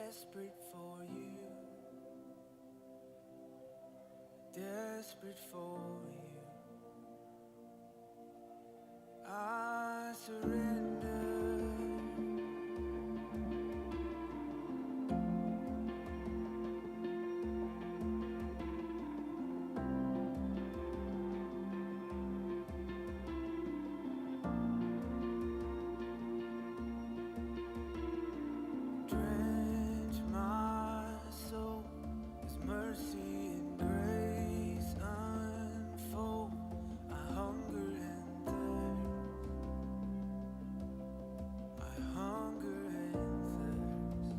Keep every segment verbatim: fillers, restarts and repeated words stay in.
Desperate for you, desperate for you. I surrender. Drench my soul as mercy and grace unfold. I hunger and thirst. I hunger and thirst.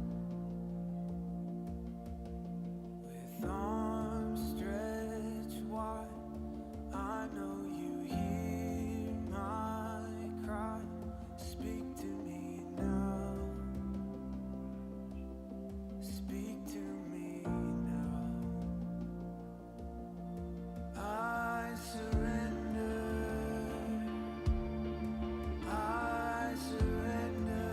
With arms stretched wide, I know you hear my cry. Speak to me now. Speak to me now. I surrender. I surrender.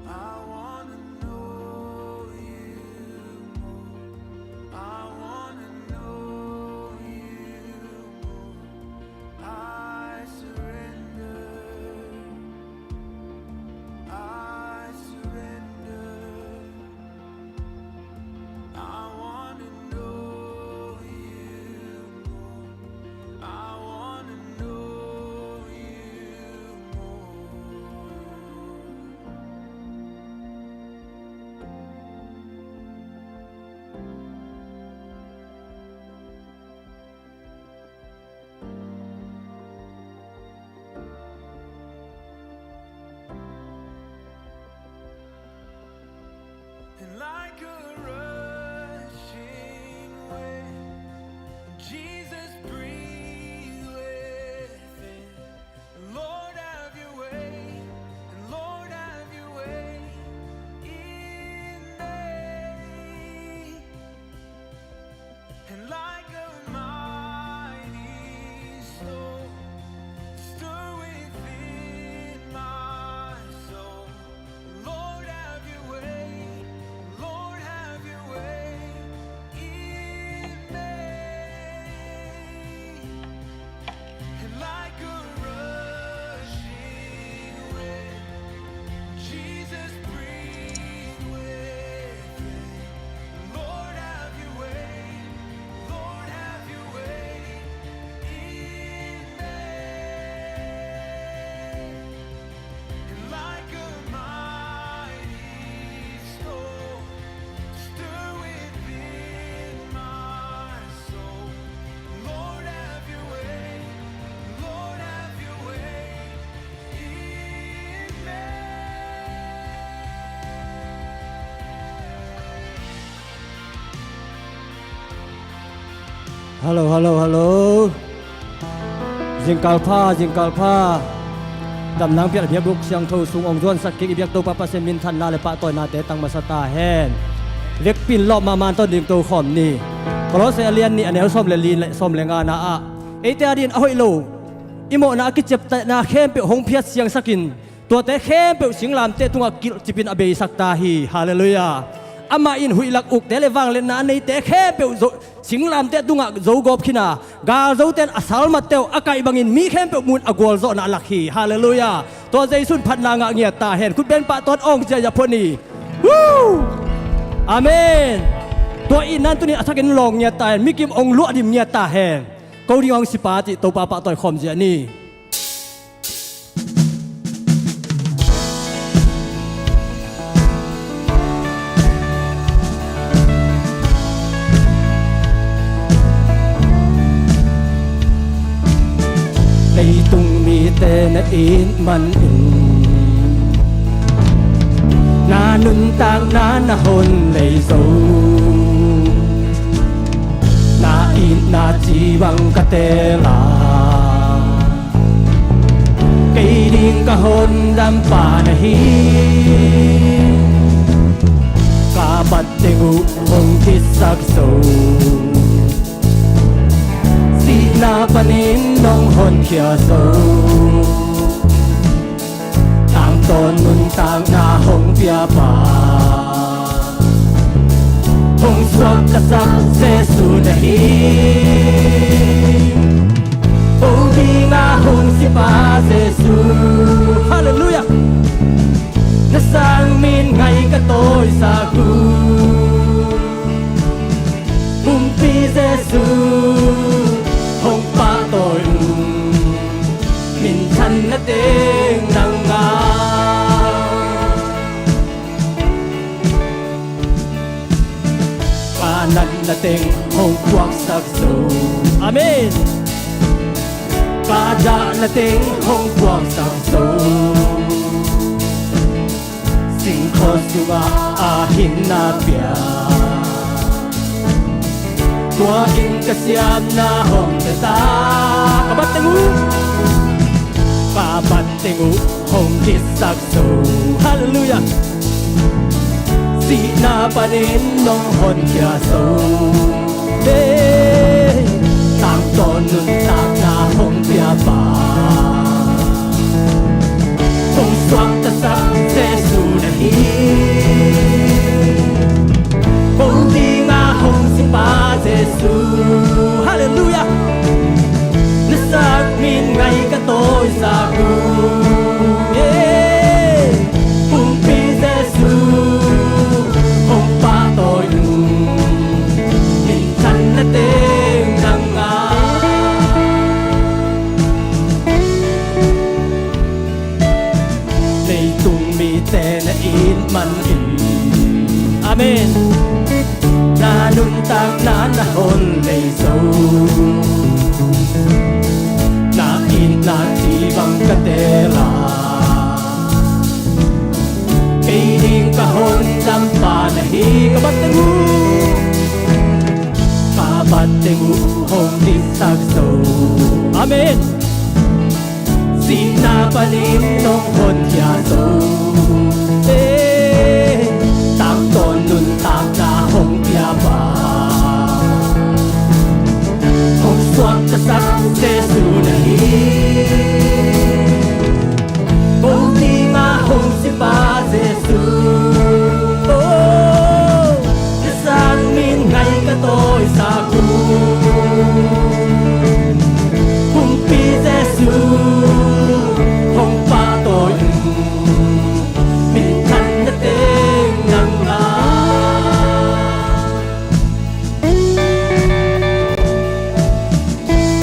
I wanna know you more. I wanna know you more. I surrender. I surrender. I wanna know you more. I wanna know you more. And like a rushing wind, Jesus, breathe within. Lord, have your way. And Lord, have your way in me. And like a mighty storm, stir within my soul. Lord, have your way. Lord, have your way in me. And like a rushing wind, Jesus, breathe within. Lord, have your way. Lord, have your way in me. And like a mighty storm, stir within my soul. Lord, have your way. Lord, have your way in me. Hallo, hallo, hallo. Zingkal pha, zingkal pha. Damnang pial biakbuk siangtho sung hong zuansak kik i biak Topa Pasian minthanna le pahtawinate tang masa ta hen. Vekpi-in lawp mahmah in tawh ding tokhawm ni. Kolose a lian nih, a neu sawm le li le sawm le ngana ah, eite adingin a hoih lo, i mawhna a kiciaptehna khempeuh hong phiat siangsakin, tuate khempeuh singlamteh tungah kilhcipin a beisak ta hi. Halleluiah. Amah in huih lak ukte le vangliatna a neite khempeuh zo, singlamteh tungah zogawp khin a, galzote in a salmatte uh a kaih bangin mi khempeuh mun a gualzawhna a lak hi. Halleluiah. Tua Jesu in phatna ngah ngiat ta hen. Khutbeng pahtawi-in awng ziahziah phot ni. Woo! Amen. Tua itna in tuni-in a thakin lawng ngiat ta hen. Mikim hong luahdim ngiat ta hen. Ko ding hong si pa cih Topa pahtawi khawm ziah ni. Leitung mite na it manin, na nuntakna na hon lei zo, na itna ci bang ka teel a, kei ding ka hondampa na hi. Ka bat teng uh hong khitsak zo, sihna panin nong honkhia zo. Tang Tangtawn nuntakna hong piapa, hong suaktasak Jesu na hi. Ko dinga hong sipa Jesu. Halleluiah. Na sang min ngai ka tawisak uh. Kumpi Jesu, hong pahtawi ung, minthanna teng nang a. Ka natna teng hong puaksak zo. Amen. Ka dahna teng hong puaksak zo. Singkhaw sungah a hinna pia, tua in ka siamna hong pia ta. Ka bat teng uh, ka bat teng uh hong ditsak zo. Halleluiah. Sihna panin nong honkhia zo. Hey, tangtawn nuntakna hong piapa, hong suaktasak Jesu na hi. Ko dinga hong sipa Jesu. Halleluiah. Na sang min ngai ka tawisak uh. Yeah. Kumpi Jesu, hong pahtawi ung, minthanna teng nang a. Leitung mite na it man in. Amen. Na nuntakna na hon lei zo. Na itna ci bang ka teel a, kei ding ka hong dampa na hi. Ka bat teng uh, ka bat teng uh hong ditsak zo. Amen. Sihna panin nong honkhia zo. Eh, tangtawn nuntakna hong piapa, hong suaktasak Jesu na hi. Ko dinga hong sipa Jesu. Oh, ka sang min ngai ka tawisak uh. Kumpi Jesu, hong pahtawi ung, minthanna teng nang a.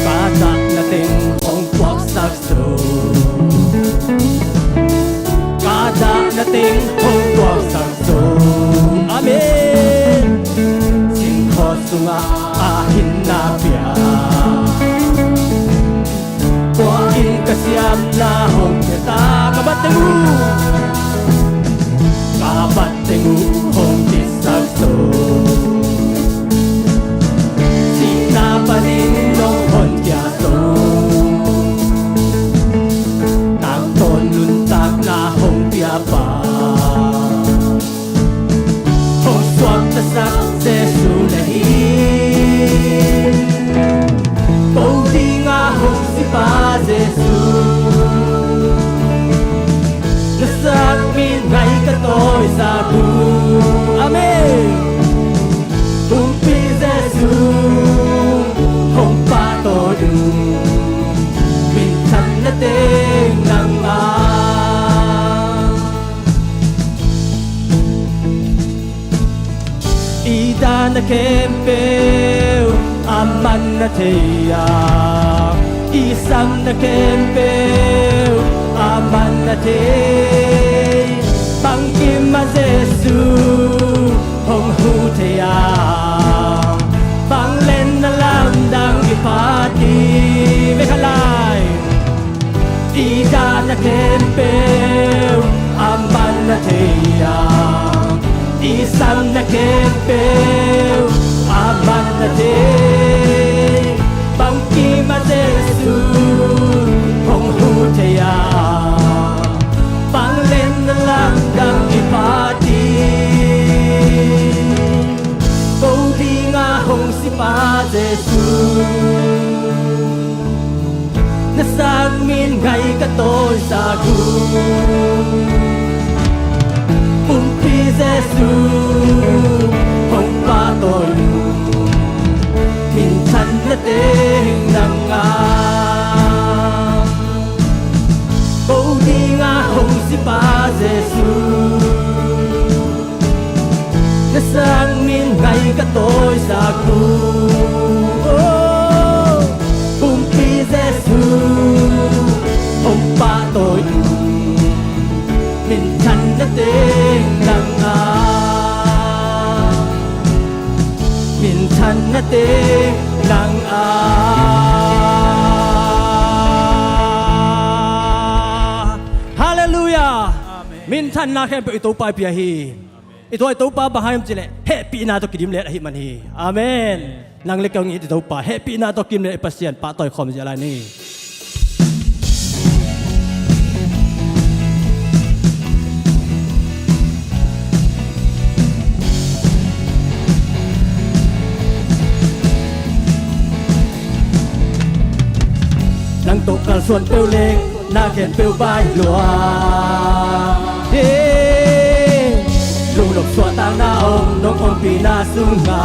Ka dahna teng hong puaksak zo. Ka dahna teng hong puaksak zo. Amen. Singkhaw sungah a hinna pia, tua in ka siamna hong pia ta. Ka bat teng uh, ka bat teng uh hong ditsak zo. Sihna panin nong honkhia zo. Tangtawn nuntakna hong piapa, hong suaktasak Jesu na hi. Ko dinga hong sipa Jesu. Na sang min ngai ka tawisak uh. Amen. Kumpi Jesu, hong pahtawi ung, minthanna teng nang a. I dahna khempeuh aman na thei a, i samna khempeuh aman na thei. Bangkim ah Jesu hong huh thei a, bang leh na lamdang i phat hi. Vei khat lai. I dahna khempeuh aman na thei a, i samna khempeuh aman na thei. Bangkim ah Jesu hong huh thei a, bang leh na lamdang i phat hi. Ko dinga hong sipa Jesu. Na sang min ngai ka tawisak uh. ka tawisak uh. Kumpi Jesu, hong pahtawi un, minthanna teng nang a, minthanna teng nang a. Halleluiah. Amen. Minthanna khempeuh i Topa i pia hi. I tua i Topa bang hiam cih leh hehpihna tawh kidim lel ahih man hi. Amen. Nang le kei hong it i Topa hehpihna tawh kidim lel i Pasian pahtawi khawm zia lai ni. Nang tawh kalsuan peuh leng na khempeuh bai lua. Hey, lungnop suahtakna om nong ompihna sungah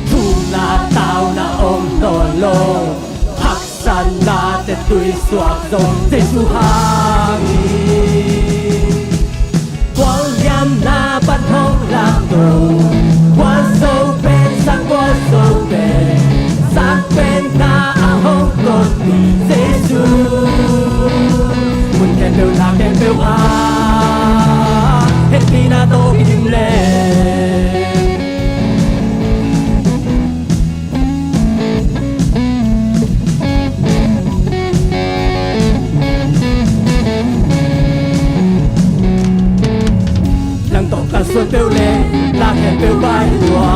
thumna tauna om nawn lo. Haksatna te tui suak zong Jesu hang hi. Gualliamna pan hong lamto, gualzo pen sang gualzo pen, sang pen na a hong tonpih Jesu. Mun khempeuh na khempeuh ah hehpihna tawh kidim lel. Nang tawh kalsuan peuh leng na khempeuh bai lua.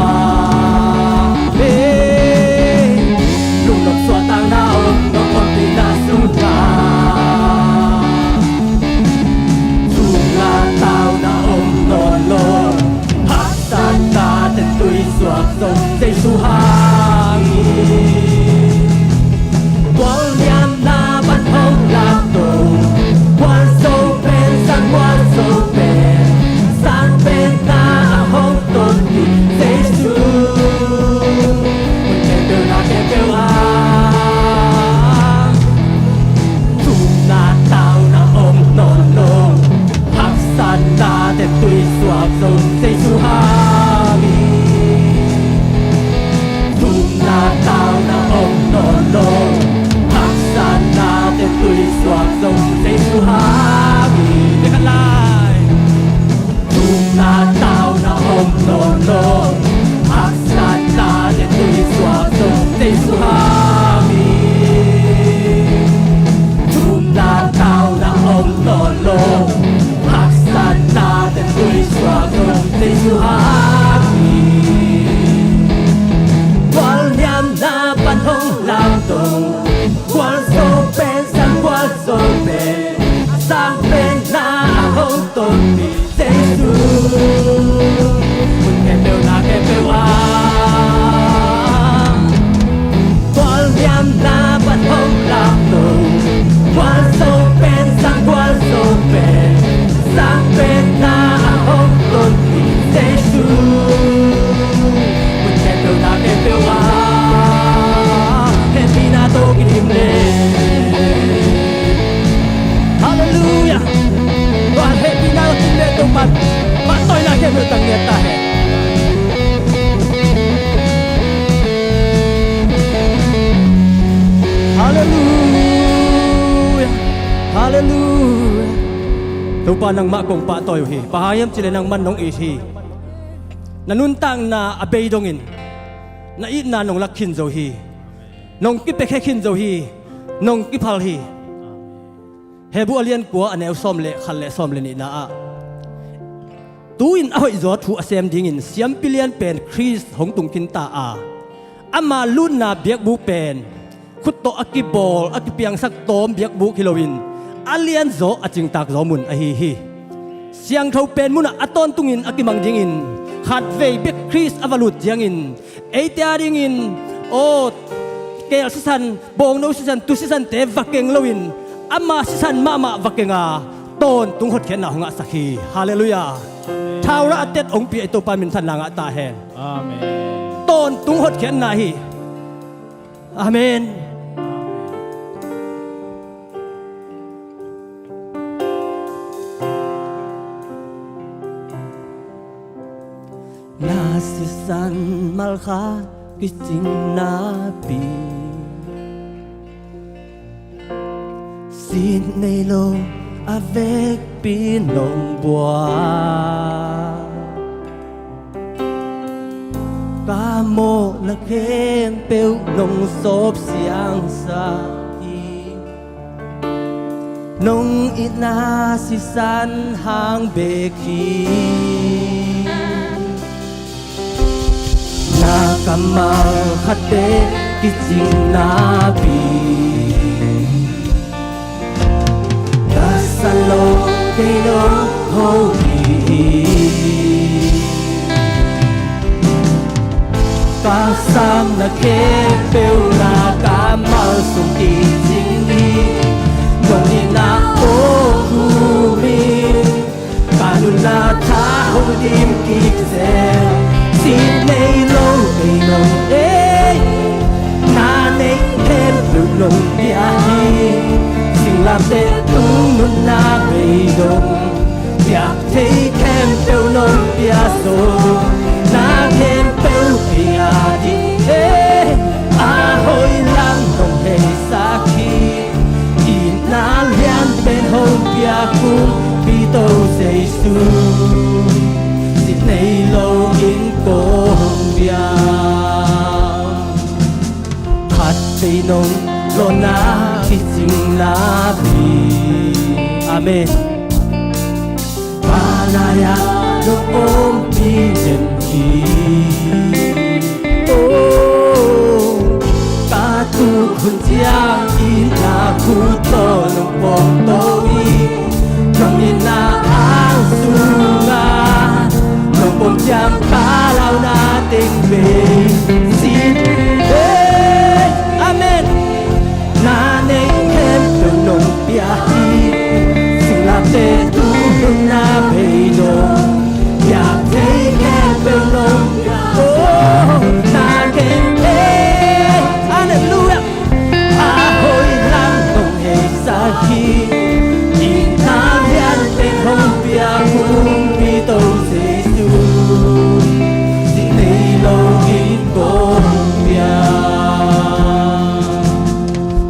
Hey, lungnop suahtakna om nong ompihna sungah thumna tauna om nawn lo. Haksatna te tui suak zong Jesu hang hi. Gualliamna pan hong lamto, gualzo pen sang gualzo pen, sang pen na a hong tonpih Jesu. Mun khempeuh na khempeuh ah thumna tauna om nawn lo. Haksatna te tui suak zong Jesu hang hi. Thumna tauna om nawn lo. Haksatna te tui suak zong Jesu hang hi. Thumna tauna om nawn lo. Haksatna te tui suak zong Jesu hang hi. Thumna tauna om nawn lo. Haksatna te tui suak zong Jesu hang hi. Gualliamna pan hong lamto, gualzo pen sang gualzo pen, sang pen na a hong tonpih Jesu. Mun khempeuh na khempeuh ah gualliamna pan hong lamto, gualzo pen sang gualzo pen, sang pen na a hong tonpih Jesu. Mun khempeuh na khempeuh ah hehpihna tawh kidim lel. Halleluiah. Tua hehpihna tawh kidim lel Topa'n pahtawina khempeuh tang ngiat ta hen. Halleluiah. Halleluiah. Topa nangmah kong pahtawi uh hi. Bang hang hiam cih leh nangman nong it hi. Na nuntakna a bei dongin na itna nong lak khin zo hi. Nong kipiakhia khin zo hi. Nong kiphal hi. Hebru a lian kua a neu sawm le khat le sawm le nihna ah, tu-in a hoihzaw thu a sem dingin siampi lian pen Khrist hong tung khin ta a, ama lutna biakbuk pen khut tawh a kibawl a kipiangsak tawm biakbuk hi loin a lianzaw a cingtak zaw mun ahi hi. Siangtho pen munah a tawntungin a kimang dingin khatvei bek Khrist a va lut ciangin eite a dingin, aw, keel sisan, bawngno sisan, tu sisante va keng loin ama sisan mahmah va keng a, tawntung hotkhiatna hong ngahsak hi. Halleluiah. Thaurah a tet hong pia i Topa minthanna ngah ta hen. Amen. Tawntung hotkhiatna hi. Amen. Sisan malkhat kicing napi, sin nei lo a vekpi nong buak. Ka mawhna khempeuh nong sawp siangsak hi. Nong itna sisan hang bek hi. Na kammal khatte kicing napi, ka sa lo kei nong ho hi. Ka samna khempeuh na kammal sung kicing hi. Nong itna aw khum in, ka nunna tha hong dim kik zel. Sin nei lo bei nong, ei, na neih khempeuh nong pia hi. Singlamteh tung nunna bei dong, piak thei khempeuh nong pia zo. Na khempeuh pia ding, ei, a hoih lam nong heisak hi. Itna lian pen hong pia kumpi To Jesu, sin nei lo in kong pia. Khat vei nong lawhna kicing napi. Amen. Ka nai-ah nong ompih den hi. Oh, ka tuuk hun ciang itna khut tawh nong pawngto hi. Nong itna ang sungah nong pawng ciang palau na teng bei sin hi. Amen. Na neih khempeuh nong pia hi. Singlamteh tung nunna bei dong, piak thei khempeuh nong pia. Oh, na khempeuh, halleluiah. A hoih lam nong heisak hi. Itna lian pen hong pia kumpi To Jesu, sin nei lo in kong pia.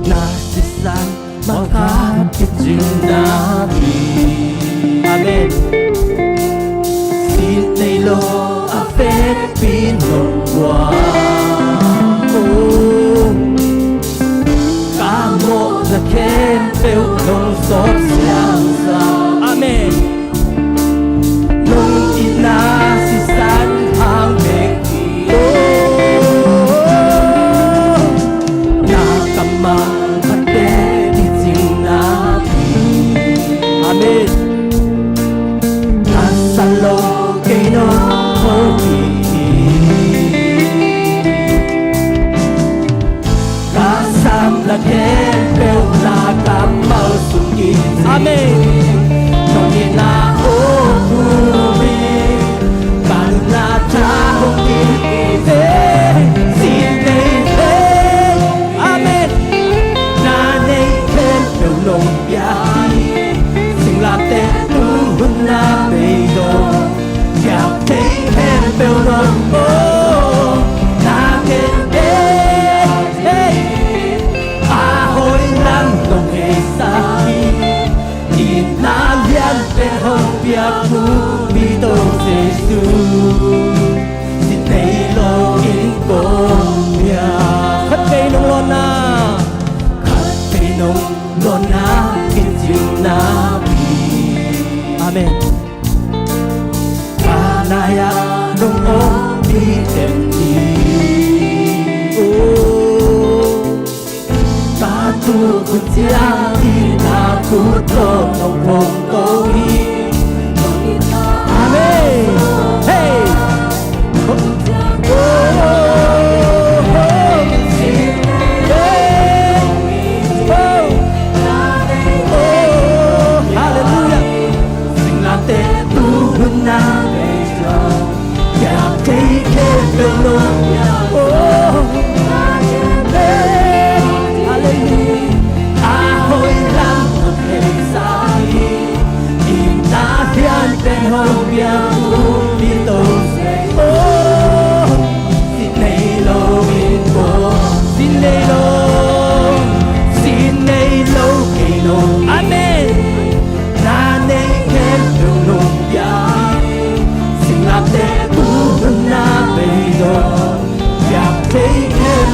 Na sisan malkhat kicing napi. Amen. Sin nei lo a vekpi nong buak. Oh, ka mawhna khempeuh nong sawp siangsak. Amen. Nong itna sisan hang bek hi. Oh, na kammal khatte kicing napi. Amen. Ka sa lo kei nong ho hi. Ka samna khempeuh na kammal sung kicing hi. Amen. Nong itna aw khum in, ka nunna tha hong dim kik zel. Sin nei lo. Amen. Na neih khempeuh nong pia hi. Singlamteh tung nunna bei dong, piak thei khempeuh nong, oh, na khempeuh, hey, a hoih lam nong heisak hi. Itna lian pen hong pia kumpi To Jesu, sin nei lo in kong pia. Khat vei nong lawhna, khat vei nong lawhna kicing napi. Amen. Ka nai-ah nong ompih den hi. Oh, ka tuuk hun ciang itna khut tawh nong pawngto hi. Amen. Hey. Oh, oh, oh. Hey. Oh. Oh, halleluiah. Singlamteh tung nunna bei dong, piak thei khempeuh nong, oh, halleluiah. A hoih lam nong heisak hi.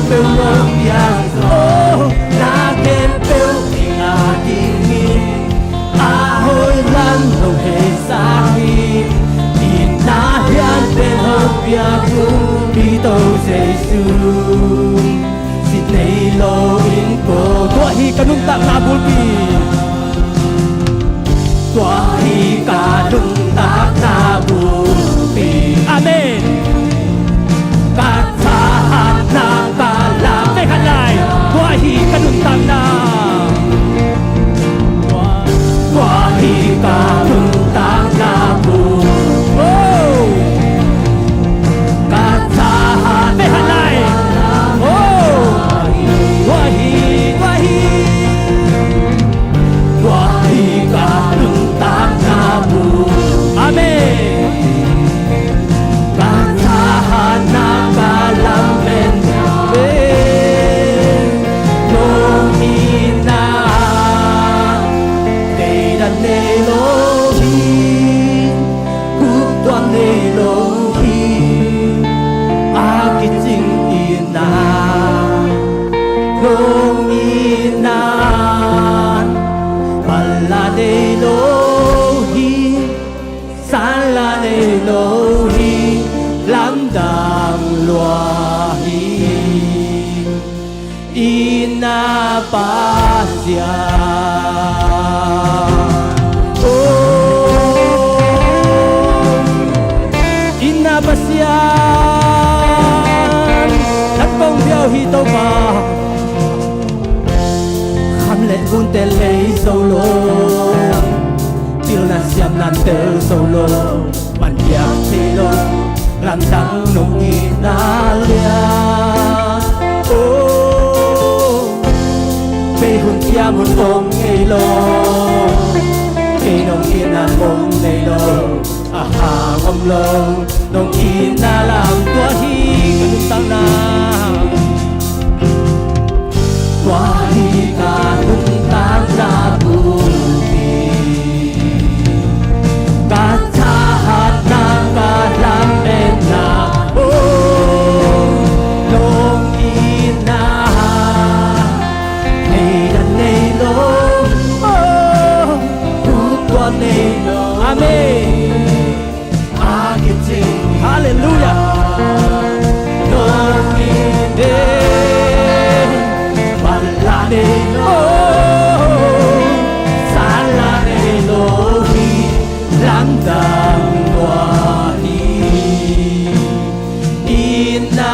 Peuh lo piang zo na ken peuh ing a ding in a hoih lam nong hei sa hi. Inn ah hian pen hong piak uh mi to Jesu. Sit nei lo in ko tua hi ka nuntakna bulpi. Tua hi ka nuntakna bulpi. Amen. Ka thahatna ka lam. Vei khat lai. Tua hi ka nuntakna. Tua hi ka nuntakna bulpi. Oh. Ka thahatna ka lam. Oh. Tua hi, tua hi. Tua hi ka nuntakna bu. Amen. Ka thahatna ka lamen. Nong itna theidan nei lo hi. Khup tuam nei lo hi. A kicing itna nong itna pala nei lo hi. Sanla nei lo hi. Lamdang lua hi. Itna Pasian. Oh, itna Pasian. Kan kong biau hi Topa. Kham le gunte lei zo lo. Pilna siamna tel zo lo. Pan piak thei lo. Lamdang nong itna lian. Oh, bei hun thiam hun om ngei lo. Kei nong itna om nei lo. A hang om lo. Nong itna lam tua hi ka nuntakna. Tua hi ka nuntakna bulpi. Ka thahatna ka lametna. Oh, nong itna theidan nei lo. Oh, khup tuam nei lo. Amen. Hallelujah. Nong itna pala nei lo. Sanla nei lo hi. Lamdang lua hi. Itna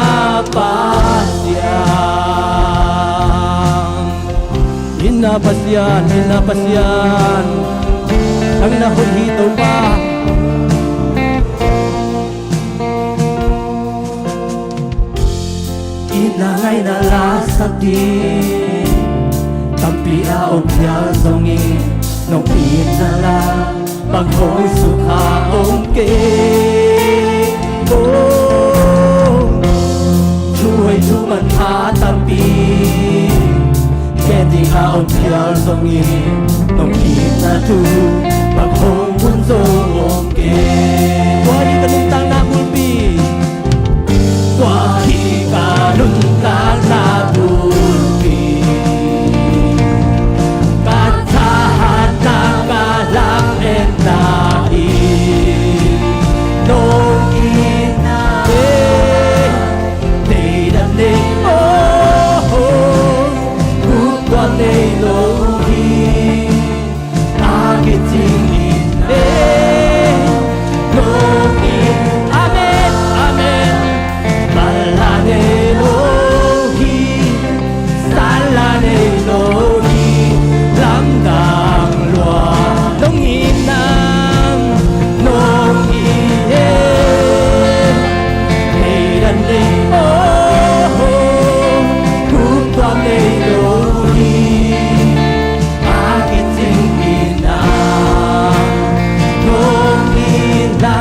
Pasian. Itna Pasian, itna Pasian. Nang na hoih hi Topa. Itna ngaina la sak ding tampi a om phial zongin nong itna la bang hong sukha om kei. Oh, thu hoih thu manpha tampi gen ding a om phial zongin nong itna thu bang hong hun zo om kei. Tua hi ka nuntakna bulpi. Tua hi ka nuntakna bulpi. Ka thahatna ka lametna hi. Nong itna e. Theidan nei lo. Khup tuam nei lo hi. A kicing itna e. Nong it. Amen, amen. Pala nei lo hi. Sanla nei lo hi. Lamdang lua. Nong itna nong it e. Theidan nei lo. Khup tuam nei lo hi. A kicing itna nong itna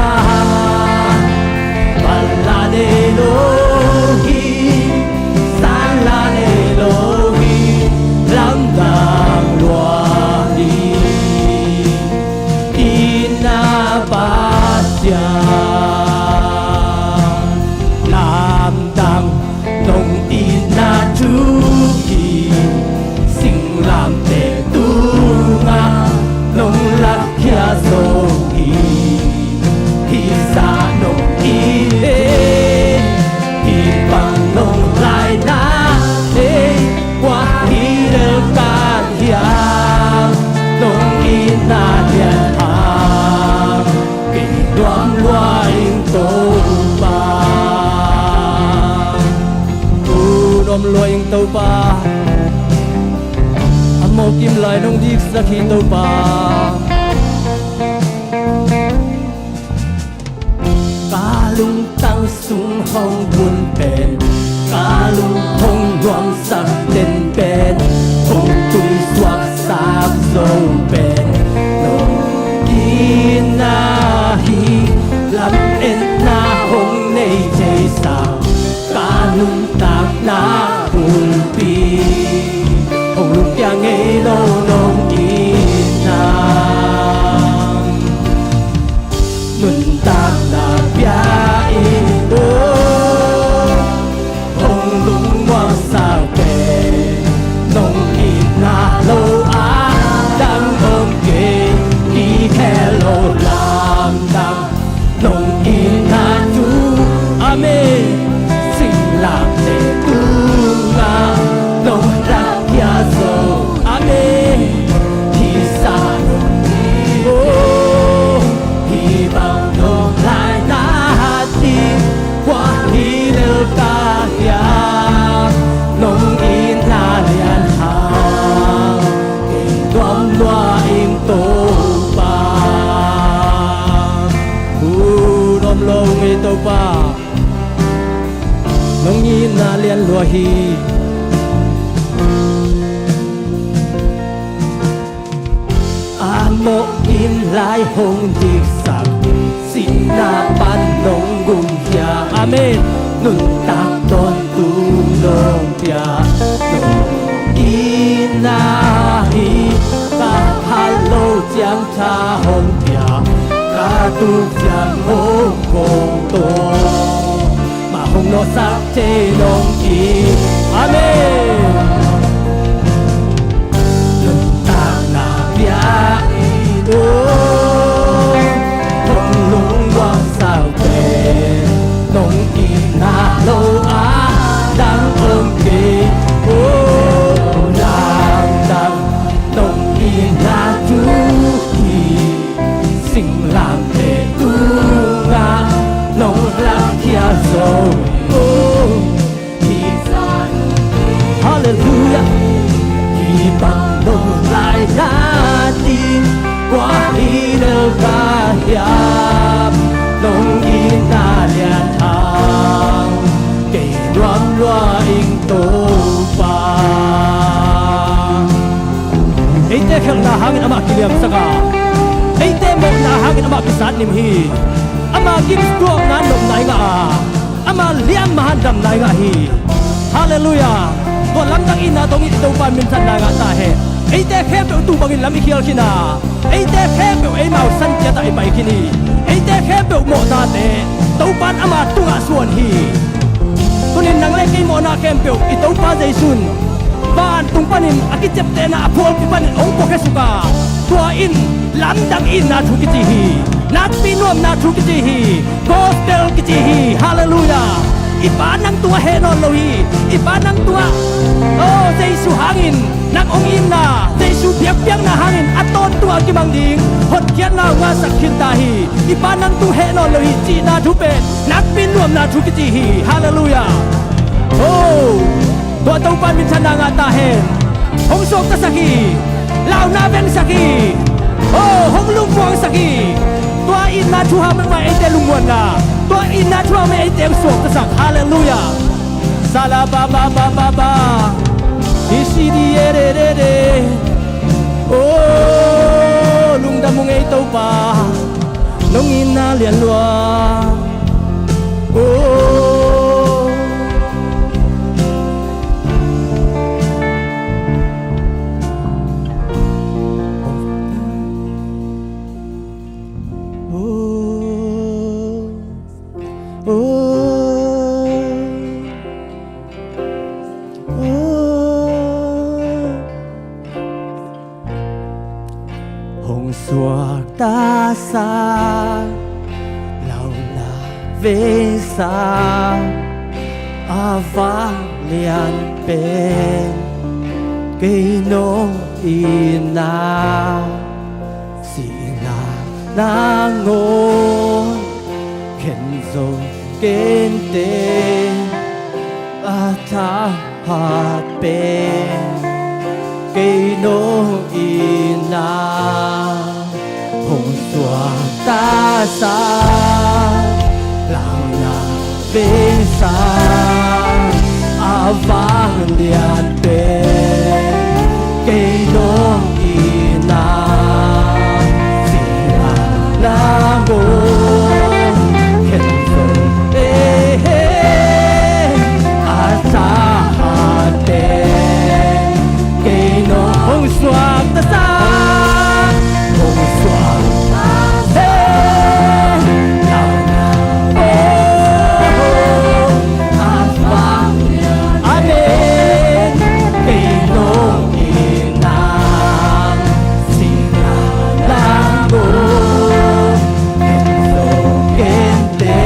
pala nei lo hi. Sanla nei lo hi. Lamdang lua hi. Itna Pasian. Lamdang nong itna na lian hang, kei nuam lua ing Topa. Thu nuam lua ing Topa. A mawh kim lai nong diksak hi Topa. Ka lungtang sung hong bun pen, ka lung hong nuamsak den pen, hong tuisuaksak zo pen nong itna hi. Lametna hong nei theisak ka nuntakna bulpi, hong lungkia ngei lo nong itna. Nuntakna bia in, oh, hong lungmuangsak pen nong itna lo a dang om kei. Kikhel lo lamdang nong itna thu, amen. Singlamteh tungah nong lakkhia zo, amen. Hisa nong hi, oh, hih bang nong laina ding kua hi lel ka hiam? Nong itna lian hang, kei nuam lua ing Topa. Thu nuam lua ing Topa. Nong itna lian lua hi. A mawh kim lai hong diksak, sihna pan nong gumkhia, amen. Nuntak tawntung nong pia, nong itna hi. Ka phal lo ciang tha hong pia, ka tuk ciang hong kong to. Mah hong nawhsak thei nong hi, amen. Nuntakna bia in, oh, hong lungmuangsak pen nong itna lo a dang om kei, oh, dang dang nong itna thu hi. Singlamteh tungah nong lakkhia zo, oh, hi. Halleluiah. Hih bang nong laina ding kua hi lel ka hiam? Nong itna lian hang, kei nuam lua ing Topa. Eite khelhna hangin amah kiliamsak a, eite mawhna hangin amah kisatnim hi. Ama gimtuakna nopna i ngah a, ama liamma han damna i ngah hi. Halleluiah. Tua lamdang itna tawh i Topa minthanna i ngah ta hen. Eite khempeuh tuu bangin lam i khial khin a, eite khempeuh eimau san ciatah i pai khin hi. Eite khempeuh mawhnate Topan ama tungah suan hi. Tunin nang le kei mawhna khempeuh i Topa Jesu'n vantung panin a kiciaptehna a phualpi panin hong puakhia suk a, tua in lamdang itna thu kici hi. Nakpi nuamna thu kici hi. Gospel kici hi. Halleluiah. I Pa nang tungah heh nawn lo hi. I Pa nang tungah, oh, Jesu hangin nang hong itna, Jesu biakpiakna hangin a tawntungah kimang ding hotkhiatna hong ngahsak khin ta hi. I Pa nang tung heh nawn lo hi cihna thu pen nakpi nuamna thu kici hi. Halleluiah. Oh, tua Topa minthanna ngah ta hen. Hong suaktasak hi. Launa vengsak hi. Oh, hong lungmuangsak hi. Tua itna thu hang bek mah eite lungmuanna, tua itna thu hang bek eite hong suaktasak. Halleluiah. Sala ba ba ba ba ba. Isidi e de de de. Oh, lungdam ung ei Topa. Nong itna lian lua. Oh. Oh. Oh. Oh. Hong suaktasak, launa vengsak, a vanglian pen kei nong itna. Sihna nangawn khen zo kente, a thahat pen kei nong itna hong suakta sa, lauhuai veng sa, a vanglian pen kei nong itna, sihna nangawn khen zo, eh, eh, a thahat pen kei nong hong suakta sa, hong suakta sa, lauhuai, oh, a vanglian, amen. Kei nong itna, sihna nangawn khen zo kente,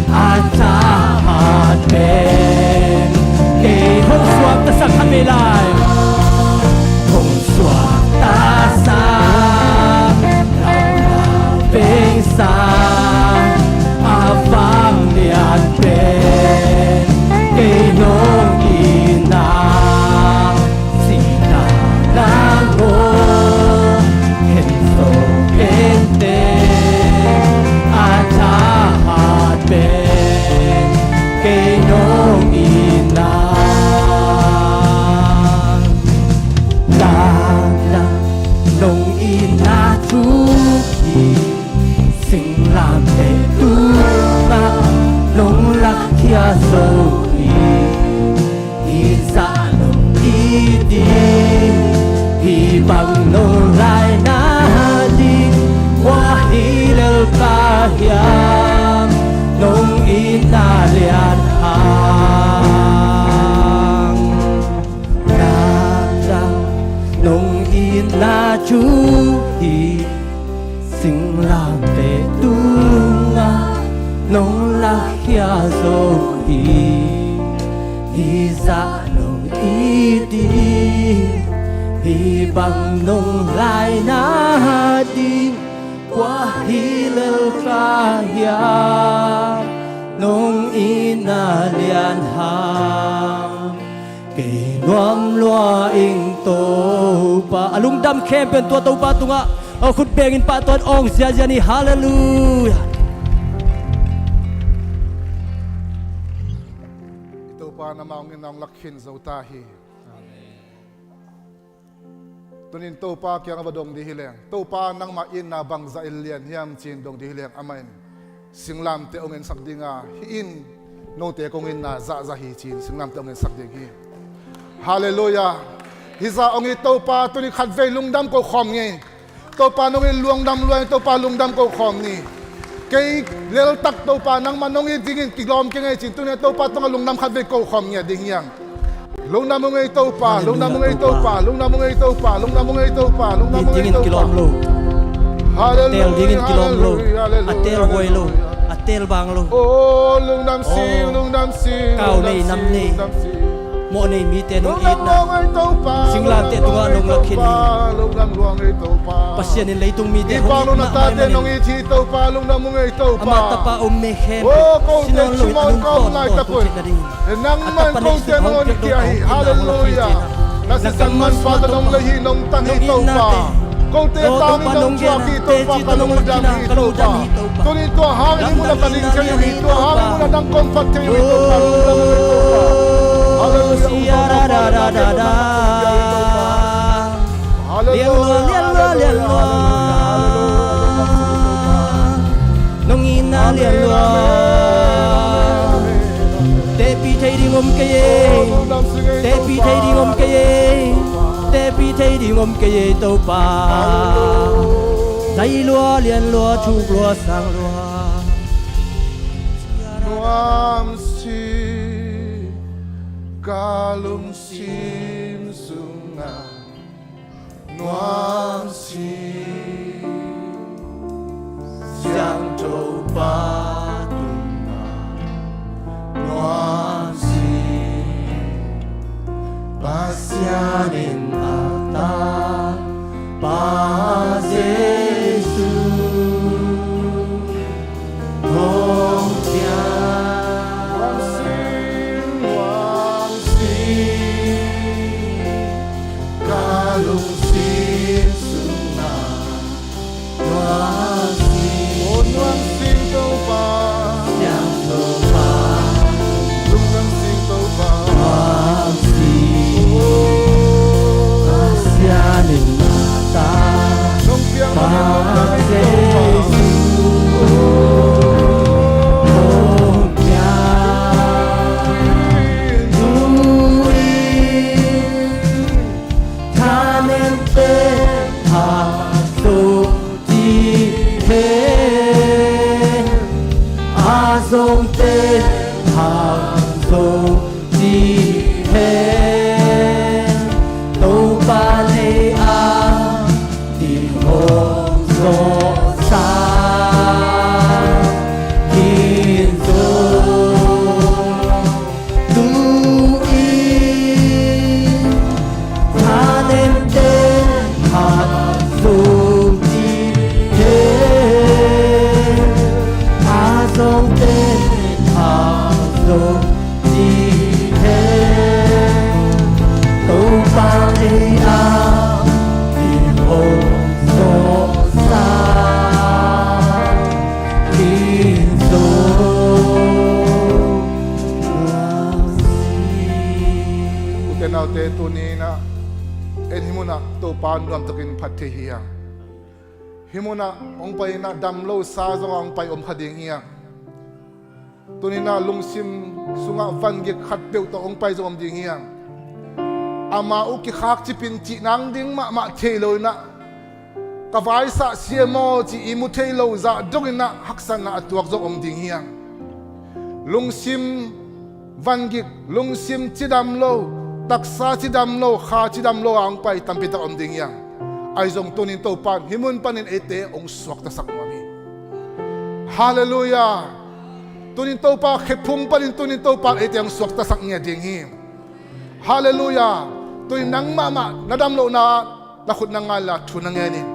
a thahat pen kei hong suakta sa, khat vei lai. Hong suakta sa, lauhuai veng sa, a vanglian pen kei nong itna, sihna nangawn khen zo kente, a thahat pen kei nong itna. Lungdam, nong itna thu hi, singlamteh tungah nong lakkhia zo hi. Hih zah nong it ding, hih bang nong laina ding, kua hi lel ka hiam, nong itna lian hang. Lungdam, nong itna thu hi, singlamteh tungah nong lakkhia zo hi. Hih zah nong it ding, hih bang nong laina ding, kua hi lel ka hiam, nong itna lian hang. Kei nuam lua ing Topa. A lungdam khempeuh in tua Topa tungah a khut bengin pahtawi-in awng ziazia ni. Halleluiah. I Topa nangmah hong itna hong lak khin zo ta hi. Tuni-in Topa kiangah va dong ding hi leng, Topa nangmah itna bangzah in lian hiam ci-in dong ding hi leng, amah in singlamteh hong ensak ding a, hih in note kong itna zahzah hi ci-in singlamteh hong ensak ding hi. Halleluiah. Hih zah hong it Topa, tuni khatvei lungdam ko khawm ni. Topa nong it lungdam lua ing, Topa lungdam ko khawm ni. Kei leltak Topa nangmah nong it dingin kilawm keng ei ci-in tuni-in Topa tungah lungdam khatvei ko khawm ngiat ding hi hang. Lungdam ung ei Topa, lungdam ung ei Topa, lungdam ung ei Topa, lungdam ung ei Topa, lungdam ung ei Topa. It dingin kilawm lo. Halleluiah, a teel dingin kilawm lo. Halleluiah, halleluiah, a teel huai lo, halleluiah, a teel bang lo. Oh, lungdam sing, oh, lungdam sing, kau nei, lungdam sing, nam nei, lungdam sing. Mawh nei mite nong itna, singlamteh tungah nong lak khin hi. Pasian in leitung mite hong it mahmah manin, amah tapa um nei khempeuh si nawn loin a nunpawtpawt uh theihna dingin a tapa neihsun hong piak dong a hong itna hong lak khin cihna. Na kang mansuahna nong lei hi, nong tang hi Topa. Kote tangin nong thuak hi Topa, ka lungdam hi Topa. Tuni tua hangin hih munah ka ding thei uh hi, tua hangin hih munah nang kong phat thei uh hi Topa, lungdam ung ei Topa. Halleluiah. Lian lua, lian lua, lian lua. Nong itna lian lua. Tehpih thei ding om kei ei. Tehpih thei ding om kei ei. Tehpih thei ding om kei ei Topa. Zai lua, lian lua, thuk lua, sang lua. Nuam si ka lungsim sungah. Nuam si Siangtho Pa tungah. Nuam si Pasian in a tapa Zo ding hen, a zong ten hang zo ding hen, Topa lei a ding hong zawh sa in zo. Tu-in thanem ten hang zo ding hen, a zong ten hang zo ding hen, Topa lei a ding hong zawh sa in zo. Ute naute, tuni-in ah en hih munah Topa nuamtakin phat thei hi hang. Hih munah hong pai-in ah dam lo sa zongah hong pai om kha ding hi hang. Tuni-in ah lungsim sungah vangik khat peuh tawh hong pai zong om ding hi hang. Ama uh kikhak cipin cih nang ding mahmah thei lo-in ah, ka vaisah siam aw ci i mu thei lo zah dongin ah haksatna a tuak zong om ding hi hang. Lungsim vangik, lungsim cidam lo, taksa cidam lo, kha cidam lo a hong pai tampi tak om ding hi hang. Ahi zong tuni-in Topa in hih mun panin eite hong suaktasak nuam hi. Halleluiah. Tuni-in Topa khephung panin tuni-in Topa in eite hong suaktasak ngiat ding hi. Halleluiah. Tuni-in nang mahmah na dam lohna na khut na ngai inla thu na ngen in.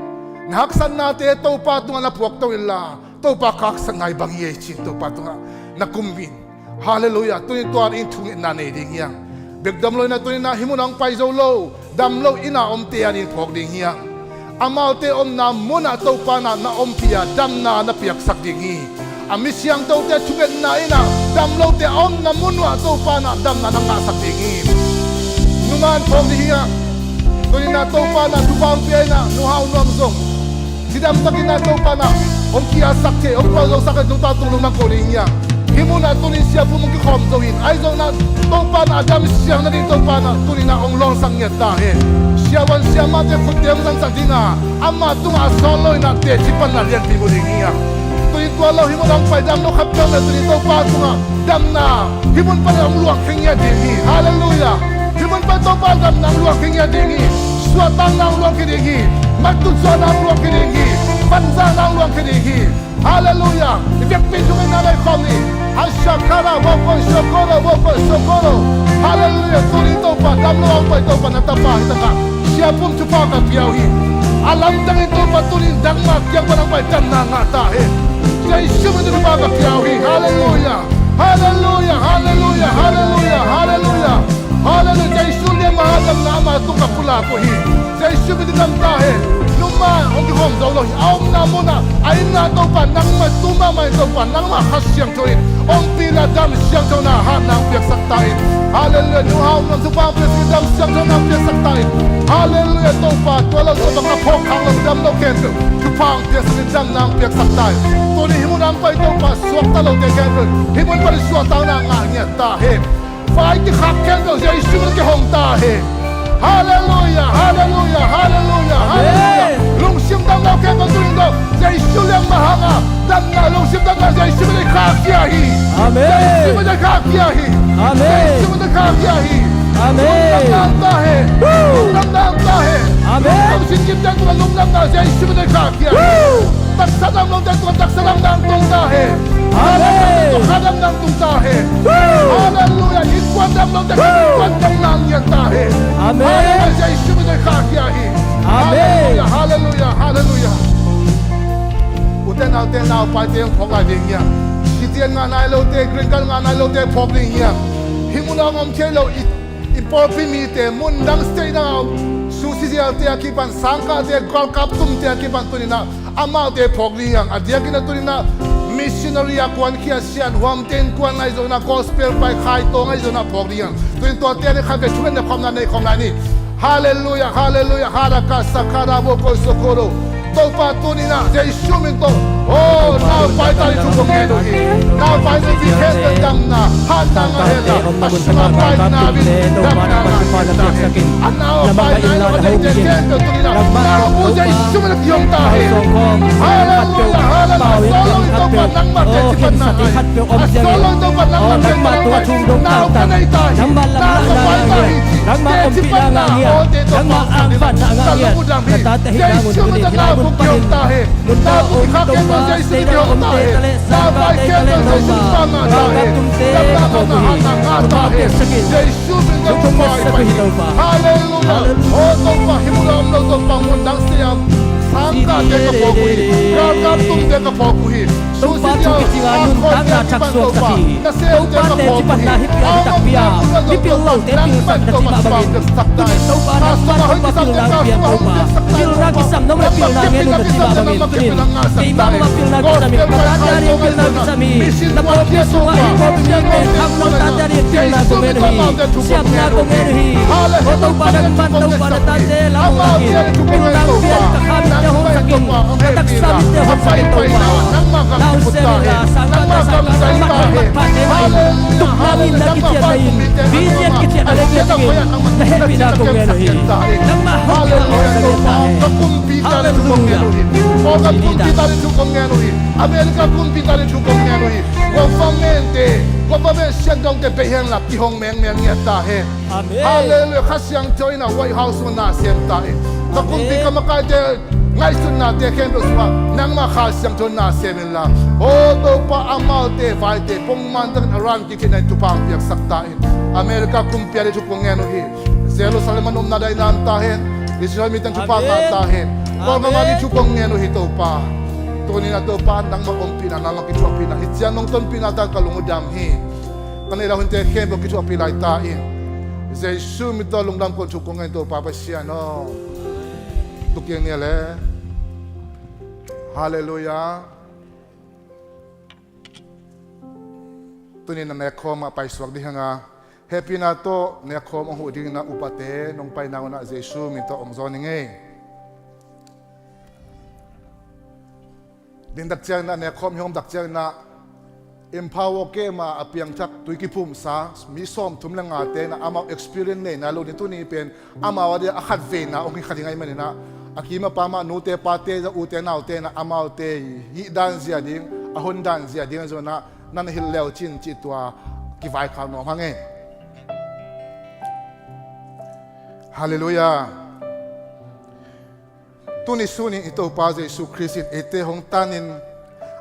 Na haksatnate Topa tungah na puakto inla, Topa ka haksatna hi bang hi ei ci-in Topa tungah na kum in. Halleluiah. Tuni-in tua in thu ngetna nei ding hi hang. Bek dam lo-in ah tuni-in ah hih munah hong pai zo lo, dam lo inn a omte adingin phawk ding hi hang. Amaute omna munah Topa in ah na ompih a damna na piaksak ding hi. A mi siangthote thungetna in ah dam lote a omna mun uah Topa in ah damna na ngahsak ding hi. Nungah in phawk ding hi hang. Tuni-in ah Topa in ah thupha hong pia in ah Nu Hau Nuam zong cidam takin ah Topa in ah hong kiatsak thei, hong pau zosak thei, Topa tung lungdam ko ding hi hang. Hih munah tuni-in Sia Pum hong kikhawm zo hi. Ahi zongin ah Topa in ah a dam siang nading Topa in ah tuni-in ah hong lawngsak ngiat ta hen. Siavuan siamahte khutte hong zangsak ding a, ama tungah a sawt lo-in ah teci panna lianpi mu ding hi hang. Tuni-in tua lo hih munah hong pai dam lo khat peuh le tuni-in Topa tungah damna hih mun panin hong luangkhia ngiat ding hi. Halleluiah. Hih mun panin Topa damna hong luangkhia ngiat ding hi. Suahtakna hong luangkhia ding hi. Matuh zuahna hong luangkhia ding hi. Vanzahna hong luangkhia ding hi. Halleluiah. I vekpi in thungetna nei khawm ni. Ashakara woko sokoro woko sokoro. Halleluiah. Tuni-in Topa dam lo a hong pai Topa na tapa hi takah Sia Pum thupha ka pia uh hi. A lamdangin Topa tuni-in nangma kiang pan hong pai damna ngah ta hen. Jesu min thupha ka pia uh hi. Halleluiah. Halleluiah. Halleluiah. Halleluiah. Halleluiah. Halleluiah. Jesu lian mah a damna ama tung ka pulak uh hi. Jesu min in dam ta hen. Nungah hong kikhawm zo lo hi. A omna munah, a inn ah Topa nangmah tu mahmah in Topa nangmah Kha Siangtho in ompih in ah dam siangthona hatna hong piaksak ta in. Halleluiah. Nu Hau Nuam thupha hong piaksak in dam siangthona hong piaksak ta in. Halleluiah. Topa tua lo Topa ka phawk khak lo dam lo khempeuh thupha hong piaksak in damna hong piaksak ta in. Tuni hih munah hong pai Topa suakta lote khempeuh hih mun panin suahtakna ngah ngiat ta hen. Vai kikhak khempeuh Jesu min kihong ta hen. Halleluiah, halleluiah, halleluiah, halleluiah. Amen. Lungsim damlo khempeuh tuni-in Jesu lian mah hanga damna, lungsim damna Jesu min in khahkhia hi. Amen. Jesu min in khahkhia hi. Amen. Jesu min in khahkhia hi. Amen. Lungdam ta hen. Woo. Lungdam ta hen. Amen. Lungdam sin kim dang tu lungdamna Jesu min in khahkhia hi. Woo. Taksa dam lote tungah taksa damna hong tung ta hen. Amen. Kha dam damna hong tung ta hen. Woo. Halleluiah. Innkuan dam lote tungah innkuan damna hong ngiat ta hen. Amen. Halleluiah. Jesu min in khahkhia hi. Amen. Halleluiah. Halleluiah. Halleluiah. Ute naute naupaite hong phawk lai ding hi hang. Citizen ngah nai lote, green card ngah nai lote phawk ding hi hang. Hih munah hong om thei lo i, i pawlpi mite, mun dang state dang a om, susizialte a kipan, sangkahte, galkap tumte a kipan tuni-in ah amaute phawk ding hi hang. A diakin ah tuni-in ah missionary a kuankhia sianhuamte innkuan ahi zongin ah gospel pai khaitawng ahi zongin ah phawk ding hi hang. Tuni-in tuate ading khatvei thungetna khawmna nei khawm lai ni. Halleluiah, halleluiah, halaka sakara boko sokoro. Topa tuni-in ah Jesu min tawh, oh, naupai tali thu kong ngen uh hi. Naupai tali thu kong ngen uh hi. Naupai tali thu kong ngen uh hi. Hatna ngah hen la, a sungah pai na vin, damna ngah hen la. A naupai na vin, a naupai na vin, a naupai na vin, Jesu min tawh kihong ta hen. Halleluia, halleluia. Solo i Topa nangmah teci panna ngah hi. A solo i Topa nangmah teci panna ngah hi. Nau ka nei ta hi. Nau ka pai ta hi. Teci panna, oh, te Topa nangmah teci panna ngah hi. Ka lungdam hi. Jesu min tawh nau buk kihong ta hen. Nau buk kihong ta hen. Nau buk kihong ta hen. Nau buk kihong ta hen. Jesu min tawh pai ta hi. Halleluia. Oh Topa, hih mun a om lo Topa, mun dang siam. Sangkahte ka phawk uh hi. Galkap tumte ka phawk uh hi. Topa thu kicing a nuntakna thak suaksak hi. Topa teci panna hih pi a hi takpi a, mipil lote pilsak na cih mah bangin, tuni Topa nangmah Topa pilna hong pia Topa. Pilna kisam nong le pilna ngen un na cih mah bangin, tuni in keimah mah pilna kisam hi. Ka tate a ding pilna kisam hi. Na pawlpi sungah hih pawlpi mi pen kham nong tate a ding pilna kong ngen uh hi. Siamna kong ngen uh hi. Aw Topa nangmah Topa na tate lam hong lak in, pilna hong pia in, ka kha mite hong sak in, ka taksa mite hong sak in Topa. Na hun sem in la, sangkah ta sangkah, nangmah ka phat phat ne mah in, tukna minna kician na in, vision kician na leng in, na hehpihna kong ngen uh hi. Nangmah hong pia in, hong sak in ta hen. Halleluia. Aw ka kumpi tali thu kong ngen uh hi. America kumpi tali thu kong ngen uh hi. Government te, government sian dongte bei hen la, kihong mengmeng ngiat ta hen. Amen. Halleluia. Kha Siangtho in a White House sungah na sem ta in. Ka kumpi ka makaite ngaihsutnate khempeuh sungah nangmah Kha Siangtho in na sem in la. Aw Topa, amaute vaite pongman takin a ran kik theihna in thupha hong piaksak ta in. America kumpi a ding thu kong ngen uh hi. Jerusalem a om na daihna om ta hen. Israel mite in thupha ngah ta hen. Kawlgam a ding thu kong ngen uh hi Topa. Tuni-in a Topa nangmah ompihna, nangmah kithuahpihna, hih ciang nong tonpihna tan ka lung uh dam hi. Ka neih lai hunte khempeuh kithuahpih lai ta in. Jesu min tawh lungdam kong thu kong ngen Topa Pasian aw. Tukin ni le. Halleluia. Tuni-in a nekkhawm ah paisuak ding hi hang a, hehpihna tawh nekkhawm hong huh dingin a upate nong paina un a Jesu min tawh hong zawn ing ei. Ding tak ciangin a, nekkhawm hong om tak ciangin a, Empower Camp a piangthak tui kiphumsa mi sawmthum le ngate in a, amau experience nei nai lo ding, tuni pen amau a dia a khatveina hong hi kha ding ahih manin a, a kim a pam a nute pate, ute naute in a, amaute hih dan zia ding, a hon dan zia ding a zong in a, nan hilh leu cin cih tua kivaikhak nuam hang e. Halleluia. Tuni sun in i Topa Jesu Khrist in eite hong tanin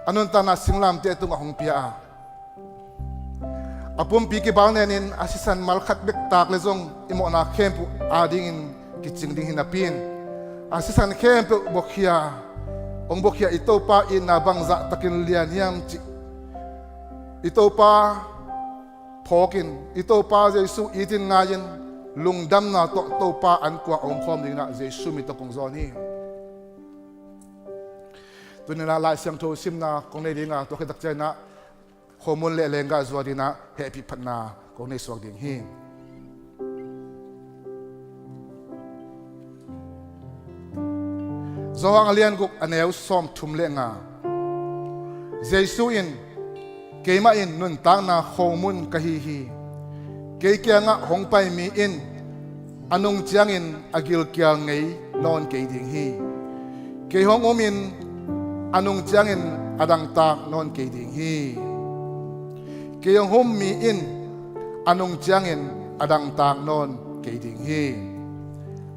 a nuntakna singlamteh tungah hong pia a, a pumpi kibang nenin a sisan mal khat bek tak le zong i mawhna khempeuh adingin kicing ding hi napi in, a sisan khempeuh buakhia, hong buakhia i Topa itna bangzah takin lian hiam cih i Topa phawkin, i Topa Jesu itin ngai-in, lungdamna tawh Topa an kuang a omkhawm dingin ah Jesu min tawh kong zawn hi. Tuni-in ah Lai Siangtho simna kong nei ding a, tua khit tak ciangin ah khomun le lenggah zuat in ah hehpih phatna kong nei suak ding hi. Johan a lian guk a neu sawmthum le nga. Jesu in, "Keimah in nuntakna khomun ka hi hi. Kei kiangah hong pai mi in a nung ciangin a gilkial ngei nawn kei ding hi. Kei hong um in a nung ciangin a dangtak nawn kei ding hi. Kei hong um mi in a nung ciangin a dangtak nawn kei ding hi."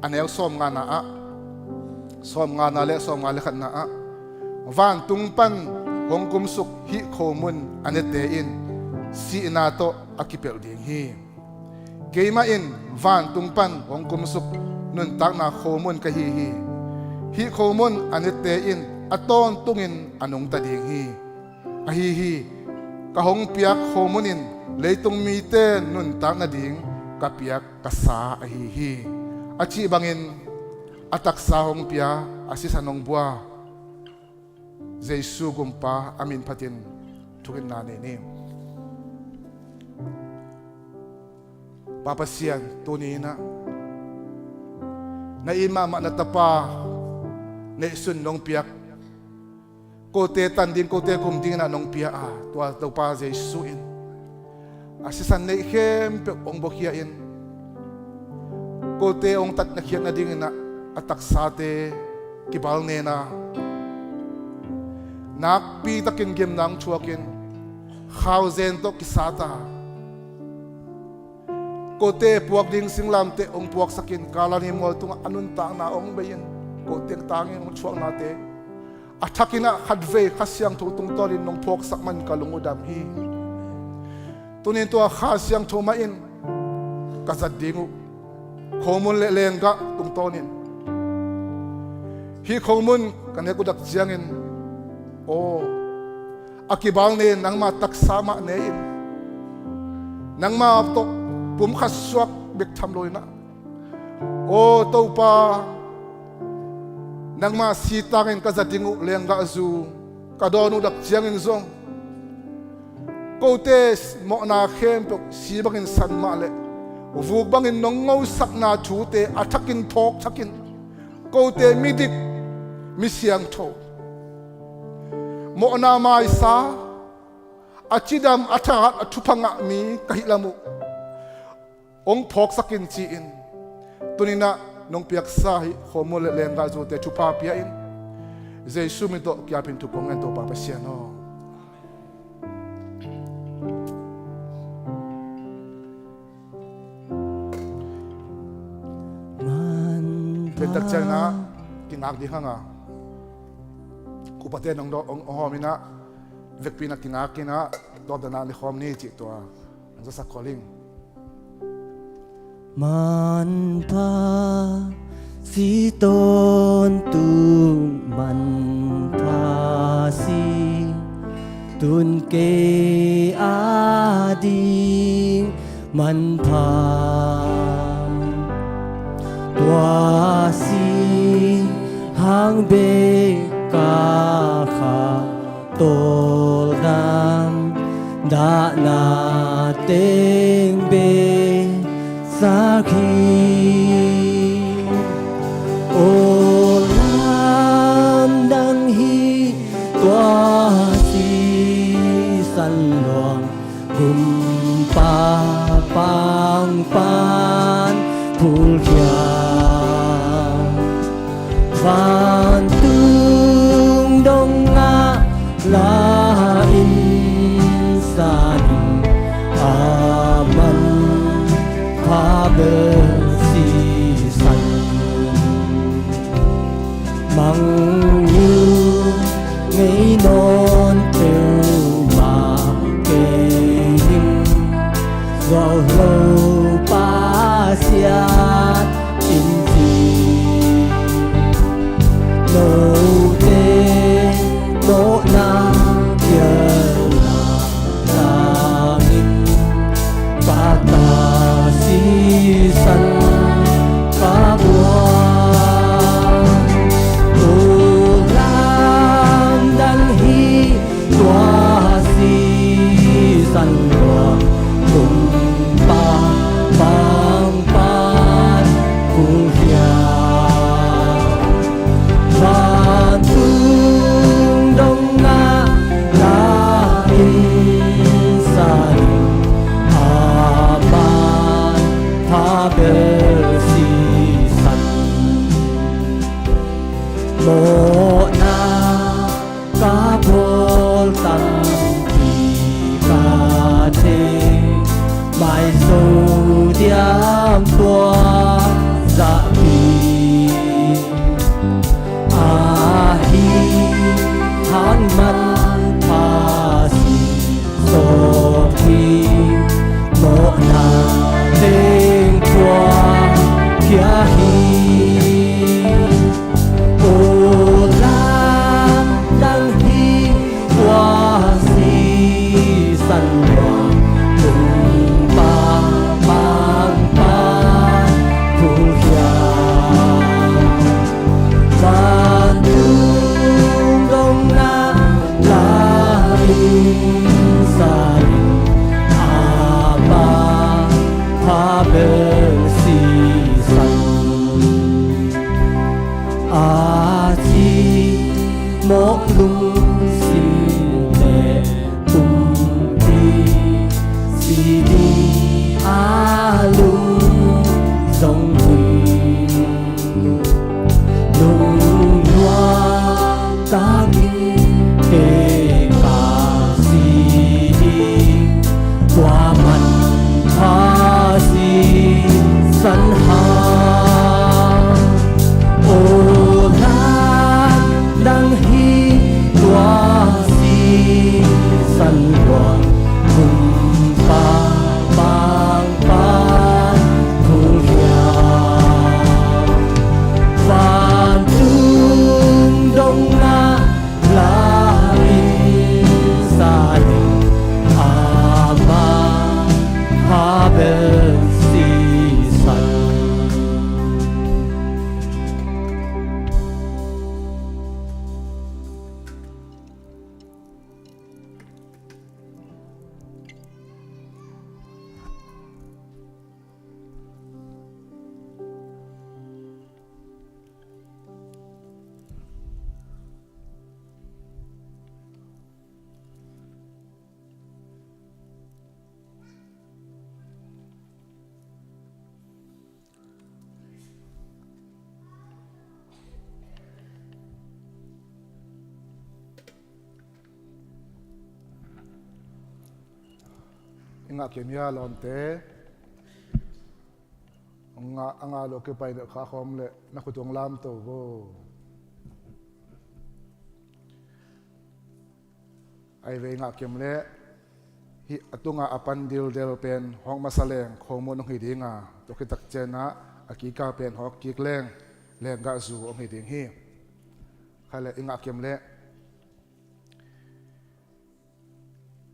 A neu sawmngana ah, sawmngana le sawmnga le khatna ah, "Vantung pan hong kumsuk hih khomun a nete in sihna tawh a kipelh ding hi. Keimah in vantung pan hong kumsuk nuntakna khomun ka hi hi. Hih khomun a nete in a tawntungin a nungta ding hi. Ahi hi, ka hong piak khomun in leitung mite nuntak nading ka piak ka sa ahi hi," a cih bangin a taksa hong pia, a sisan hong bua Jesu Gumpa a min phatin thungetna nei ni. Pa Pasian, tuni in ah na it mahmah na tapa neihsun nong piak, kote tan ding, kote kum dingin ah nong pia a, tua Topa Jesu in a sisan neih khempeuh hong buakhia in, kote hong tatna khiatna dingin ah a taksate kibalnen a, nakpitakin gimna hong thuakin khauzen tawh kisat a, kote puak ding singlamteh hong puaksakin, Kalvari mual tungah a nuntakna hong bei-in, kote tangin hong thuaknate a thakin ah khatvei Kha Siangtho tungtawnin nong phawksak man ka lung uh dam hi. Tunin tua Kha Siangtho mah in ka zat ding uh khomun le lenggah tungtawnin, hih khomun ka nek uh dak ciangin, aw, a kibalnen nangma taksa mah ne-in, nangma tawh pumkhat suak bek tham loin ah, aw Topa, nangma sitangin ka zat ding uh lenggahzu ka dawn uh dak ciangin zong, kote mawhna khempeuh si bangin san mah leh vuk bangin nong ngosakna thute a thakin phawk thakin, kote midik, mi siangtho, mawhna maisa, a cidam, a thahat, a thupha ngah mi ka hih lam uh hong phawksakin ci-in, tuninah nong piaksa hih khomun le lenggahzute thupha pia-in, Jesu min tawh kiapin thu kong ngen, Topa Pasian aw. Manpha. Piantak ciangin ah kingak ding hang a, upate nong dawh hong hawm in ah, vekpi in ah kingak in ah, tawpdan ah ni khawm ni cih tua hong zasak khol ing. Manpha si tawntung manpha si, tun kei ading manpha. Tua si hang bek ka kha tawldam, dahna teng bek sak hi. Aw lamdang hi tua sisan luang, kumpa pang pan phulkhia. Vantung dong ngah la-in san a Mawh lungsim te pumpi si ding a lung zong hun. Lungnuam takin peka si ding tua manpha sisan hang. Aw, nang hi tua sisan luang kumpa pangpa hong hiam. Vantung dong na lai sa ding ama ha bel sisan. I ngah kim hia lawmte? Ngah a ngah lo kipai deuh kha khawm le na khut hong lamto vo. Ai vei ngah kim le hih a tunga a pan dildel pen hawk masa leng khomun hong hi dinga, tua khitak cianah a kika pen hawk kik leng lenggah zu hong hi ding hi. Kha le i ngah kim le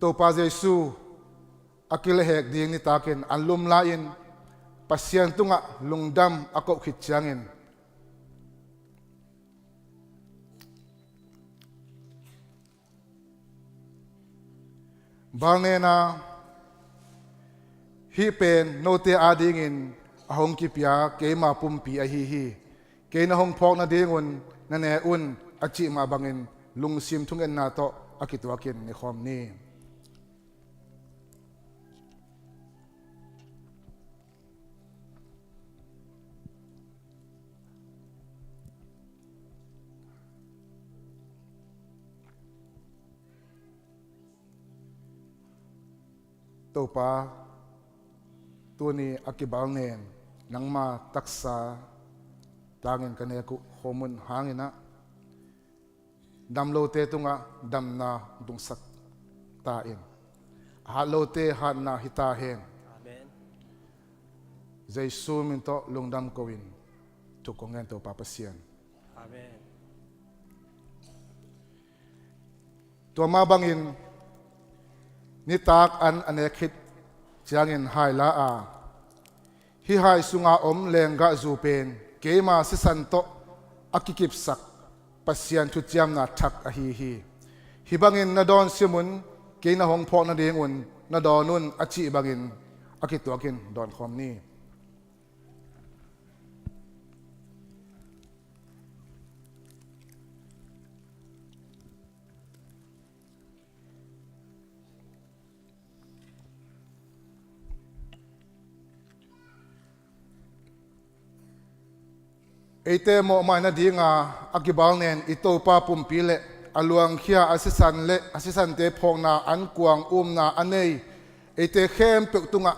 Topa Jesu a kilehhek ding nitakin an lum lai-in Pasian tungah lungdam a koh khit ciangin, Balnena, hih pen note adingin a hong kipia keima pumpi ahi hi. Kei na hong phawk nadingun na ne un, a cih mah bangin lungsim thungetna tawh a kituakin nekhawm ni. Topa, tuni a kibalnen nangma taksa tangin ka nek uh khomun hanginah damlote tungah damna hong tungsak ta in, a hatlote hatna hi ta hen. Amen. Jesu min tawh lungdam ko-in thuk kong ngen Topa Pasian. Amen. Tua mah bangin nitak an a nek khit ciangin hai la a, hih hai sunga om lenggahzu pen keima sisan tawh a kikipsak Pasian thuciamna thak ahi hi. Hih bangin na dawn simun, kei na hong phawk nadingun na dawn un, a cih bangin a kituakin dawnkhawm ni. Eite mawhmai nadinga a kibalnen i Topa pumpi le a luangkhia a sisan le a sisante phawkna an kuang umna a nei eite khempeuh tungah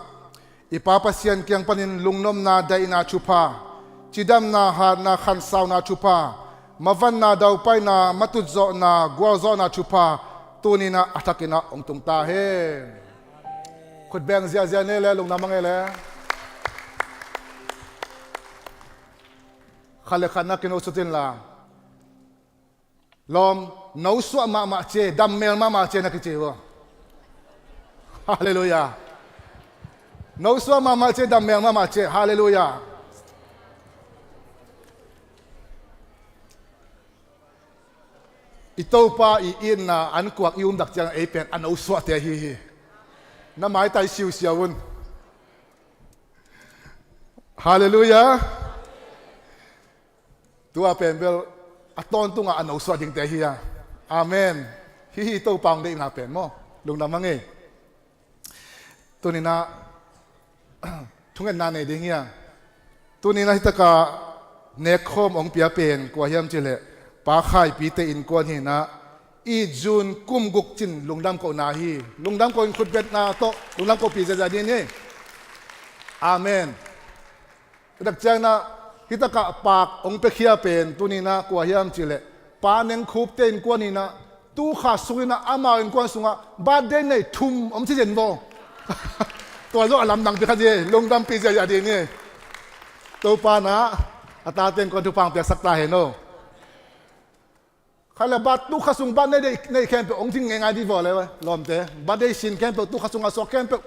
i Pa Pasian kiang panin lungnopna daihna thupha, cidamna hatna khansauna thupha, mavanna daupaina matutzawhna gualzawhna thupha tuninah a thakinah hong tung ta hen. Khutbeng ziahziah nei le lungdam a ngei le. Khat le khatna kino sutin la. Lawm, no suah mahmah cie, dammel mahmah cie na kici uh. Halleluiah. No suah mahmah cie, dammel mahmah cie. Halleluiah. I Topa i itna an kuak i umdak ciang ei pen a no suahte ahi hi. Na maitai siusiau un. Halleluiah. Tua pen bel a tawntungah a nosuah dingte hi a. Amen. Hih hi Topa hong deihna pen maw? Lungdam a ngei. Tuninah thungetna nei ding hi a. Tuninah hitakah nekkhawm hong pia pen kua hiam cihleh Pa Khaipite innkuan hinah, It June kum guk cin lungdam kohna hi. Lungdam koh in khutbetna tawh lungdam kohpih ziahziah ding hi. Amen. Dak cianginah hitakah paak hong piakhia pen tuninah kua hiam cihleh Pa Neng Khupte innkuan hinah, tukha sunginah amau innkuan sungah birthday nei thum om ci zen vaw. Tua zawh a lamdang pi kha dih, lungdam pi ziahziah ding hi. Topa nah a tate innkuan thupha hong piaksak ta hen aw. Kha le bat tukha sung bat nei, nei khempeuh hong ding ngeingai dih vaw le lawmte. Bat nei sin khempeuh tukha sungah suak khempeuh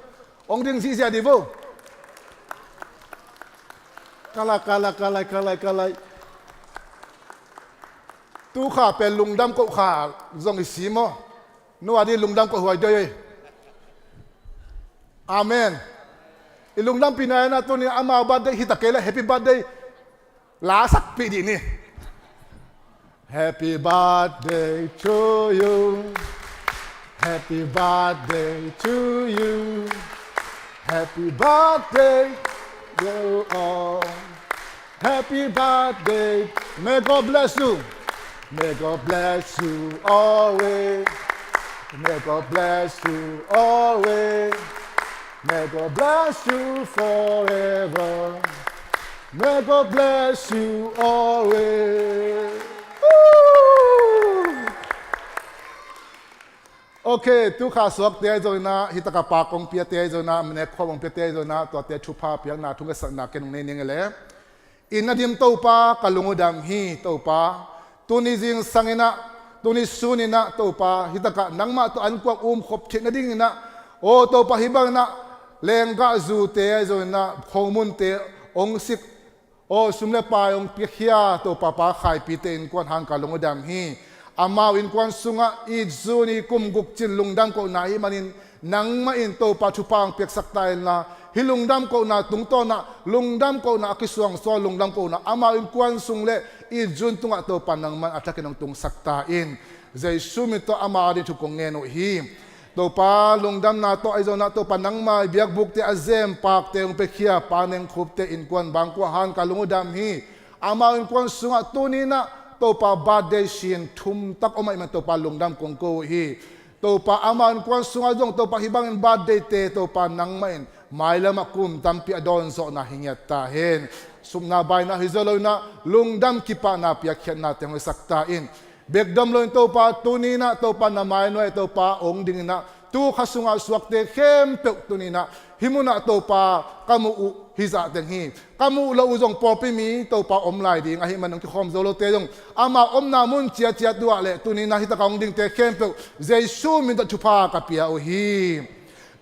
hong ding zihziah dih vaw. Kalai, kalai, kalai, kalai, kalai. Tukha pen lungdam koh kha zong i si maw? Nua dih lungdam koh huai doi. Amen. I lungdampihna inah tuninah amau birthday hi ta kei le happy birthday lasakpih dih ni. Happy birthday to you. Happy birthday to you. Happy birthday to you all. Happy birthday. May God bless you. May God bless you always. May God bless you always. May God bless you forever. May God bless you always. Woo! Ok, tukha suakte ahi zonginah, hitakah paak hong piate ahi zonginah, nekkhawm hong piate ahi zonginah, tuate thupha piakna thungetsak na ken hong nei ning e le. Inn a dim Topa, ka lung uh dam hi Topa. Tuni zingsang inah, tuni sun inah Topa, hitakah nangmah tawh ankuang umkhop theih nadinginah, aw Topa, hih banginah lenggah zute ahi zonginah, khomunte hong sik, aw sum le pai hong piakhia Topa, Pa Khaipite innkuan hang ka lung uh dam hi. Amau innkuan sungah It June kum guk cin lungdam kohna ahih manin, nangmah in Topa thupha hong piaksak ta inla, hih lungdam kohna tungtawnah lungdam kohna a kisuangsawl lungdam kohna amau innkuan sung le It June tungah Topa nangmah in a thakin hong tungsak ta in. Jesu min tawh amau ading thu kong ngen uh hi. Topa lungdamna tawh ahi zonginah Topa nangmah i biakbukte a zem paakte hong piakhia Pa Neng Khupte innkuan bangkua hang ka lung uh dam hi. Amau innkuan sungah tuninah Topa birthday sin thum tak om ahih man Topa lungdam kong ko uh hi. Topa amau innkuan sungah zong Topa hih bangin birthday te Topa nangmah in mailamah kum tampi a dawnzawhna hi ngiat ta hen. Supna baina hi zo loinah lungdam kipahna piakkhiatnate hong hisak ta in. Bekdom loin Topa tuninah Topa na mainuai Topa hong dinginah tukha sungah suakte khempeuh tuninah hih munah Topa ka muh uh hizah teng hi. Ka muh loh uh zong pawlpi mi Topa om lai ding ahih man hong kikhawm zo lote zong amau omna mun ciatciat uh ah le tuninah hitakah hong dingte khempeuh Jesu min tawh thupha ka pia uh hi.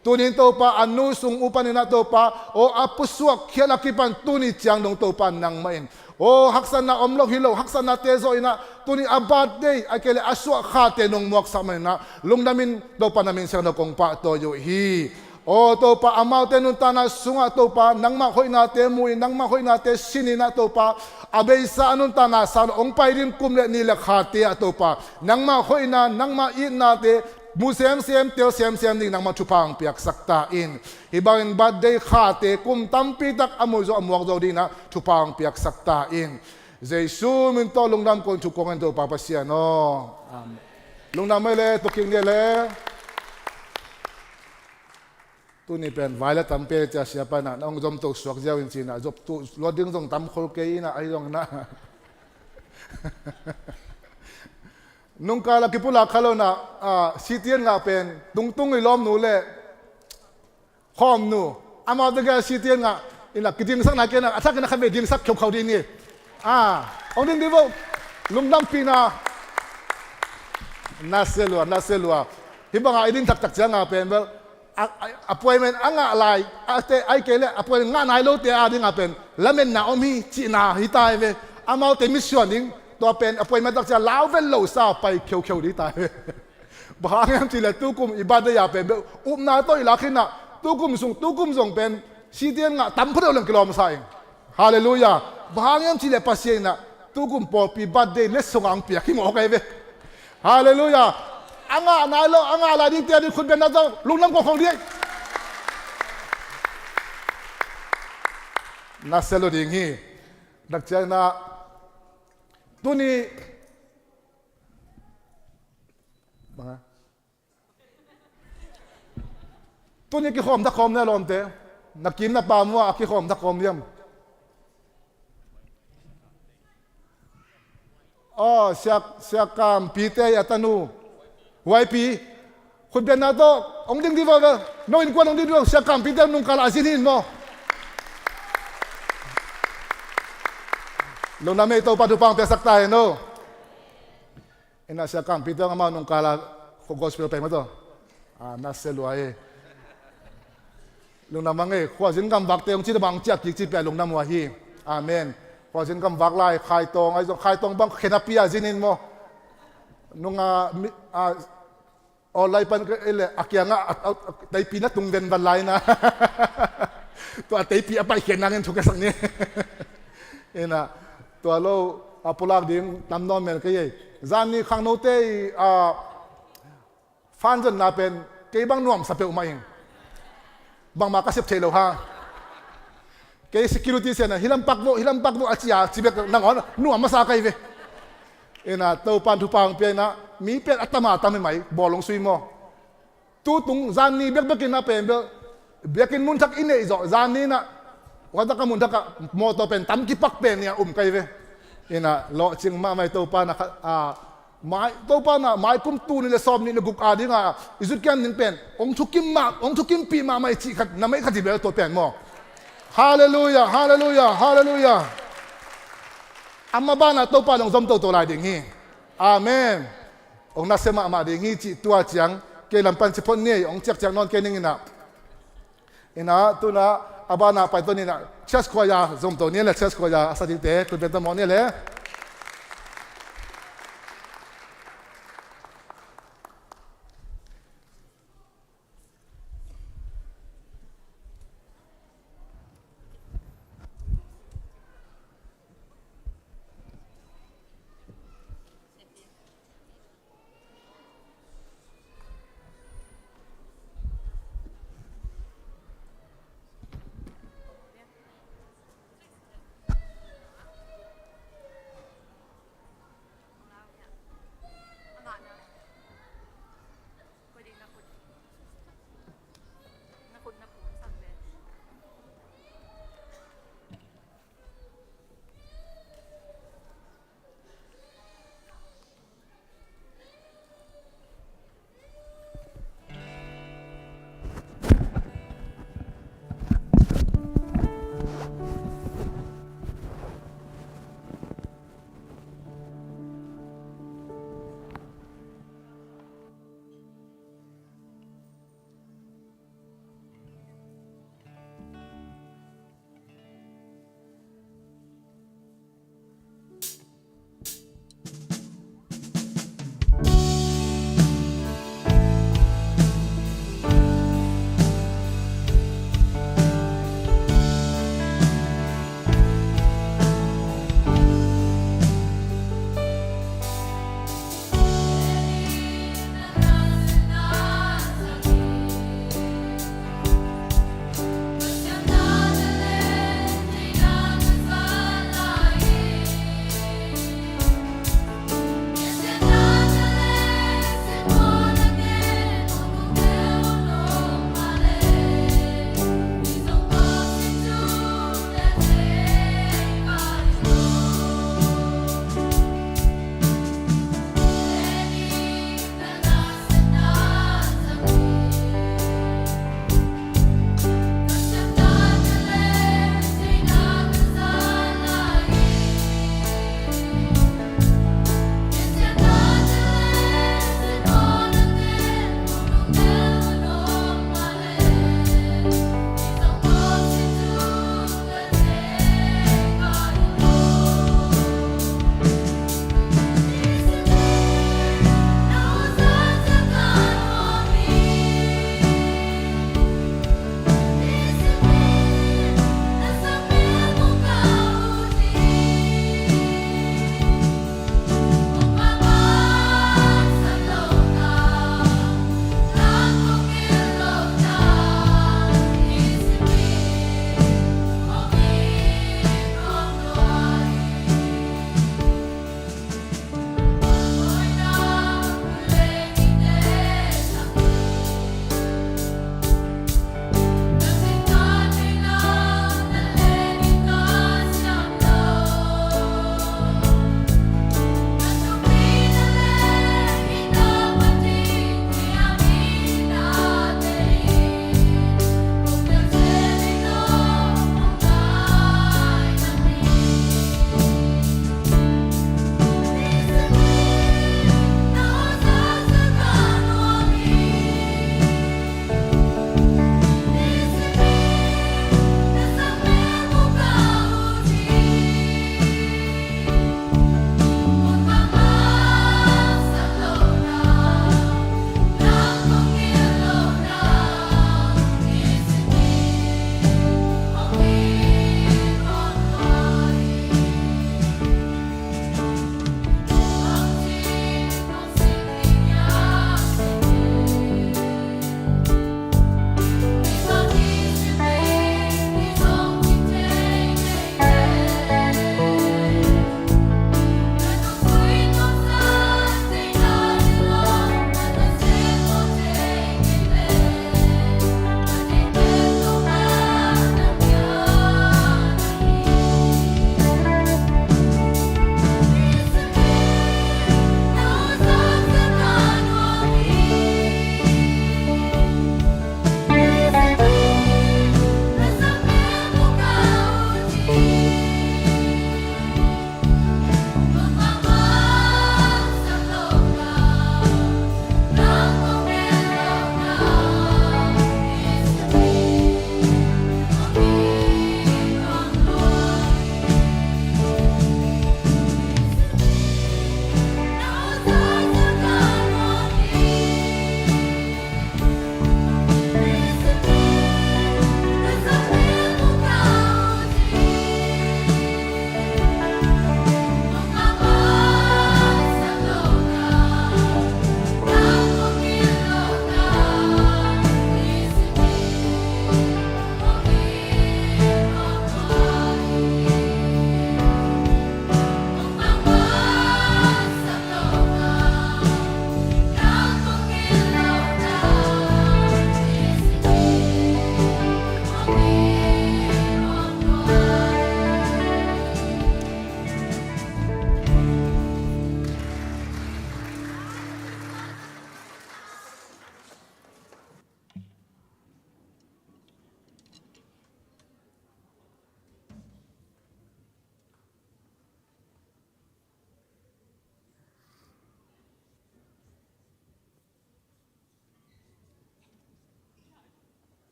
Tunin Topa a nu sung uh paninah Topa aw a pusuak khial a kipan tuni ciang dong Topa nangmah in aw haksatna om lo hi lo, haksatnate zawh inah tuni a birthday a kei le a suahkhate nong muaksak maninah lungdamin Topa na min siangtho kong pahtawi uh hi. Aw Topa amaute nuntakna sungah Topa nangmah hoihnate mu in, nangmah hoihnate sin inah Topa a beisa a nuntakna sang lo hong pai ding kum le ni le khate ah Topa nangmah hoihna, nangmah itnate mu semsem, tel semsem ding nangmah thupha hong piaksak ta in. Hih bangin birthday khate kum tampi tak a mu zo a muak zo dinginah thupha hong piaksak ta in. Jesu min tawh lungdam koin thu kong en Topa Pasian aw. Amen. Lungdam mai le, tuking dia le. Tuni pen vai le tampi cia siapa inah na hong zomto suak ziau in cinah zop tu luat ding zong tam khol kei inah ahi zonginah. Nungkal a kipulak kha lo inah, ah, C T N ngah pen tungtung i lawmnu le khawmnu amau tegel C T N ngah inah kidingsakna kei inah a thakin a khat vei dingsak kheukhau dih ni. Ah, hong ding dih vo. Lungdampihna. Na se lua, na se lua. Hih bangah i ding taktak ciang ngah pen bel a, a, appointment a ngah lai a te ai kei le appointment ngah nai lote a dingah pen lametna om hi cihna hi tai ve. Amaute misuan ding tua pen appointment takcia lau vel lo sa pai kheukheu ding tai ve. Bang hang hiam cihleh tukum i birthday a pen bel upna tawh i lak hinah tukum sung tukum zong pen C T N ngah tam phadeuh leng kilawmsa ing. Halleluiah. Bang hang hiam cihleh Pasian inah Tukum pawlpi birthday letsong ang piak hi mawk ahi ve. Halleluiah. A ngah nai lo, a ngah lai dingte a ding khut bengna tawh lungdam khawkhawng ding. Na sia lo ding hi. Dak ciangin ah tuni bang a Tuni kikhawm thakhawm ni a lawmte. Na kim na pam uh a kikhawm thakhawm diam? Aw, Sia, Sia Kam Pite a tanu. Huaipi. Khut bengna tawh hong ding dih veve. No innkuan hong ding dih veve. Sia Kam Pite nungkal a zin hi in maw? Lungdam ei, Topa thupha hong piaksak ta hen aw. Ina Sia Kam Pite amau nungkal a gospel peng mah tawh. Ah, na sia lua hi. Lungdam hang ei, khuazin gamvakte hong ci tabang ciah kik ci pia lungdam uh ahi. Amen. Khuazin gamvak lai, Khaitawng, ahi zong Khaitawng bang khen a pia zin in maw? Nunga mi, a, online pan ka, ele, a kiangah, a, a, a, teipi na tung venvan lai na. Tua teipi a paikhiat nangin thu ka sak ni. Ina, tua lo, a pulak ding tam nawn men ka hi ei. Zan ni khangnote i, a, fan zonna pen, kei bang nuamsa peuhmah ing. Bangmah ka sep thei lo ha. Kei security sian a, "Hi lam pak vo, hi lam pak vo," a ci a, ci bek nangawn nuam masa ka hi ve. Ina, Topan thupha hong pia ina, mi pen a tam a tam hi mai, bawlung sui maw. Tutung, zan ni bekbek ina pen bel, biakinn mun thak i neih zawh, zan ni ina, huatak a mun thak a, mawtaw pen tam kipak pen nia um ka hi ve. Ina, lawhcing mahmah i Topan a kha, a, Mai, Topa na, mai kum tul nih le sawm nih le guk a dinga i zutkiam ning pen hong thukim mah, hong thukimpih mahmah i cih khat, na mai khat hi bel tua pen maw. Halleluiah, halleluiah, halleluiah. Amah banah Topa in hong zom toto lai ding hi. Amen. Hong nasia mahmah ding hi cih tua ciang kei lam pan ci phot ni ei, hong ciakciak nawn kei ning ina. Ina, tuna, a bana pai to ni ina, church choir zom to ni le, church choir a sa dingte, khut beng ta mawh ni le.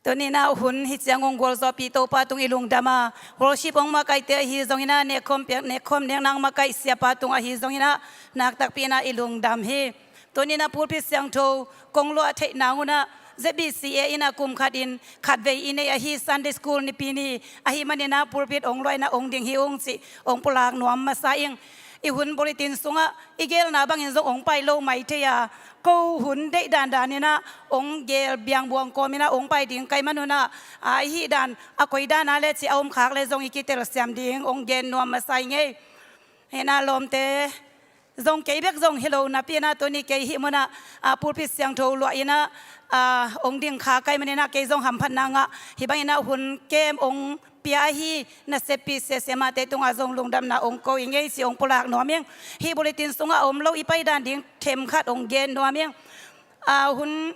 Tuni-in ah hun hih ciang hong gualzawhpih Topa tung i lungdam a, worship hong makaihte ahi zongin ah, nekkhawm piak, nekkhawm nekna hong makaih siapa tung ahi zongin ah, nakpi-in ah i lungdam hi. Tuni-in ah pulpit siangtho kong luah theih nang un ah, Z B C A in ah kum khatin khatvei i nei ahi Sunday School nipi ni ahih manin ah pulpit hong luah in ah hong ding hi ung cih hong pulak nuam masa ing. I hun bulletin sungah i geelna bangin zong hong pai lo mai thei a, ko hun deih dandan in ah hong geel biangbuang kawmin ah hong pai ding ka hih manun ah, a, i hih dan a koi dan a leh cih a om khak leh zong i kitelsiam ding hong gen nuam masa ing ei. Hi-in ah lawmte zong, kei bek zong hi lo napi-in ah tuni kei hih munah, a, pulpit siangtho luah in ah, a, hong ding kha ka hih manin ah kei zong hamphatna ngah, hih bangin ah hun kem hong pia ahi nasep pi C C M A-te tungah zong lungdamna hong ko ing ei cih hong pulak nuam ing. Hih bulletin sungah a om lo i pai dan ding themkhat hong gen nuam ing. A, hun,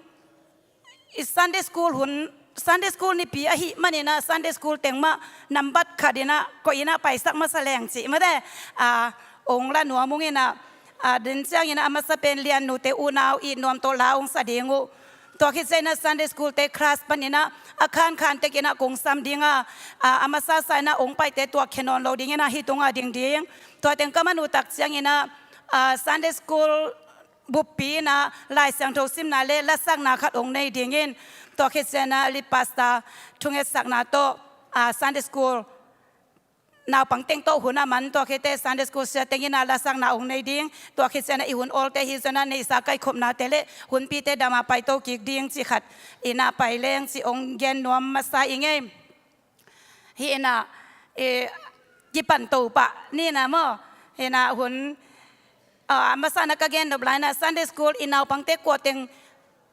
i Sunday School hun, Sunday School nipi ahih manin ah Sunday School teng mah nambat khat in ah koih in ah paisak masa leng cih mate, a, hong la nuam ung in ah, a, den ciangin ah a masa pen Lian nute unau it nuam tawh la hong sa ding uh. Tua khit ciangin ah Sunday School-te class panin ah a khankhan tekin ah kong sam ding a, a, a masasa in ah hong paite tuakkhia nawn lo dingin ah hih tungah ding ding. Tua teng ka man uh tak ciangin ah, a, Sunday School buppi in ah Lai Siangtho simna leh lasakna khat hong nei dingin, tua khit ciangin ah lead pastor thungetsakna tawh, a, Sunday School naupang teng tawh hun a man, tua khit teh Sunday School sia teng in ah lasakna hong nei ding. Tua khit ciangin ah i hun awlte hi zongin ah neihsa kaikhopnate leh hunpite dam a paito kik ding cih khat in ah pai leng cih hong gen nuam masa ing ei. Hi-in ah, e, kipan to pah ni-in ah maw. Hi-in ah hun, a, a masa-in ah ka gen nop lai-in ah Sunday School i naupangte kua teng,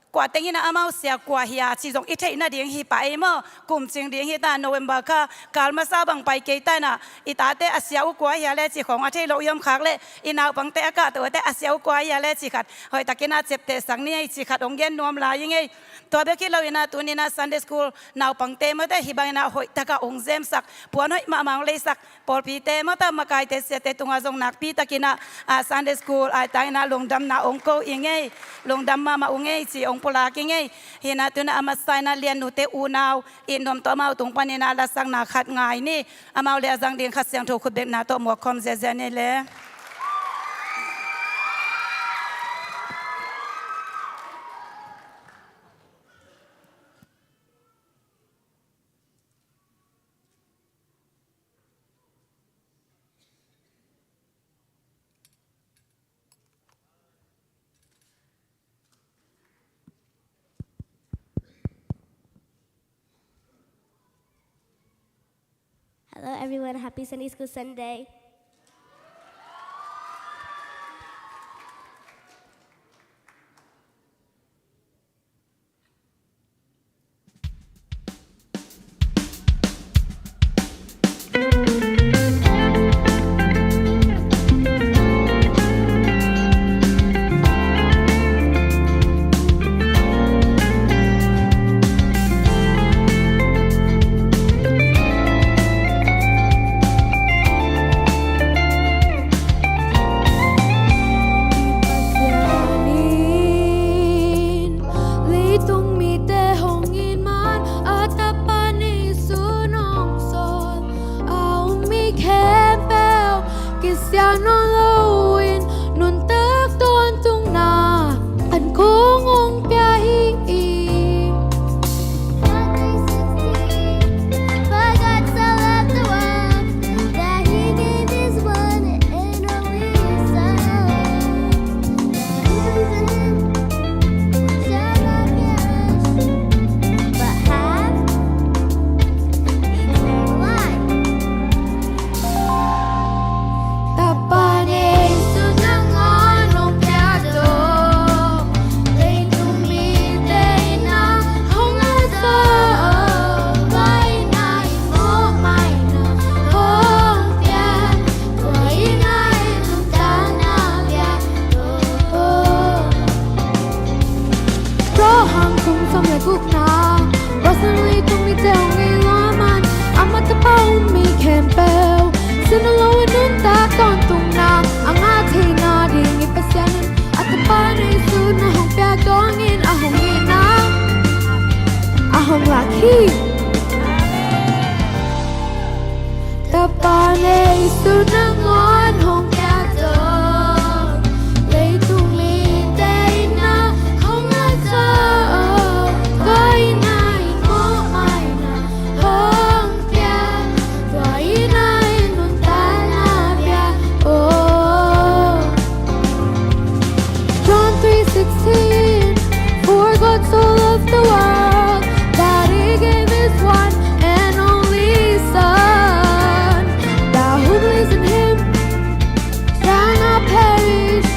kua teng in ah amau sia kua hi a cih zong i theih nading hi pah ei maw. Kum cing ding hi ta, November kha kal masa bang pai kei ta-in ah, i tate a sia uh kua hi a leh cih khawng a thei lo i om khak leh, i naupangte a kahto-te a sia uh kua hi a leh cih khat hoihtakin ah ciaptehsak ni ei cih khat hong gen nuam lai ing ei. Tua bek hi lo-in ah tuni-in ah Sunday School naupangte mawte hih bangin ah hoihtak ah hong zemsak, puan hoih mahmah hong leisak pawlpite mawte, makaite siate tungah zong nakpi takin ah, a, Sunday School aitang in ah lungdamna hong ko ing ei, lungdam mahmah ung ei cih hong pulak ing ei. Hi-in ah tu-in ah a masa-in ah Lian nute unau it nuam tawh amau tung panin ah lasakna khat ngai ni. Amau leh a zang ding Kha Siangtho khutbetna tawh muak khawm ziazia ni leh. Hello, everyone. Happy Sunday School Sunday. Leitung mite hong it man a Tapa nei sun hong sawl a um mi khempeuh kisiat nawn loin nuntak tawntungna an kong hong pia hi. For God so loved the world that he gave his one and only Son, that whoever believes in him shall not perish but have eternal life. Tapa ne Tapa nei Jesu nangawn hong piak dong, leitung mite in na hong laksawk, tua in na in mawhmaina hong pia, tua in na in nuntakna pia. Oh. John three sixteen, "For God so loved the world that he gave his one and only Son, that who believes in him shall not perish,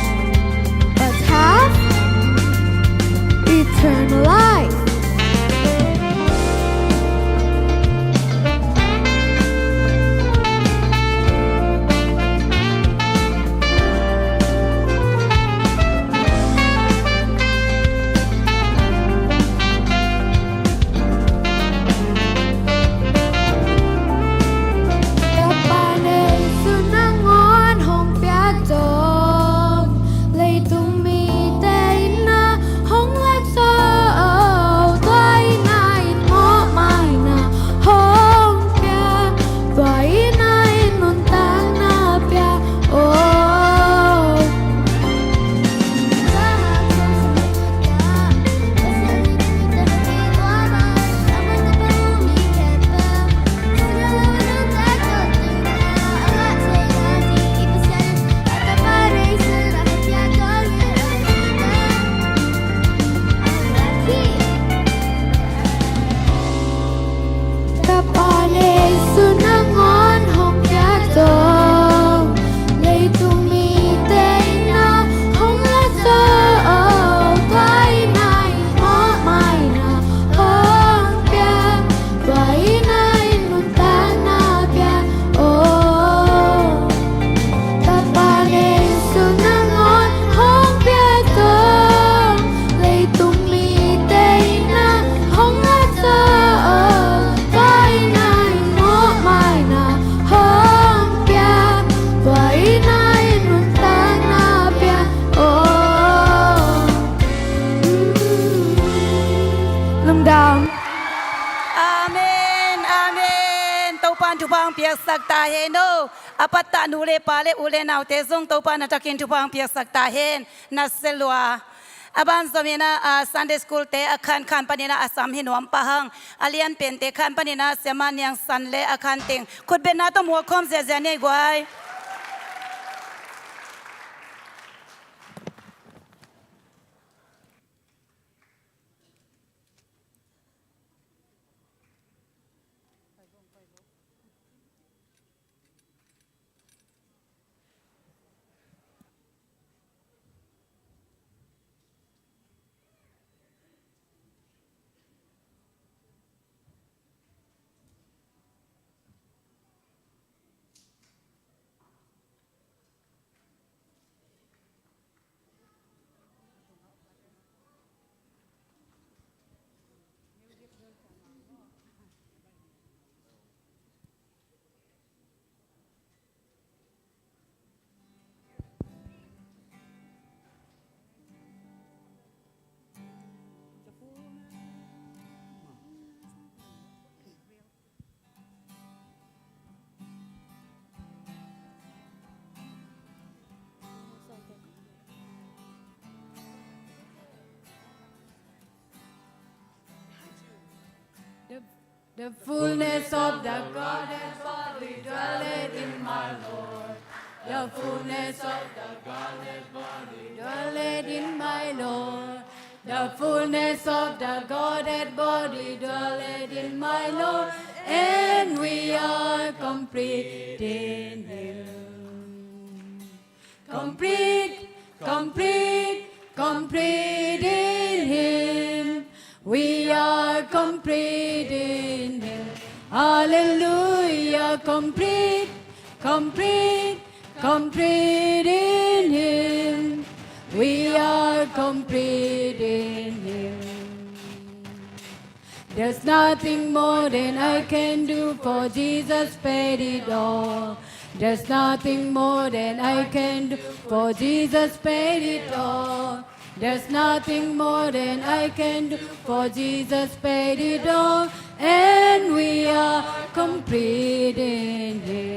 but have eternal life." Tapa nei Jesu nangawn hong piak dong, leitung mite in na hong laksawk, tua in na in mawhmaina hong pia, tua in na in nuntakna pia. Oh. Tapa nei Jesu nangawn hong piak dong, leitung mite in na hong laksawk, tua in na in mawhmaina hong pia, tua in na in nuntakna pia. Oh. Tapa nei Jesu nangawn hong piak dong, leitung mite in na hong laksawk, tua in na in mawhmaina hong pia, tua in na in nuntakna pia. Oh. Lungdam. Amen, amen. Topa'n thupha hong piaksak ta hen aw. A pattah nu le pa le u le naute zong Topa'n a takin thupha hong piaksak ta hen. Na se lua. A ban zom in ah, ah, Sunday school te a khan, khan panin ah a sam hi nuam pah hang. A lian pente khan panin ah Siama Niang San le a khan teng khutbetna tawh muak khawm ziahziah ni ei guai. The, the fullness of the Godhead bodily dwelleth in my Lord. The fullness of the Godhead bodily dwelleth in my Lord. The fullness of the Godhead body dwelleth in my Lord, and we are complete in Him. Complete, complete, complete in Him. We are complete in Him. Hallelujah, complete, complete, complete in Him. We are complete in Him. There's nothing more than I can do, for Jesus paid it all. There's nothing more than I can do, for Jesus paid it all. There's nothing more than I can do, for Jesus paid it all. And we are complete in Him.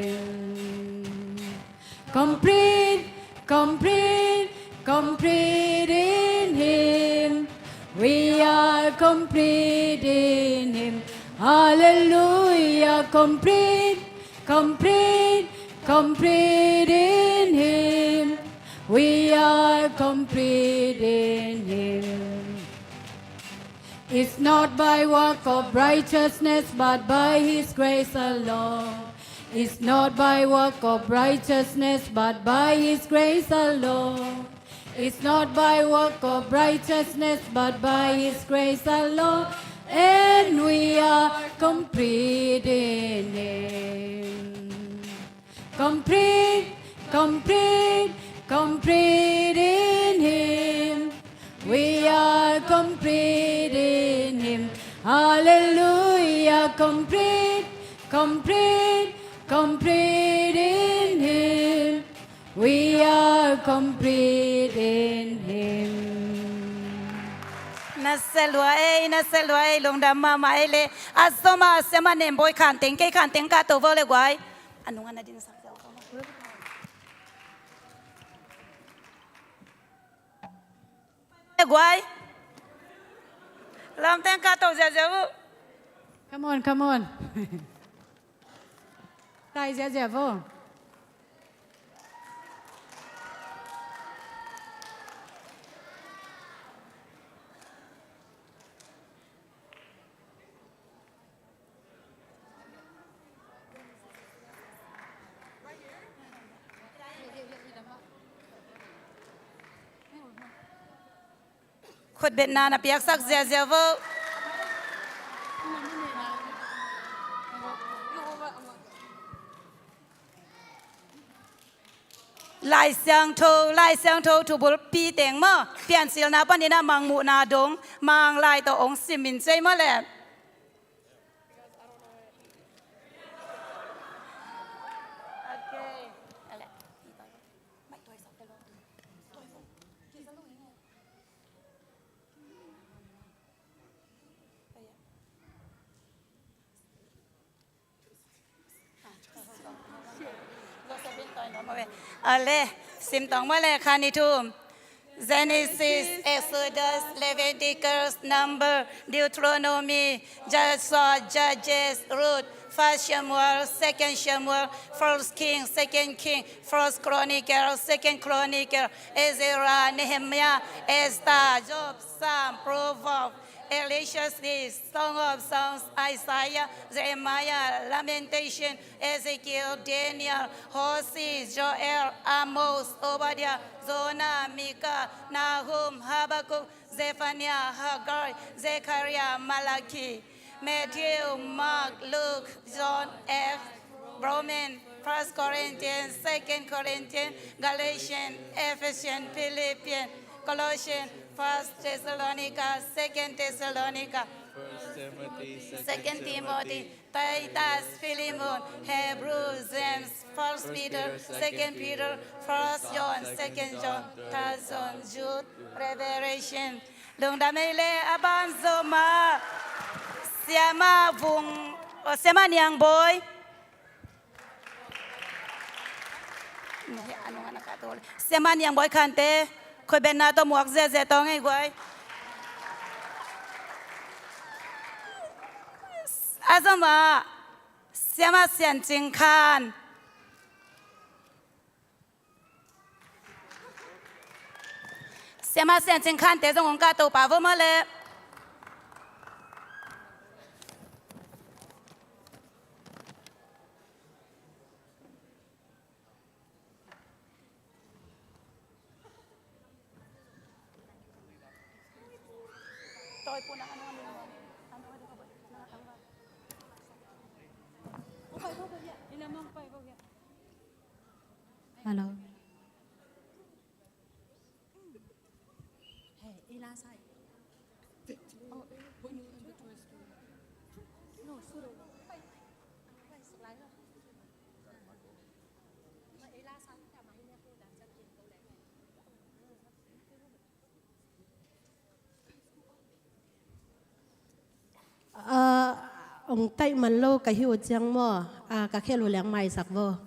Complete, complete, complete in Him. We are complete in Him. Hallelujah. Complete, complete, complete in Him. We are complete in Him. It's not by work of righteousness, but by His grace alone. It's not by work of righteousness, but by His grace alone. It's not by work of righteousness, but by His grace alone. And we are complete in Him. Complete, complete, complete in Him. We are complete in Him. Hallelujah. Complete, complete, complete in Him. We are complete in Him. Na sia lua ei, na sia lua ei, lungdam mahmah ei leh. A zoma siama Nembawi khan teng, kei khan teng ka to vo le guai. A nung a na din sak sia. Guai. Lamteng ka to ziazia uh. Come on, come on. Tai ziazia vo. Khutbetna na piaksak ziazia vo. Lai Siangtho, Lai Siangtho thubulpi teng maw, Piancilna panin a Mangmuhna dong, Manglai tawh hong sim in cei maw le. Ale, sim tong maw le, khan i thum. Genesis, Exodus, Leviticus, Number, Deuteronomy, Joshua, Judges, Ruth, First Samuel, Second Samuel, First King, Second King, First Chronicle, Second Chronicle, Ezra, Nehemiah, Esther, Job, Psalm, Proverbs, Ecclesiastes, Song of Songs, Isaiah, Jeremiah, Lamentation, Ezekiel, Daniel, Hosea, Joel, Amos, Obadiah, Jonah, Micah, Nahum, Habakkuk, Zephaniah, Haggai, Zechariah, Malachi, Matthew, Mark, Luke, John, Acts, Romans, First Corinthians, Second Corinthians, Galatians, Ephesians, Philippians, Colossians, First Thessalonica, Second Thessalonica, First Timothy, Second Timothy, Titus, Philemon, Hebrews, James, First Peter, Second Peter, First John, Second John, Third John, Jude, Revelation. Lungdam ei le. A ban zoma siama Vung, o, siama Niang Bawi. Siama Niang Bawi khante, khutbetna tawh muak ziazia tawh ngei guai. A zoma siama Sian Cing Khan. Siama Sian Cing Khante zong hong kahto pah vo maw le. Hello. Ah, ong taih man lo ka hi uh ciang maw, ah, ka khelh uh leng maisak vo.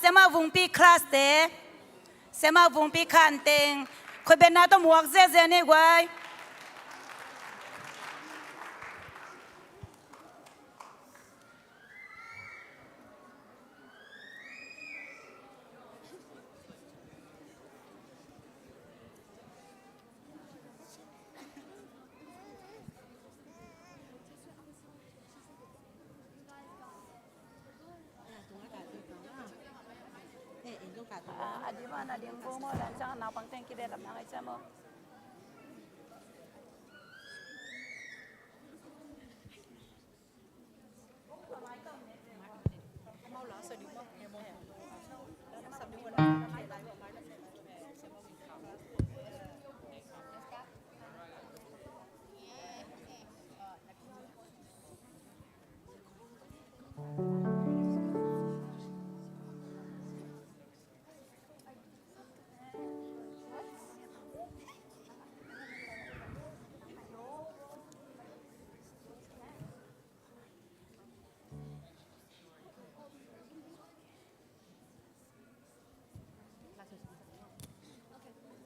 Siamah Vungpi class te, Siamah Vungpi khan teng khutbetna tawh muak ziahziah ni guai. A, a ding a, a ding bawm aw, dan ciang naupang teng kibehlap na ngai ciam aw.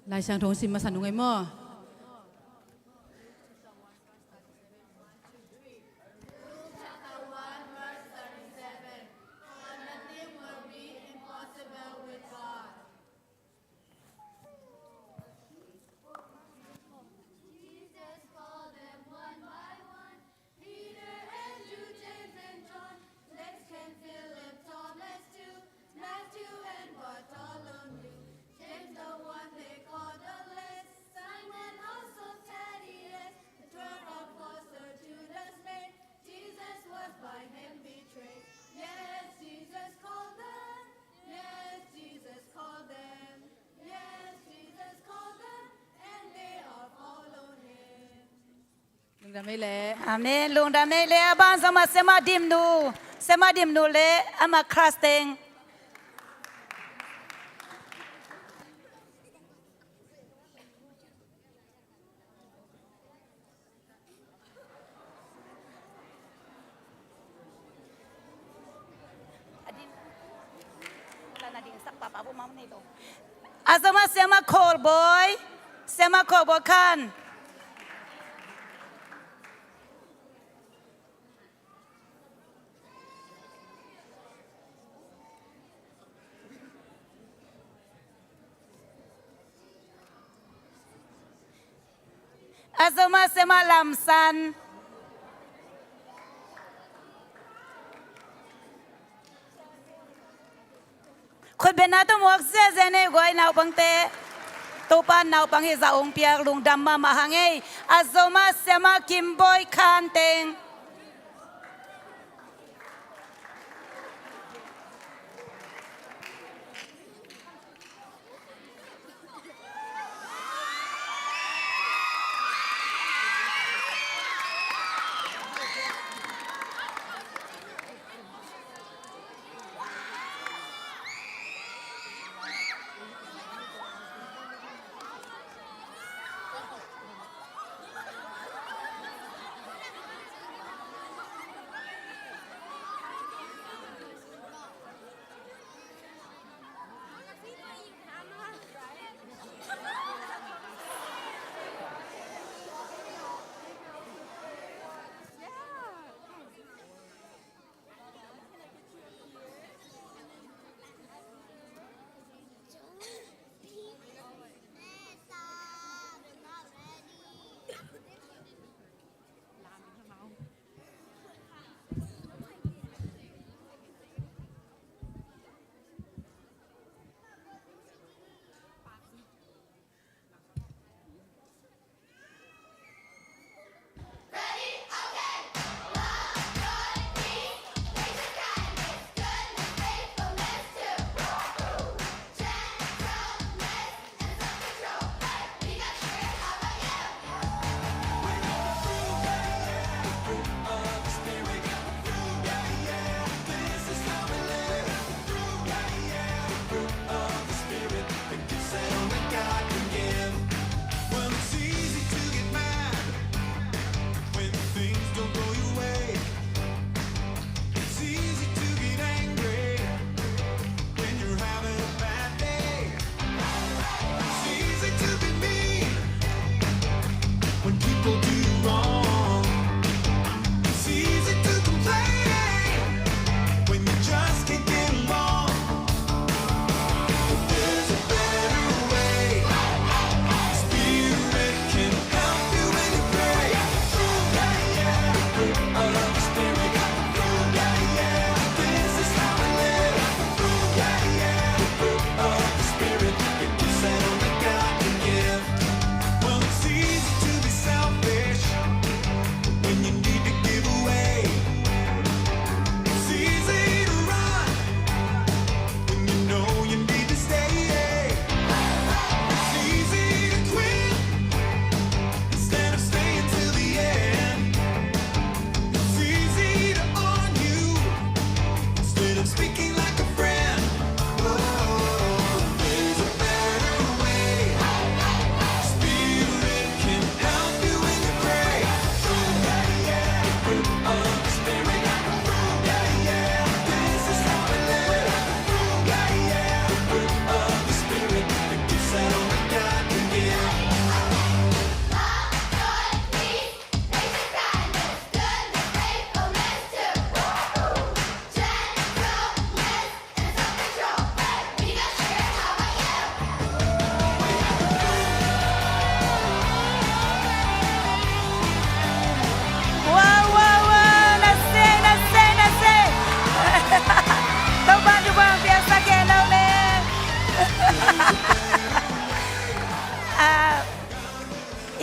Lai Siangtho sim masa nung ei maw? Jesus called them one by one. Peter, Andrew, James, and John. Next came Philip, Thomas too, Matthew and Bartholomew. James, the one they called the Less. Simon, also Thaddeus. The twelve apostles Judas made. Jesus was by him betrayed. Yes, Jesus called them. Yes, Jesus called them. Yes, Jesus called them, and they all followed him. Lungdam ei leh. Amen. Lungdam ei leh. A ban zong mah Siamah Dimnu, Siamah Dimnu leh amah class teng. A zong mah Siamah Khawl Bawi, Siamah Khawl Bawi khan. A zong mah Siamah Lam San. Khutbetna tawh muak ziahziah ni ei guai naupangte. Topa'n naupang hih zah hong piak, lungdam mahmah hang ei. A zong mah Siamah Kim Bawi khan teng.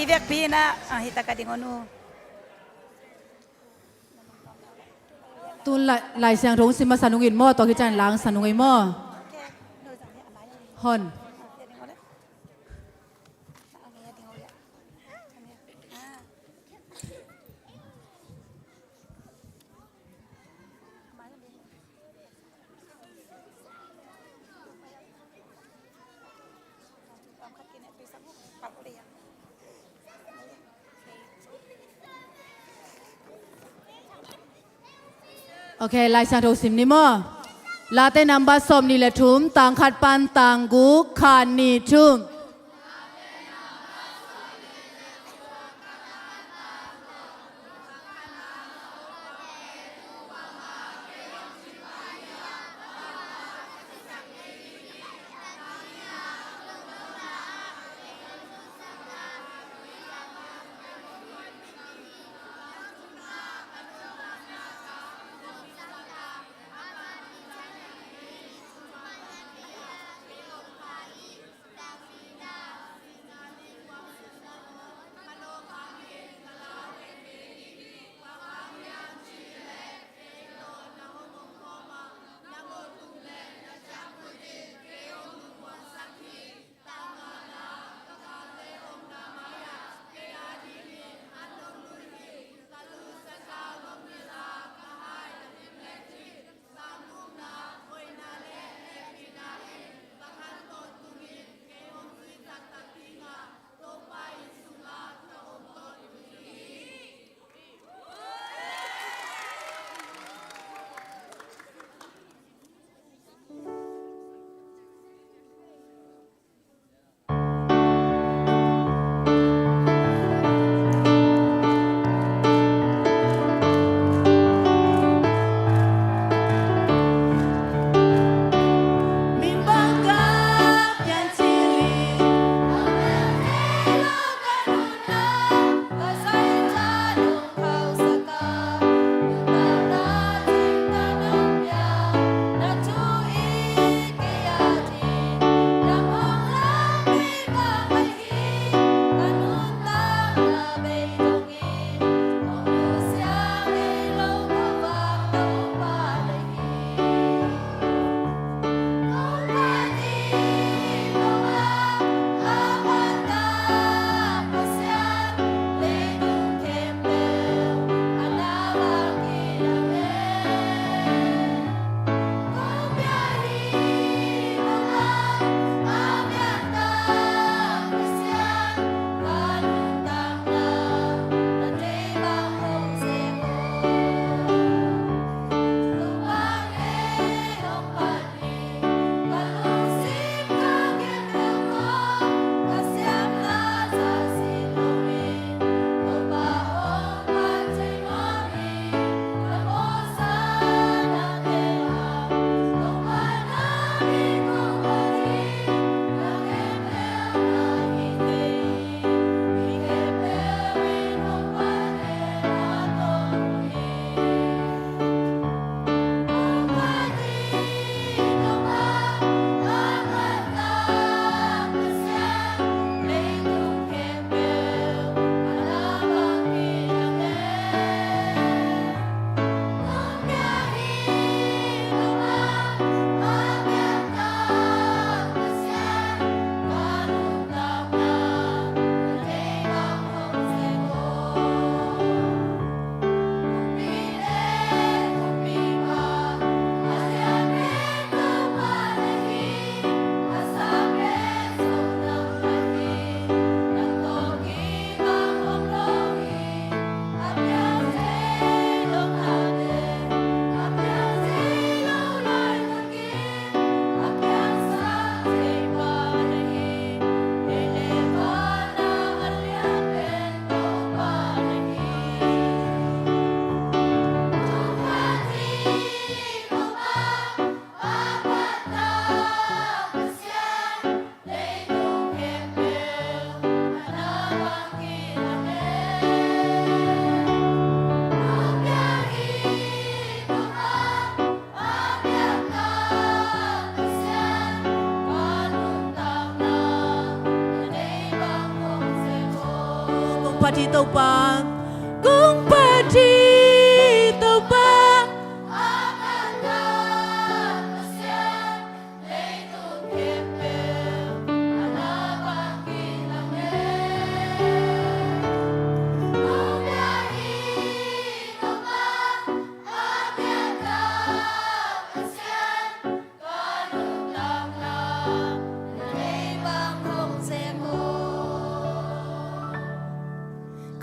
Vekpi na, ah, hi taka ding o nu. Tun Lai, Lai Siangtho sim masa nungin maw, tua khit ciang langsa nungin maw. Hon. Ok, Lai Siangtho sim ni maw. Late number sawm nih le thum, tang khat pan tang guk, khan nih thum. Pati Topa, kong pati Topa.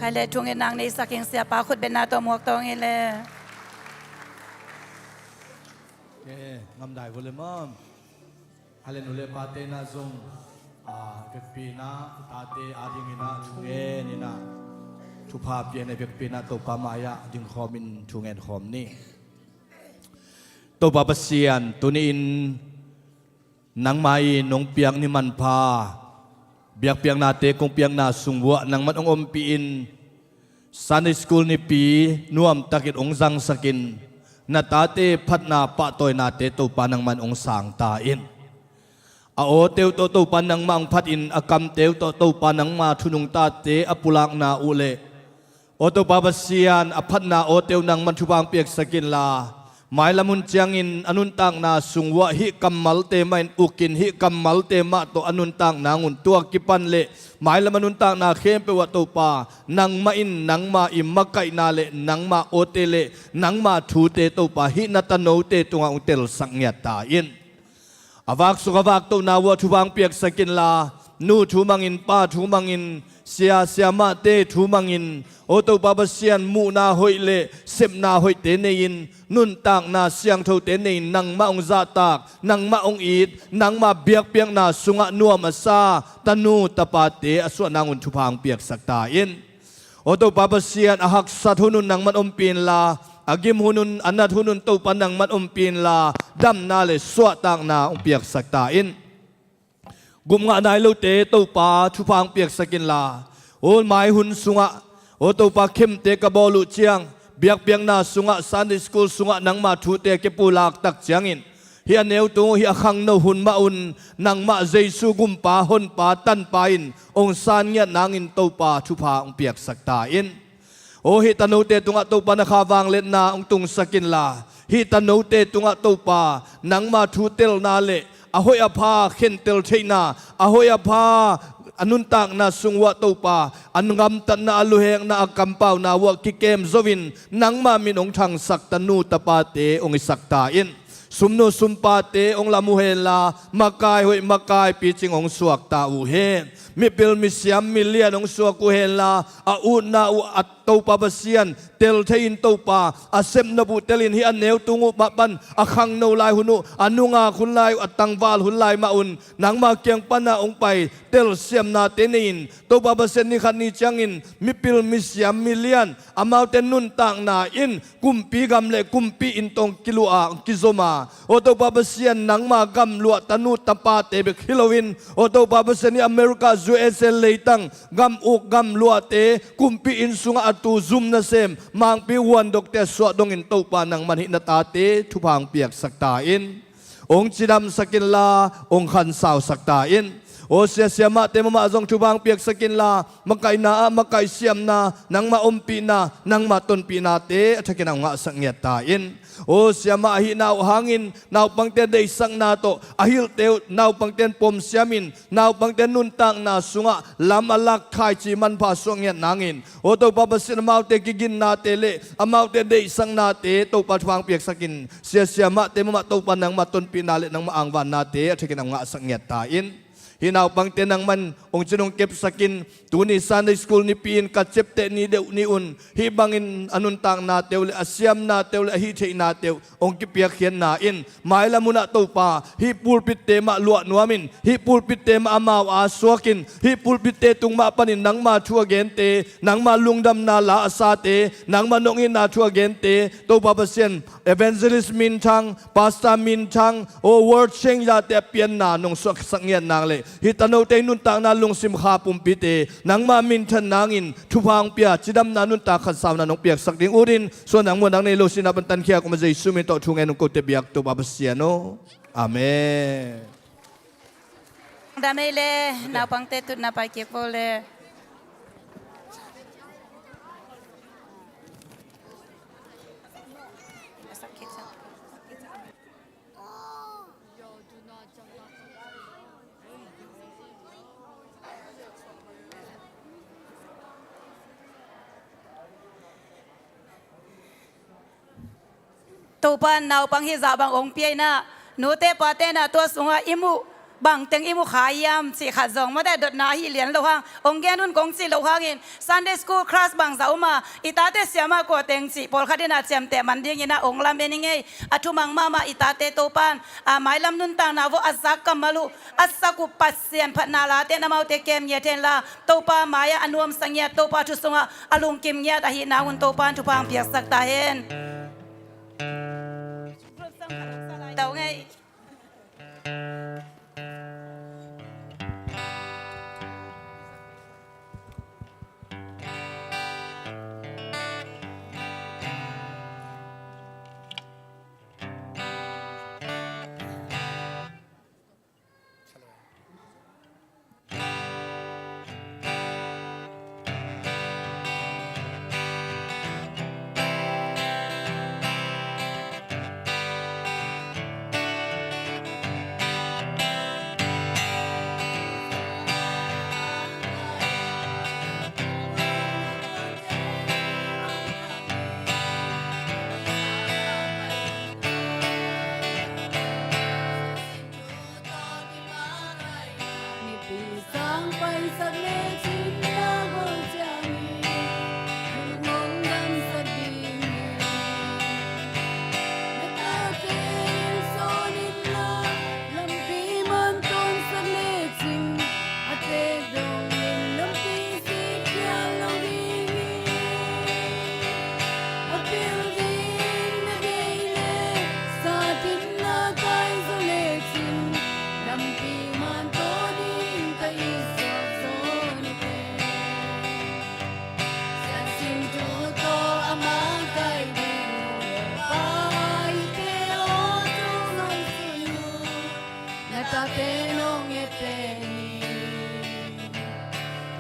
Khai le thungen nang nei saking siapa khut bena tawh muak tawng hi le. Ke, ngamdai vua le mawm. A le nu le pate na zong, a, vekpi na, tate a dingin a thungen in a, thupha pian a vekpi na Topa mai-ah dingkhawm in thungen khawm ni. Topa Pasian, tuni-in nangmah in hong piak ni manpha, biakpiaknate kong piakna sung vuah nangman hong ompih in, Sunday School nipi nuamtakin hong zangsakin, na tate phatna pahtawinate Topa nangman hong sang ta in. A awteu tawh Topa nangmah hong phatin, a kamteu tawh Topa nangmah thunungtate a pulakna uh le, aw Topa Pasian, a phatna awteu nangman thupha hong piaksak inla, mailam hun ciangin a nuntakna sung vuah hih kammalte mah in ukin, hih kammalte mah tawh a nuntakna ngun tua kipan le mailam a nuntakna khempeuh ah Topa, nangmah in nangmah i makaihna le nangmah awte le nangmah thute Topa, hih na tanote tungah hong telsak ngiat ta in. A vaksuk a vaktohna vuah thupha hong piaksak inla, nu thu mangin, pa thu mangin, sia siamahte thu mangin, aw Topa Pasian, muhna hoih le sepna hoihte nei-in, nuntakna siangthote nei-in, nangmah hong zahtak, nangmah hong it, nangmah biakpiakna sungah nuam a sa tanu tapate a suah nang un thupha hong piaksak ta in. Aw Topa Pasian, a haksat hun un nangman ompih inla, a gim hun un, a nat hun un Topa nangman ompih inla, damna le suahtakna hong piaksak ta in. Gupngah nai lote Topa thupha hong piaksak inla, aw mai hun sungah, aw Topa, khemte ka bawl uh ciang, biakpiakna sungah, Sunday School sungah nangmah thute a kipulak tak ciangin, hih a neu tung uh, hih a khangno hun mah un nangmah Jesu Gumpa, Honpa, Tanpa in hong san ngiat nangin Topa thupha hong piaksak ta in. Aw hih tanote tungah Topa na kha vangliatna hong tungsak inla, hih tanote tungah Topa nangmah thu telna le a hoih a pha khentel theihna, a hoih a pha a nuntakna sung vuah Topa, a gamtatna, a luhekna, a kampauna vuah kikem zo in nangmah min hong thangsak tanu tapate hong hisak ta in. Sumnu sumpate hong lam uh henla, makai hoih makai picing hong suak ta uh hen. Mipil misiam milian hong suak uh henla, a utna uh a Topa Pasian, tel thei in Topa, a sepnop uh tel in, hih a neu tung uh mah pan, a khangno lai hun uh, a nungak hun lai uh, a tangval hun lai mah un nangmah kiang pana hong pai telsiamnate nei in, Topa Pasian, ni khat ni ciangin mipil misiam milian amaute nuntakna in kumpi gam le kumpi inn tawh hong kiluah a, hong kizom a, aw Topa Pasian, nangmah gamluah tanu tapate bek hi loin, aw Topa Pasian, hih America, U S A leitang gam uk gamluahte kumpi inn sungah a tu zum nasem mangpi huandokte a suah dongin Topa nangman hih na tate thupha hong piaksak ta in. Hong cidamsak inla, hong khansausak ta in. Aw sia siamahte mahmah zong thupha hong piaksak inla, makaihna ah makaih siamna, nangmah ompihna, nangmah tonpihnate a thakin a hong ngahsak ngiat ta in. Aw siamah ahihna uh hangin naupangte deihsakna tawh a hilhte uh naupangte in pom siamin, naupangte nuntakna sungah lam a lak khaici manpha suak ngiat nangin, aw Topa Pasian, amaute kiginnate le amaute deihsaknate Topa thupha hong piaksak in. Sia siamahte mahmah Topa nangmah tonpihna le nangmah angvannate a thakin a hong ngahsak ngiat ta in. Hih naupangte nangman hong cin hong kepsak in, tuni Sunday School nipi in ka ciapteh ni deuh ni un hih bangin a nuntaknate uh le a siamnate uh le a hihtheihnate uh hong kipiakkhiatna in, mailam hunah Topa, hih pulpitte mah luah nuamin, hih pulpitte mah amau a suakin, hih pulpitte tung mah panin nangma thu a gente, nangma lungdamna la a sate, nangma nong itna thu a gente, Topa Pasian, evangelist minthang, pastor minthang, aw world changer-te a pianna nong suaksak ngiat nang le hih tanote nuntakna lungsim kha pumpite nangma minthan nangin thupha hong pia, cidamna nuntak khansauna nong piaksak ding utin, suan nang muan nang nei lo sihna pan tankhia kong a Jesu min tawh thu ngen hong kote biak Topa Pasian aw. Amen. Dam ei le, naupangte tutna pai kik vo le. Topa in naupang hih zah bang hong pia in ah, nute pate in ah tua sungah i muh bangteng i mu kha hiam cih khat zong mate dotna ahi lian lo hang, hong gen un kong cih loh hangin, Sunday school class bangzah om a, i tate siamah kua teng cih pawlkhat in ah ciamteh man dingin ah hong lamen ing ei. A thumang mahmah i tate Topa in, a, mailam nuntakna vawh a zak kammal uh, a sak uh Pasian phatna late in amaute kem ngiat hen la, Topa mai-ah a nuamsa ngiat, Topa thu sungah a lungkim ngiat ahih nang un Topa in thupha hong piaksak ta hen.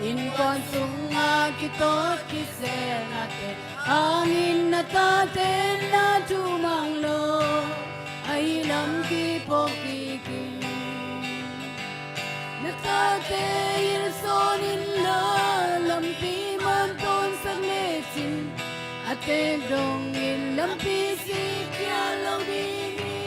Innkuan sungah kitot kizelnate hangin na tate na thumang lo, ahi lam kiphawk kik in. Na tate hilhsawn inla, lampi man tawnsak lecin, a teek dongin lampi sik khial lo ding hi.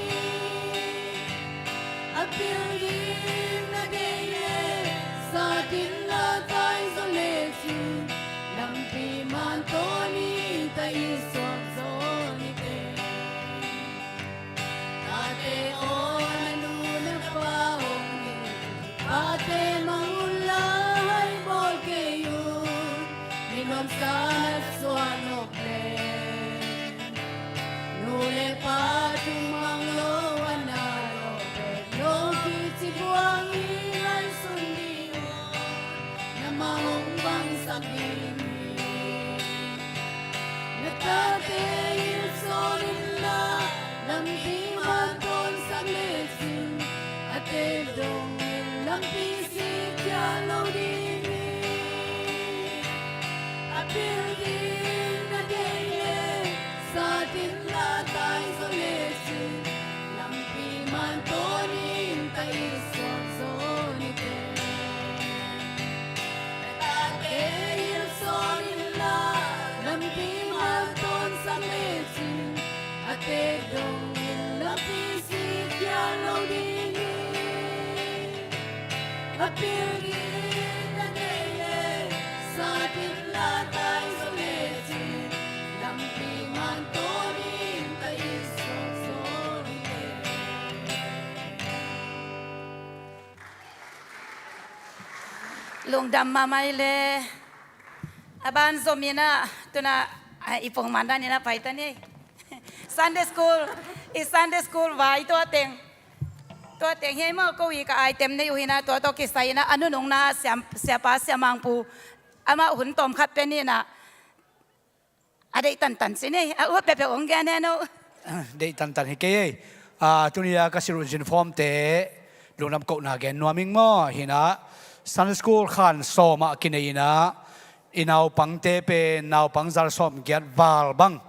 A pil ding na deih leh, sat inla tai zaw lecin, lampi man tawn in, ta i suak zaw ni teh. Tate aw, na nu na pa hong ding, pate mang unla hai bawl kei un. Minuamsa na suah nop leh, nu le pa thumang lo a na lawh pek lo kici buang hi. Ngaihsun dih un, na mang hong bangsak ding hi. Na tate hilhsawn inla, lampi man tawnsak lecin, a teek dongin lampi sik khial lo ding hi. A pil ding na deih leh, sat inla tai zaw lecin, lampi man tawn in, ta i suak zaw ni teh. Na tate hilhsawn inla, lampi man tawnsak lecin, a teek dongin lampi sik khial lo ding hi. A pil ding na deih leh, sat inla tai zaw lecin, lampi man tawn in, ta i suak zaw ni teh. Lungdam mahmah i le. A ban zom in ah, tu-in ah, a, i pongman dan in ah pai ta ni. Sunday school, i Sunday school vai tua teng. Tua teng hi ei maw, ko i ka item nei uh hi in ah, tua tawh kisai in ah, a nunung na siam, siapa siamangpu. Amah hun tawm khat pen in ah. A deih tantan ci ni, a ut peuhpeuh hong gen hen aw. Deih tantan hi kei ei. Ah, tuni-a ka silh uh uniform-te lungdam kohna gen nuam ing maw. Hi in ah Sunday school khan sawm ah kinei in ah, i naupangte pen naupang za le sawmgiat val bang,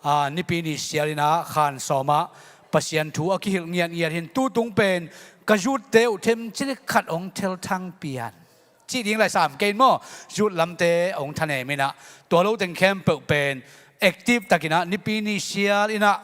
ah, Nipi ni sial in ah khan sawm ah Pasian thu a kihilh ngiatngiat hi in, tu tung pen ka youth-te uh themcik khat hong thelthang pian cih ding lai sam kei in maw. Youth lamte hong thanem in ah, tua lo teng khempeuh pen active tak in ah Nipi ni sial in ah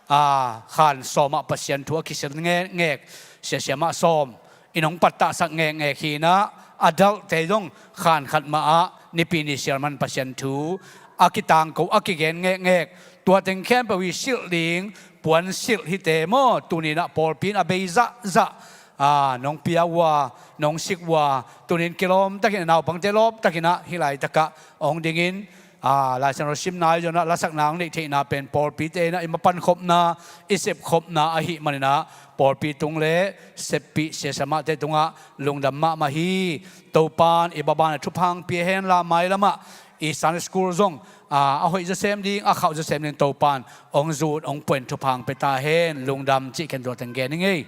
a, khan sawm ah Pasian thu a kisil ngekngek, Sia Siam ah Sawm in hong pattahsak ngekngek hi inah, adult te zong khan khat mah ah Nipi ni sialman Pasian thu a kitangko, a kigen ngekngek, tua teng khempeuh i silh ding puan silh hite maw, tuni inah pawlpi in a bei zahzah, a, nong pia uh a, nong sik uh a, tuni in kilawm takin, a naupangte lawp takin ah hih laitak ah hong dingin, a, Lai Siangtho sim nai zong ah lasakna hong neih theihna pen pawlpite inah i mapan khopna, i sep khopna ahih man inah pawlpi tung le seppih Sia Siam ahte tungah lungdam mahmah hi. Topa'n i baban a thupha hong pia hen la, mailam ah i Sunday school zong, a, a hoih zawsem ding, a khauh zawsem ding Topa'n hong zut, hong pua in thupha hong pia ta hen. Lungdam cih ken tua teng gen ing ei.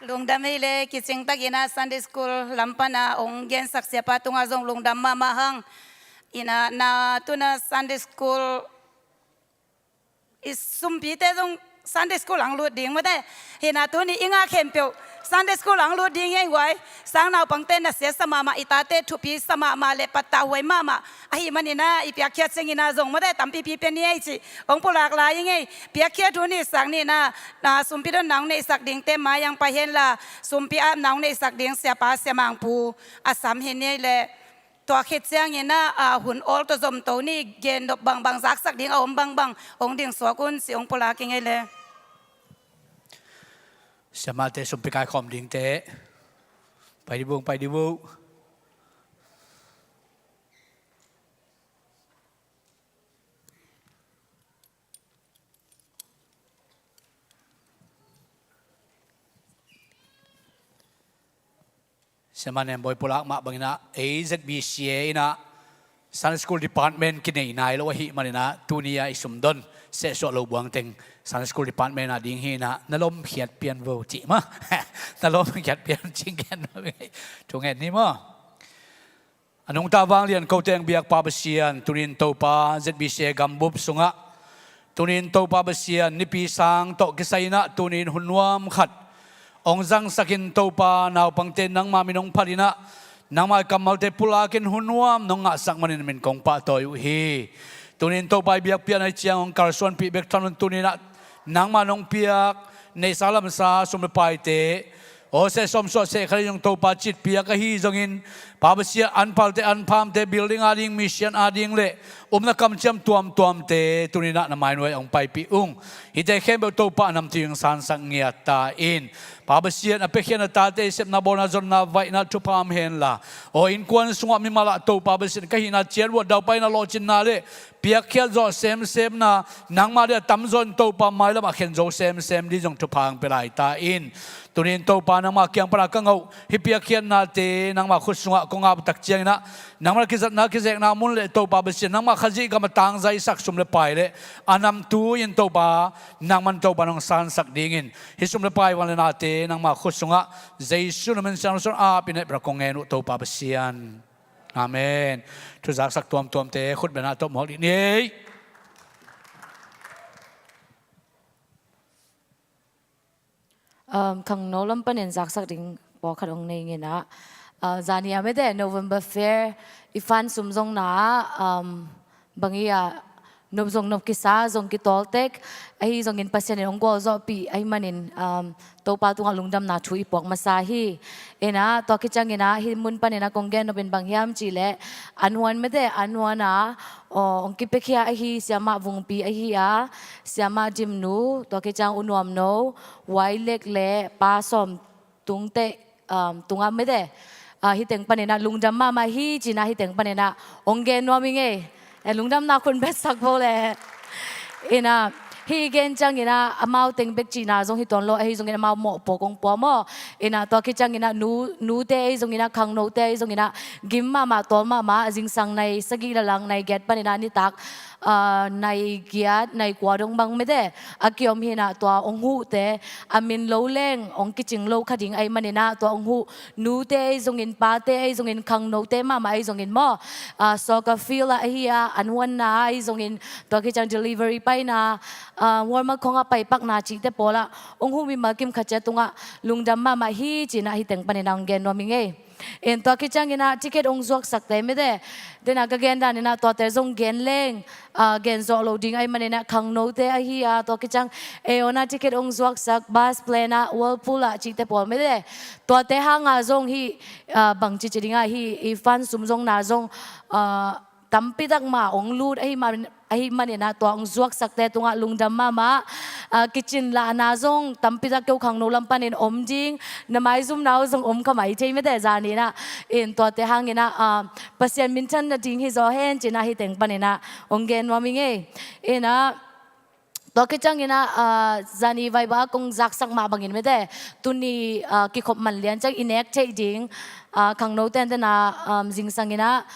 Lungdam ei le, kicing takin ah Sunday school lam pan a hong gensak siapa tungah zong lungdam mahmah hang. Inah, na tu-in ah Sunday school i sumpite zong Sunday school hong lut ding maw te. Hi inah tuni i ngah khempeuh Sunday school hong lut ding hi ei guai. Sang naupangte na siatsa mahmah, i tate thupi sa mahmah le pattahhuai mahmah ahih man inah i piakkhiat ciangin ah zong maw te, tampipi pia ni ei cih hong pulak lai ing ei. Piakkhiat hun i sak ni inah, na sumpi dotna hong neihsak dingte mai-ah hong pai hen la, sumpi apna hong neihsak ding siapa siamangpu a sam hi ni ei le. Tua khit ciangin ah, a, hun awl tawh zomto ni, gennop bangbang, zaksak ding a om bangbang hong dingsuak un cih hong pulak ing ei le. Siamahte sumpi kaikhawm dingte pai dih vo, pai dih vo. Siamah Nembawi pulak mah bang inah, ei Z B C A inah Sunday School Department kinei nai lo ahih man inah, tuni a i sumdon sehsuah lo buang teng Sunday School Department a ding hi inah, na lomkhiat pian vo cih maw. Na lomkhiat pian cih gen lo. Thu ngen ni maw. A nungta vanglian kote hong biak Pa Pasian, tuni in Topa Z B C A gambup sungah, tuni in Topa Pasian, Nipi sang tawh kisai inah tuni in hun nuam khat hong zangsak in Topa, naupangte nangma min hong phat inah, nangma kammalte pulakin hun nuam nong ngahsak manin min kong pahtawi uh hi. Tuni in Topa i biakpiakna i ciang hong kalsuanpih bek thawn un, tuni inah nangma nong piak neihsa lamsa sum le paite, aw, seh sawm suah seh khat in zong Topa citpiak ahi zongin, Pa Pasian, anpalte, anphamte, building a ding, mission a ding le upna kamciam tuamtuamte tuni inah na mainuai hong paipih ung. Hihte khempeuh Topa a namtui hong sansak ngiat ta in. Pa Pasian, a piakhia na tate i sepna, bawlna, zonna, vaihna thupha om hen la, aw, innkuan sungah mimal ah Topa Pasian, ka hihna ciat uh a daupai na lawhcinna le piakkhiat zawh semsemna, nangmah dia tamzaw in Topa mailam ah khen zo semsem ding zong thupha hong pia lai ta in. Tuni in Topa nangmah kiang pana ka ngah uh hih piakkhiatnate nangmah khut sungah kong ap tak ciang inah, nangmah kizatna kizekna mun le Topa Pasian, nangmah Khazih gam a tangzaisak sum le pai le a namtui in Topa, nangman Topa nong sansak dingin hih sum le pai, van le nate nangmah khut sungah Jesu na min siangtho suang ap in hehpihna kong ngen uh Topa Pasian. Amen. Thuzaksak tuamtuamte khut bengah tawh muak dih ni ei. Um, khangno lam panin zaksak ding pawlkhat hong nei ing inah, uh, zani a mete November Fair i fan sum zong na, um, bang i a, nop zong nop kisa, zong kitawl tek, ahi zongin Pasian in hong gualzawhpih ahih manin, um, Topa tungah lungdamna thu i puak masa hi. Inah, tua khit ciang inah hih mun pan inah kong gen nop in bang hiam cih leh, an huan mete, an huan a, aw, hong kipiakhia ahi Siamah Vungpi ahi a, Siamah Dimnu, tua khit ciang U Nuamno, Huailek le Pa Sawm Tungte, um, tungah mete, ah, hih teng pan inah lungdam mahmah hi ci inah hih teng pan inah hong gen nuam ing ei. Eh, lungdamna khut beng sak vo le. Inah, hih i gen ciang inah amau teng bek cihna zong hi tuan lo, ahi zongin amau mawhpuak hong pua maw. Inah, tua khit ciang inah nu, nute ahi zong inah, khangnote ahi zong inah, gim mahmah, tawl mahmah, zingsang nai sagih le lang nai giat pan inah nitak, ah, nai giat, nai kua dong bang mete a kiom hi inah, tua hong huhte a min lo leng hong kicing lo kha ding ahih man inah, tua hong huh nute ahi zongin, pate ahi zongin, khangnote mahmah ahi zongin maw, ah, soccer field ah ahi a, an huanna ahi zongin, tua khit ciang delivery paina, ah, Walmart khawngah paipakna cihte pawl ah hong huh mimal kim khat ciat tungah lungdam mahmah hi ci inah hih teng pan inah hong gen nuam ing ei. In tua khit ciangin ah ticket hong zuaksak te mite, den a ka gen danin ah tuate zong gen leng, ah, gen zawh lo ding ahih manin ah khangnote ahi a, tua khit ciang ei hong ah ticket hong zuaksak, bus, plane ah, Whirlpool ah cihte pawl mite, tuate hang a zong hih, ah, bangci ci ding a, hih i fund sum zong na zong, ah, tampi tak mah hong lut ahih man, ahih manin ah tua hong zuaksakte tungah lungdam mahmah. Ah, kicin lahna zong tampi tak keu khangno lam panin om ding, na maizumna uh zong om kha mai thei mite zani in ah. In tuate hangin ah, ah, Pasian minthan nading hi zaw hen ci-in ah hih teng panin ah hong gen nuam ing ei. In ah, tua khit ciangin ah, ah, zani Vaibak kong zaksak mah bangin mite, tuni, ah, kikhop man lian ciang i nek theih ding, ah, khangnote in den a, um, zingsangin ah,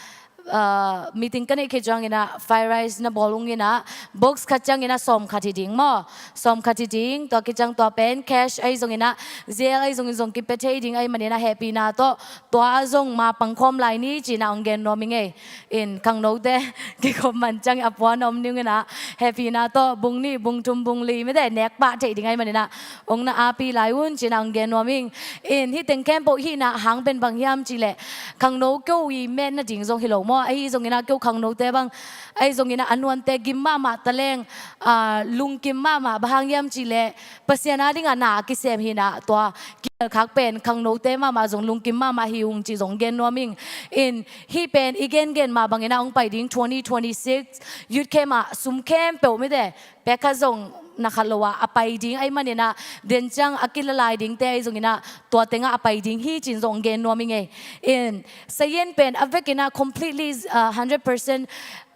ah, meeting ka neih khit ciangin ah fried rice na bawl ung in ah, box khat ciangin ah sawm khat hi ding maw, sawm khat hi ding, tua khit ciang tua pen cash ahi zongin ah, Zelle ahi zongin zong kipia thei ding ahih manin ah hehpihna tawh tua ah zong ma pangkhawm lai ni ci-in ah hong gen nuam ing ei. In khangnote kikhop man ciang a puan om ning in ah, hehpihna tawh bung nih, bung thum, bung li mite nek pah theih ding ahih manin ah hong na aapih lai un ci-in ah hong gen nuam ing. In hih teng khempeuh hihna hang pen bang hiam cih leh, khangno keu i met nading zong hi lo maw, ahi zongin ah keu khangnote bang, ahi zongin ah a nuante gim mahmah ta leng, ah, lungkim mahmah, bang hang hiam cih leh Pasian a dingah na a kisem hi-in ah tua kigelkhak pen khangnote mahmah zong lungkim mahmah hi ung cih zong gen nuam ing. In hih pen i gengen mah bangin ah hong pai ding twenty twenty-six youth camp ah sum khempeuh mite, pek khat zong na khat lo ah a pai ding ahih manin ah, den ciang a kila lai dingte ahi zongin ah tua tengah a pai ding hi ci-in zong gen nuam ing ei. In sayen pen a vekin ah completely, ah, hundred percent,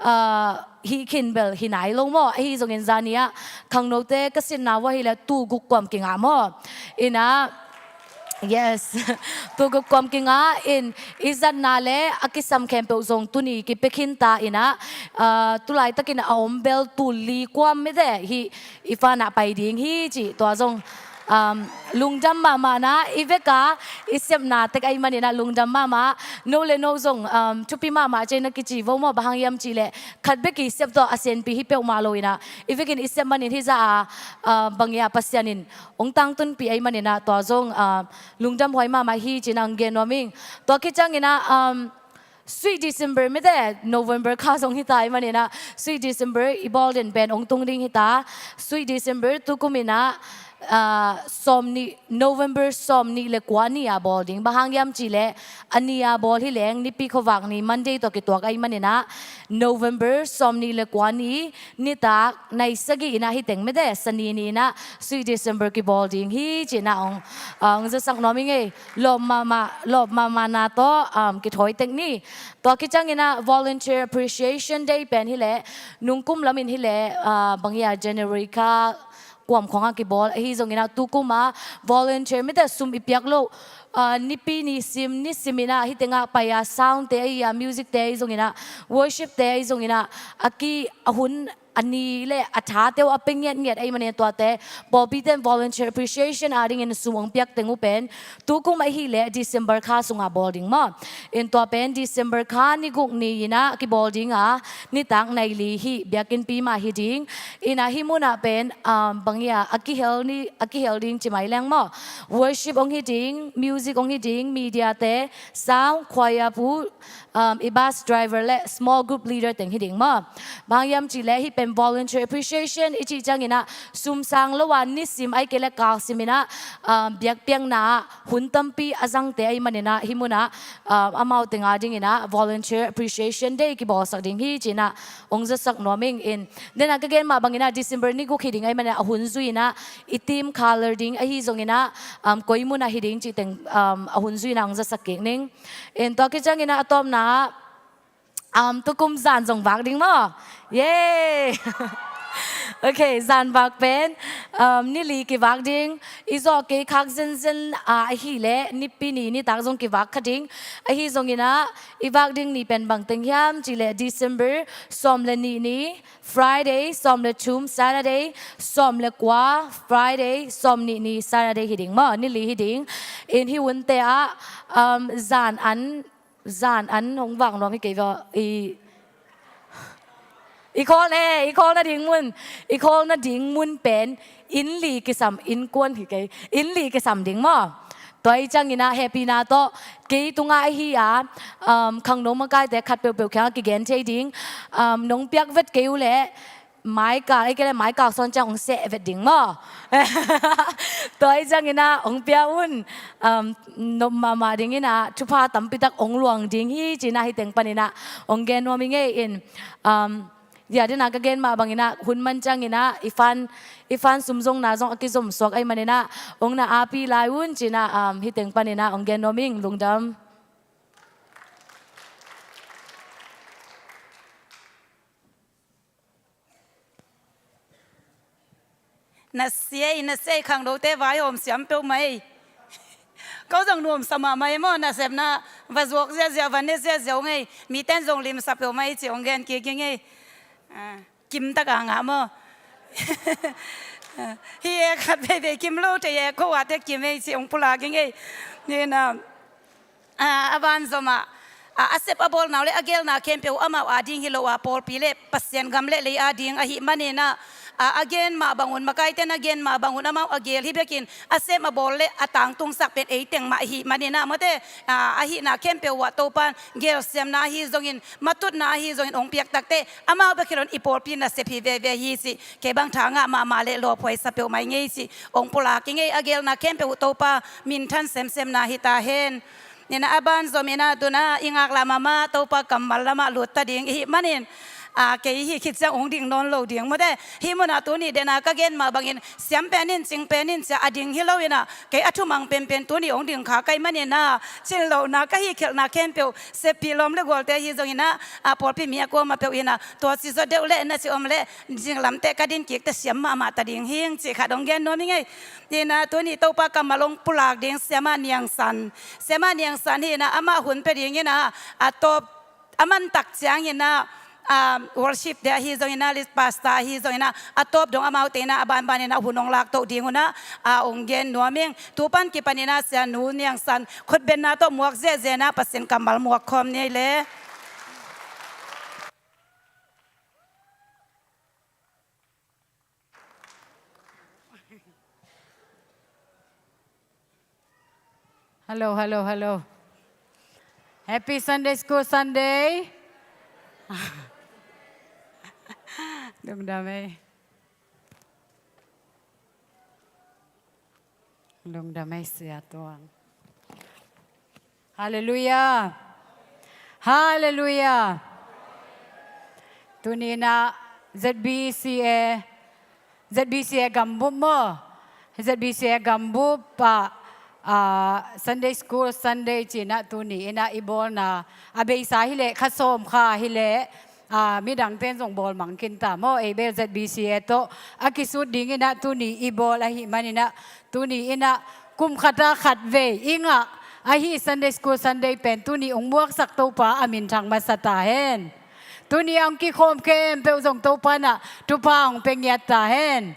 ah, hih khin bel hi nai lo maw, ahi zongin zani ah khangnote ka sinna uh ahih leh tul guk kuam kingah maw. In ah, yes, tul guk kuam kingah in i zatna le a kisam khempeuh zong tuni kipia khin ta in ah, ah, tu laitakin a om bel tul li kuam mite hih i fund ah pai ding hi cih tua zong, um, lungdam mahmah na, i vek a i sepna tek ahih manin ah lungdam mahmah. No le no zong, um, thupi mahmah ci-in ah kici vo maw, bang hang hiam cih leh khat bek i sep tawh a senpi hi peuhmah lo in ah, i vekin i sep manin hih zah a, ah, bang hiam, Pasian in hong tangtunpih ahih manin ah tua zong, ah, lungdam huai mahmah hi ci-in ah hong gen nuam ing. Tua khit ciangin ah, um, Sweet December mite, November kha zong hi ta ahih manin ah Sweet December i bawl den pen hong tung ding hi ta. Sweet December tukum in ah, ah, sawm nih, November sawm nih le kua ni a bawl ding, bang hang hiam cih leh a ni a bawl hi leng Nipi khuavak ni Monday tawh kituak ahih manin ah November sawm nih le kua ni nitak nai sagih in ah hih teng mite, Sani ni in ah Sweet December kibawl ding hi ci-in ah hong, ah, hong zasak nuam ing ei. Lawp mahmah, lawp mahmahna tawh, um, kithawi tek ni. Tua khit ciangin ah Volunteer Appreciation Day pen hi leh, nungkum lamin hi leh, ah, bang hiam, January kha kuam khawng ah kibawl, ahi zongin ah tukum ah volunteer mite sum i piak loh, ah, Nipi ni sim, ni sim in ah hih tengah pai a sound te ahi a, music te ahi zongin ah, worship te ahi zongin ah, a ki, a hun, a ni le a thate uh a pia ngiatngiat ahih manin tuate pawlpite in Volunteer Appreciation a dingin sum hong piak teng uh pen tukum ahih leh December kha sungah bawl ding maw. In tua pen December kha ni guk ni in ah kibawl ding a, nitak nai li hih biakinnpi mah hi ding. In ah hih mun ah pen, um, bang hiam, a kihel ni, a kihel ding ci mai leng maw, worship hong hi ding, music hong hi ding, media te, sound, choir pu, um, i bus driver le small group leader teng hi ding maw. Bang hang hiam cih leh hih pen Volunteer Appreciation i cih ciangin ah sum sang lo a, ni sim ahih kei leh kal sim in ah, um, biakpiakna ah hun tampi a zangte ahih manin ah hih mun ah, um, amau teng a dingin ah Volunteer Appreciation Day kibawlsak ding hi ci-in ah hong zasak nuam ing. In, den a ka gen mah bangin ah December ni guk hi ding ahih manin ah a hun zui in ah i team color ding ahi zongin ah, um, koi mun ah hi ding cih teng, um, a hun zui in ah hong zasak kik ning. In tua khit ciangin ah a tawpna ah, um, tukum zan zong vak ding maw? Yay! Ok, zan vak pen, um, ni li kivak ding. I zawh kei khak zenzen, ah, ahih leh Nipi ni nitak zong kivak kha ding. Ahi zongin ah i vak ding ni pen bang teng hiam cih leh December sawm le nih ni Friday, sawm le thum Saturday, sawm le kua Friday, sawm nih ni Saturday hi ding maw, ni li hi ding. In hih hunte ah, um, zan an, zan an hong vak nuam hi kei ve aw. I, i khawl ne, i khawl nading mun, i khawl nading mun pen inn li kisam, innkuan hi kei, inn li kisam ding maw. Tua hi ciangin ah hehpihna tawh kei tungah ahi a, um, khangno makaite khat peuhpeuh kiangah kigen thei ding, um, nong piak vet kei uh leh maikal, ei kei leh maikal sawn ciang hong seh vet ding maw? Tua hi ciangin ah hong pia un, um, nop mahmah dingin ah thupha tampitak hong luang ding hi ci-in ah hih teng panin ah hong gen nuam hi ngei in, um, Dia dena ka gen mah bangin ah hun man ciangin ah i fan, i fan sumzongna zong a kizom suak ahih manin ah hong na api lai un ci-in ah, um, hih teng panin ah hong gen nuam ing. Lungdam. Na sia ei, na sia ei, khangnote vaihawm siam peuhmah ei. Ko zong nuamsa mahmah ei maw, nasepna va zuak ziahziah, va ne ziahziah ung ei. Miten zong limsa peuhmah ei ci hong gen kik ing ei. Ah, kim taka ngah maw? Hi e, khat veivei kim lo thei e, ko a te kim ei ci hong pulak ing ei. Ni na. A, a banzom ah, a, a sep a bawlna uh le a gelna khempeuh uh amau ading hi lo a, pawlpi le Pasian gam le lei ading ahih manin ah, a, a gen mah bangun, makaite'n a gen mah bangun amau a gel hi bekin a sem a bawl le a tangtungsak pen ei teng mah ahih manin ah, mawte, a, ahihna khempeuh uh ah Topa'n gelsiamna ahi zongin, matutna ahi zongin hong piak takteh amau bek hi loin i pawlpi nasep hi veve hi cih kei bang tha ngah mahmah le lawphuaisa peuhmah ing ei cih hong pulak ing ei. A gelna khempeuh uh Topa minthan semsemna hi ta hen. Ni na, a banzom in ah tu-in ah i ngaklah mahmah Topa kammal lamah lut ta ding i hih manin, a, kei hih khit ciang hong ding nawn lo ding, mawte. Hih munah tuni dena ka gen mah bangin siam pen in, cing pen in ci-a a ding hi lo in ah, kei a thumang penpen tuni hong ding kha ka hih manin ah, cin lohna ka hih khialhna khempeuh seppih lawm le gualte ahi zongin ah, a, pawlpi mi a kuamah peuh in ah, tua ci zaw deuh leh na ci om leh, zinglam teh ka din kik teh siam mahmah ta ding hing cih khat hong gen nuam ing ei. Ni na, tuni Topa kammal hong pulak ding Siamah Niang San. Siamah Niang San hi in ah, amah hun pia dingin ah, a tawp a man tak ciangin ah, a, worship te ahi zongin ah, lead pastor ahi zongin ah, a tawp dong amaute in ah a banbanin ah hun hong laktoh ding un ah, a, hong gen nuam ing. Tu pan kipanin ah Sianu Niang San khutbetna tawh muak ziahziah in ah Pasian kammal muak khawm ni ei le. Hello, hello, hello. Happy Sunday School Sunday. Lungdam ei. Lungdam ei Sia Tuang. Halleluiah. Halleluiah. Tuni in ah Z B C A, Z B C A gambup maw? Z B C A gambup ah, ah, Sunday School Sunday ci-in ah tuni in ah i bawlna a beisa hi leh kha sawm kha hi leh, a, midangte'n zong bawl mang khin ta maw, ei bel Z B C A tawh a kisut dingin ah tuni i bawl ahih manin ah, tuni in ah kum khat ah khat vei i ngah ahi Sunday School Sunday pen tuni hong muaksak Topa a minthang masa ta hen. Tuni a hong kikhawm khempeuh zong Topa in ah thupha hong pia ngiat ta hen.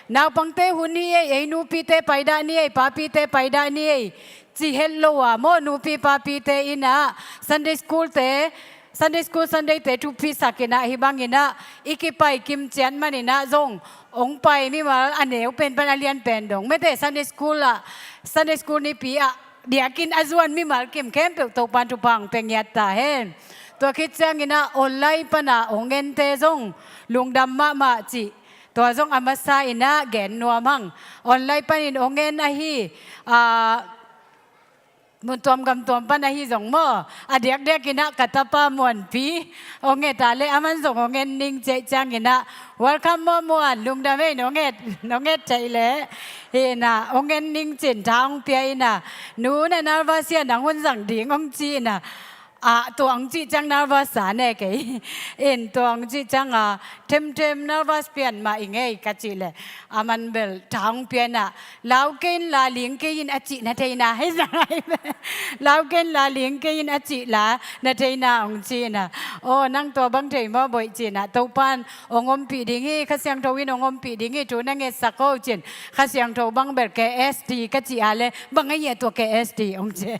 Naupangte hun hi ei, ei nupite paidah ni ei, papite paidah ni ei, ci het lo a maw, nupi papite in ah Sunday School te, Sunday School Sunday te thupisak in ah hih bangin ah i kipai kim ciat manin ah zong hong pai mimal a neu pen pan a lian pen dong, mete, Sunday School ah, Sunday School nipi ah diakin a zuan mimal kim khempeuh Topa'n thupha hong pia ngiat ta hen. Tua khit ciangin ah online pan a hong ente zong lungdam mahmah cih tua zong a masa in ah gen nuam hang. Online panin hong en ahi, a, mun tuam gam tuam pan ahi zong maw, a diakdiakin ah ka tapa Muanpi hong et a leh aman zong hong en ning ci ahih ciangin ah, welcome maw Muan, lungdam ei, nong et, nong et thei leh. Hi in ah hong en ning ci-in tha hong pia in ah, nu na nervous hia, nang hun zang ding hong ci in ah, a, tua hong cih ciang nervous sa ne kei in, tua hong cih ciang a, themthem nervous pian mah ing ei ka cih leh, aman bel tha hong pia in ah, lau kei in la ling kei in a cih na thei na, hei zang ai. Lau kei in la ling kei in a cih la na thei na hong ci in ah, aw, nang tua bang thei maw boih ci in ah, Topa'n hong ompih ding hi, Kha Siangtho in hong ompih ding hi, thu na ngetsak o ci-in, Kha Siangtho bang bel K S T ka cih a leh, bang a hia tua K S T hong ci.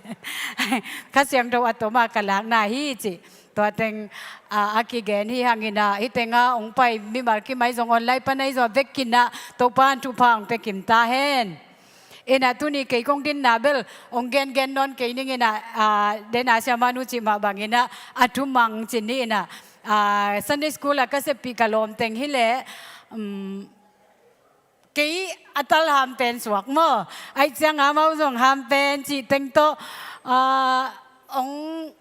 Kha Siangtho a tom a ka lakna hi ci. Tua teng, a, a kigen hi hangin ah, hih teng ah hong pai mimal kim ahi zong online pan ahi zong a vekin ah Topa'n thupha hong pia kim ta hen. Ina tuni kei kong dinna bel ong gengen nawn kei ning ina, ah, dena siamanu cih mah bang ina, a thumang cin ni ina, ah, Sunday school a ka seppih ka lawm teng hileh, um, kei a tal ham pen suak maw. Aih ciang amau zong ham pen cih teng tawh, ah, ong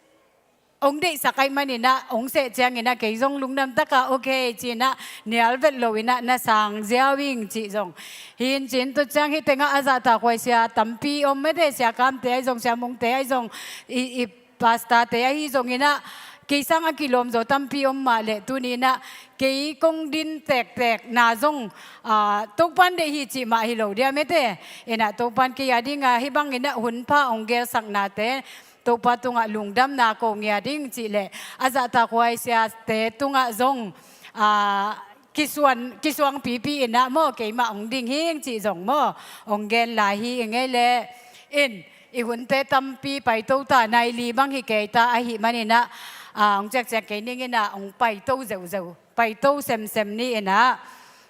ong deihsak aih maninah, ong seh cianginah, kei zong lungdam taka, okay, cinah, nial vet loinah, na sang ziau ing cih zong. Hin cin tu ciang hi tengah a zahtak huai sia tampi om mete, sia kamte aih zong, sia mungte aih zong, i, i pastate ahi zonginah, kei sang a kilawm zaw tampi om mah leh tuninah, kei kong din tektek na zong, ah, Topan deih hi cih mah hi lo dia mete. Inah Topan kei a dinga hi banginah hun pha ong gelsaknate, Topa tungah lungdamna ko ngia ding cih leh, a zahtak huai siate tungah zong, ah, kisuan, kisuang pipi inah maw, keimah ong ding hing cih zong maw, ong gen lai hi ing ei leh. In, i hunte tampi paito ta, nai li bang hi kei ta, ahi maninah, ah, ong ciakciak kei ning inah, ong paito zeuhzeuh, paito semsem ni inah,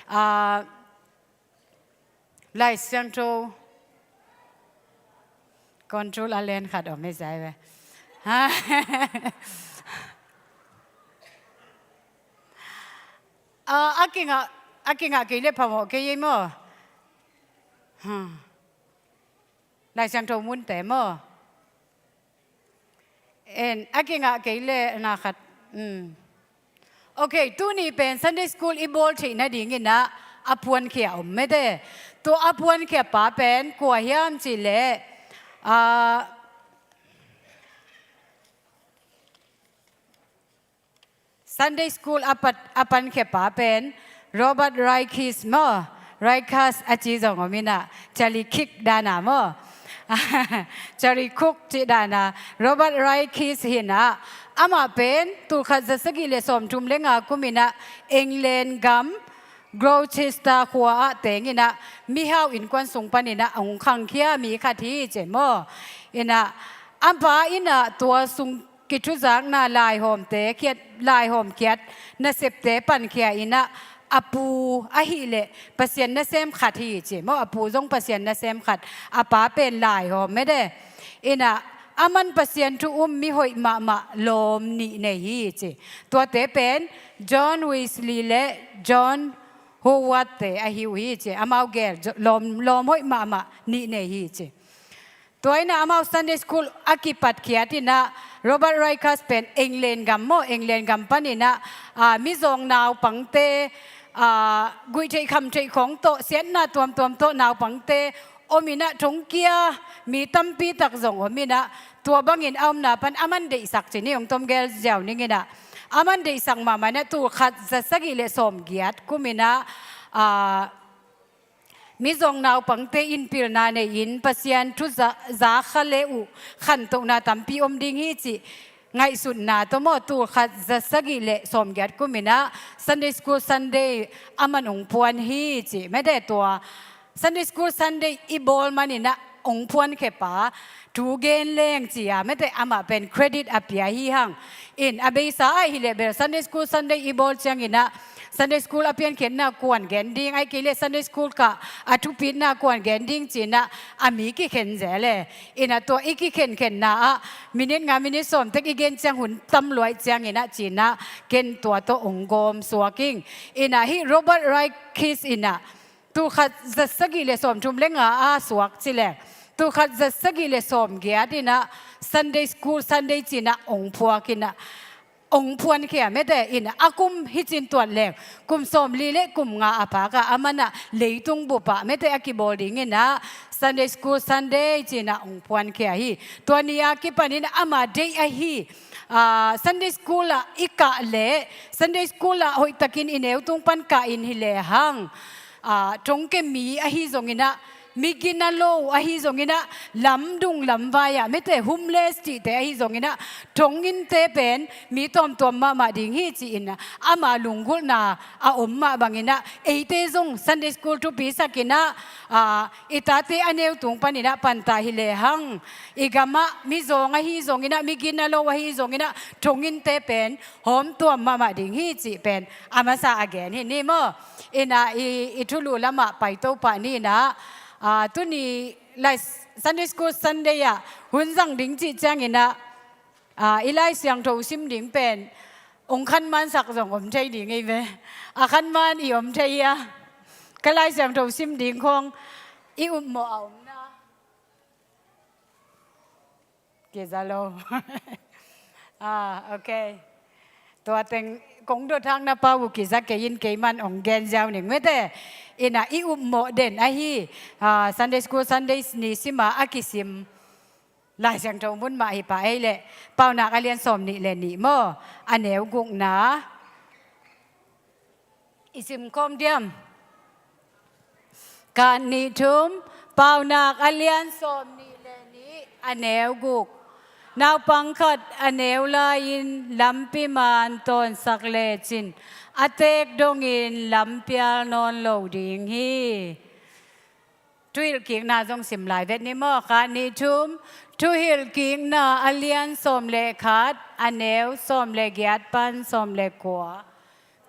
ah, Lai Siangtho control a len khat om hi zai ve. Ha? Ah, a kingah, a kingah kei le phamawh kei ei maw? Ha. Lai Siangtho munte maw? En, a kingah kei le na khat. Um. Okay, tuni pen Sunday school i bawl theih nadinginah a puankhia om mete. Tua a puankhia pa pen kua hiam cih leh, ah, Sunday school a pat, a pankhia pa pen Robert Raikes maw, Raikes a ci zong om inah, Charlie Kirk dana maw. Charlie Kirk cih dana, Robert Raikes hinah, amah pen tulkhat zasagih le sawmthum le nga kuminah England gam, Gloucester khua ah tenginah mihau innkuan sung paninah a hong khangkhia mi khat hi ci maw. Inah, a pa inah tua sung kithuzakna laihawmte khiat, laihawm khiat nasepte pankhia inah a pu ahih leh Pasian nasem khat hi ci maw, a pu zong Pasian nasem khat, a pa pen laihawm mete. Inah, aman Pasian thu um mi hoih mahmah lawm nih nei hi ci. Tuate pen John Wesley le John Howard te ahi uh hi ci. Amau gel lawm, lawm hoih mahmah nih nei hi ci. Tua inah amau Sunday school a kipatkhiat inah Robert Raikes pen England gam maw, England gam paninah, ah, mizawng naupangte, ah, guih theih kham theih khawng tawh, siatna tuamtuam tawh naupangte om inah thongkia mi tampi tak zong om inah, tua bangin a omna pan aman deihsak ci ni, ong tom gel ziau ninginah, aman deihsak mahmah inah tulkhat zasagih le sawmgiat kuminah, ah, mizawng naupangte in pilna nei-in Pasian thu za, za kha le uh khantohna tampi om ding hi cih ngaihsutna tawh maw, tulkhat zasagih le sawmgiat kuminah Sunday School Sunday aman ong puan hi cih mete. Tua Sunday School Sunday i bawl maninah ong puankhia pa thu gen leng ci-a mete, amah pen credit a pia hi hang. In, a beisa ah hileh bel Sunday School Sunday i bawl cianginah Sunday School a piankhiatna kuan gen ding, aih kei leh Sunday School kah a thupitna kuan gen ding cinah a mi kikhen zel e. Inah tua i kikhenkhenna ah minit nga minit sawm tek i gen ciang hun tam luai cianginah cinah ken tua tawh ong gawm suak ing. Inah hih Robert Raikes inah tulkhat zasagih le sawmthum le nga a suak ci leng, tulkhat zasagih le sawmgiat inah Sunday School Sunday cinah ong phuak inah ong phuankhia mete. Inah a kum hi cin tuat leng kum sawmli le kum nga a pakah amanah leitung bupah mete a kibawl dinginah Sunday School Sunday cinah ong phuankhia hi. Tua ni a kipanin ama deih ahi, ah, Sunday School ah i kah leh Sunday School ah hoihtakin i neu tung pan kah in hi lehang, ah, thongkia mi ahi zonginah, mi gina lo ahi zonginah, lamdung lamvai ah mete homeless cihte ahi zonginah, thonginnte pen mi tuamtuam mahmah ding hi ci-in ama lunggulhna a om mah banginah eite zong Sunday School thupi sakinah, ah, i tate a neu tung paninah pantah hi lehang, i gamah mizawng ahi zonginah, mi gina lo ahi zonginah, thonginnte pen hawmtuam mahmah ding hi cih pen a masa a gen hi ni maw. Inah i, i thulu lamah paito pah ni inah, ah, tuni Lai Sunday School Sunday ah hun zang ding cih ciangin ah, ah, i Lai Siangtho sim ding pen ong khanmansak zong om thei ding ei ve. A khanman i om thei a, ka Lai Siangtho sim ding khong i upmawh a om na. Kiza lo. Ah, ok. Tua teng kong dot hang na pau uh kiza kei in, keiman ong gen ziau ning mete. Ina i upmawh den ahi, ah, Sunday School Sunday ni sima a kisim Lai Siangtho mun mah hi pah ei leh, Paunak a lian sawm nih le nih maw, a neu gukna. I sim khawm diam? Khat, nih, thum. Paunak a lian sawm nih le nih, a neu guk. Naupang khat a neu lai-in lampi maan tawnsak lecin a teek dongin lampial nawn lo ding hi. Thuhilhkikna zong sim lai vet ni maw? Khat, nih, thum. Thuhilhkikna a lian sawm le khat, a neu sawm le giat pan sawm le kua.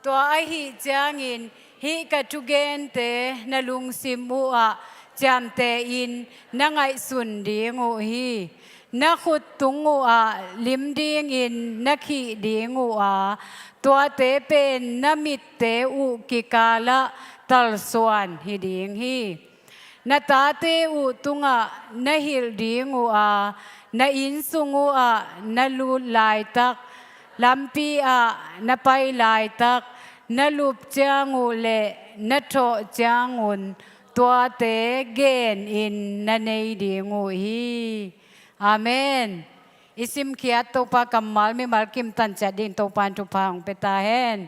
Tua ahih ciangin hih ka thugente na lungsim uhah ciamtehin na ngaihsun ding uh hi. Na khut tung uhah lim dingin na khih ding uh a, tuate pen na mitte uh kikalah talsuan hi ding hi. Na tate uh tungah na hilh ding uh a, na innsung uhah na lut laitak, lampi ah na pai laitak, na lup ciang uh le na thawh ciangun tuate genin na nei ding uh hi. Amen. I simkhiat Topa kammal mimal kim tanciat ding Topa in thupha hong pia ta hen.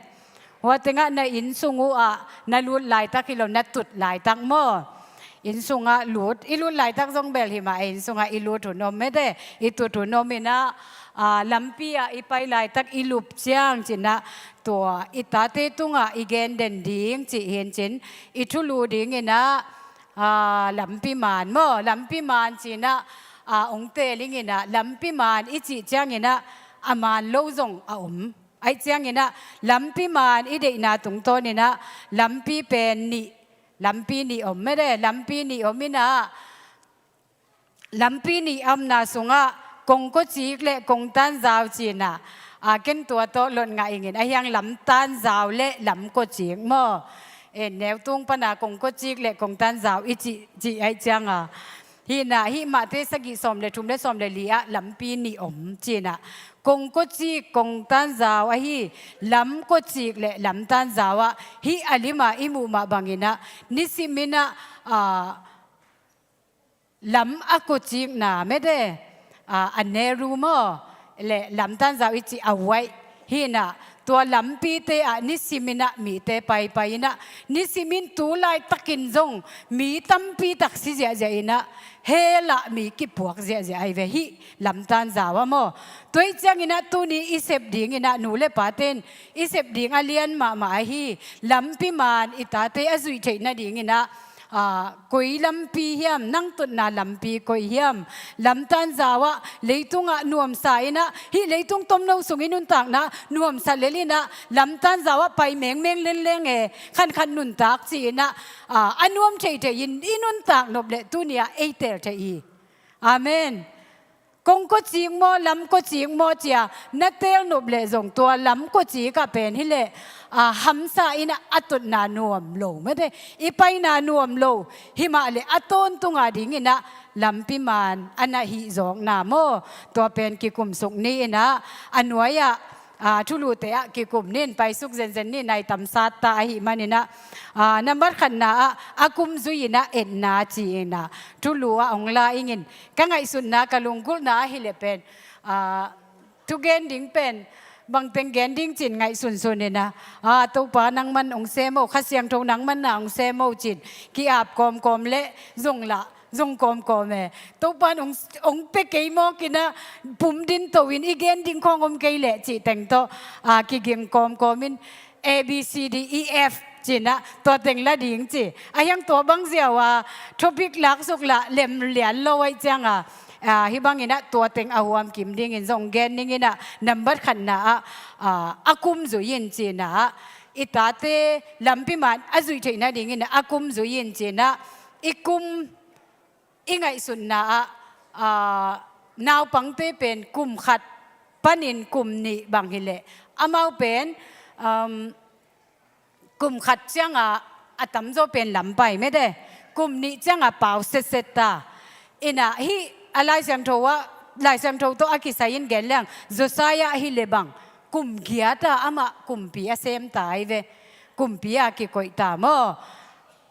Hua tengah na innsung uhah na lut laitak hi lo, na tut laitak maw? Innsungah lut, i lut laitak zong bel hi mah, innsungah i lut hun om mete, i tut hun om inah, ah, lampi ah i pai laitak i lup ciang cinah, tua i tate tungah i gen den ding cih hin cin, i thulu ding inah, ah, lampi maan maw, lampi maan cinah, ah, ong teling inah, lampi maan i cih ciang inah, a maan lo zong a om. Aih ciang inah lampi maan i deihna tungtawn inah lampi pen nih, lampi nih om mete, lampi nih om inah, lampi nih a omna sungah kongkocik le kongtanzau cinah, a, ken tua tawh lot ngah ingin, a hiang lamtanzau le lamkocik maw? E, neutung pana kongkocik le kongtanzau i cih, cih aih cianga. Hinah, hih Mate sagih sawm le thum le sawm le li ah lampi nih om cinah. Kongkocik, kongtanzau ahi, lamkocik le lamtanzau ah, hih a lima i muh mah banginah, nisiminah, ah, lam a kocikna mete, ah, a neru maw, le lamtanzau i cih a waih. Hinah, tua lampite ah nisiminah mite paipai inah, nisimin tu laitakin zong mi tampi taksi ziahziah inah, hell ah mi kipuak ziahziah ahi ve hih lamtanzau ah maw. Tua ih ciang inah tuni i sep ding inah nu le paten i sep ding a lian mahmah ahi, lampi maan i tate a zuih theih nading inah, ah, koi lampi hiam, nang tutna lampi koi hiam? Lamtanzau ah leitungah nuamsa inah, hih leitung tomno sung i nuntakna nuamsa lel inah, lamtanzau ah pai mengmeng lenleng e, khankhat nuntak ci inah, ah, a nuam theithei in i nuntak nop le tuni ah ei teel thei hi. Amen. Kongkocik maw, lamkocik maw cia na teel nop leh zong tua lamkocik ah pen hileh, a, hamsa inah a tutna nuam lo mete, i paina nuam lo, himah leh a tawntunga dinginah lampi maan a na hih zawkna maw? Tua pen kikumsuk ni inah a nuai-ah, a, thulute ah kikum nin, paisuk zenzen ni, nai tamsat ta ahih maninah, a, nambat khatna ah a kum zui inah etna ci inah thulu ah hong la ingin, ka ngaihsutna, ka lunggulhna ahileh pen, a, thugen ding pen bangteng gen ding cin ngaihsunsun inah, a, Topa nangman hong sem o, Kha Siangtho nangman na hong sem o cin ki-ap kawmkawm leh zong lah zong kawmkawm e. Topa in hong, hong pia kei mawk inah pum din to in i gen ding khawng om kei leh cih teng tawh, a, kiging kawmkawm in A B C D E F cinah tua teng la ding ci. A hiang tua bang ziau a topic laksuk lah lem lian lo aih cianga, a, hih banginah tua teng a huam kim dingin zong gen ninginah nambat khatna ah, a, a kum zui in cinah, i tate lampi maan a zuih theih nadinginah a kum zui in cinah, i kum i ngaihsutna ah, aa, naupangte pen kum khat panin kum nih bang hileh, amau pen, um, kum khat ciangah a tamzaw pen lampai mete, kum nih ciangah pau setset ta. Inah hih a Lai Siangtho ah, Lai Siangtho tawh a kisai in gen leng, Josiah hileh bang kum giat ah amah kumpi a sem ta hi ve. Kumpi a kikoih ta maw.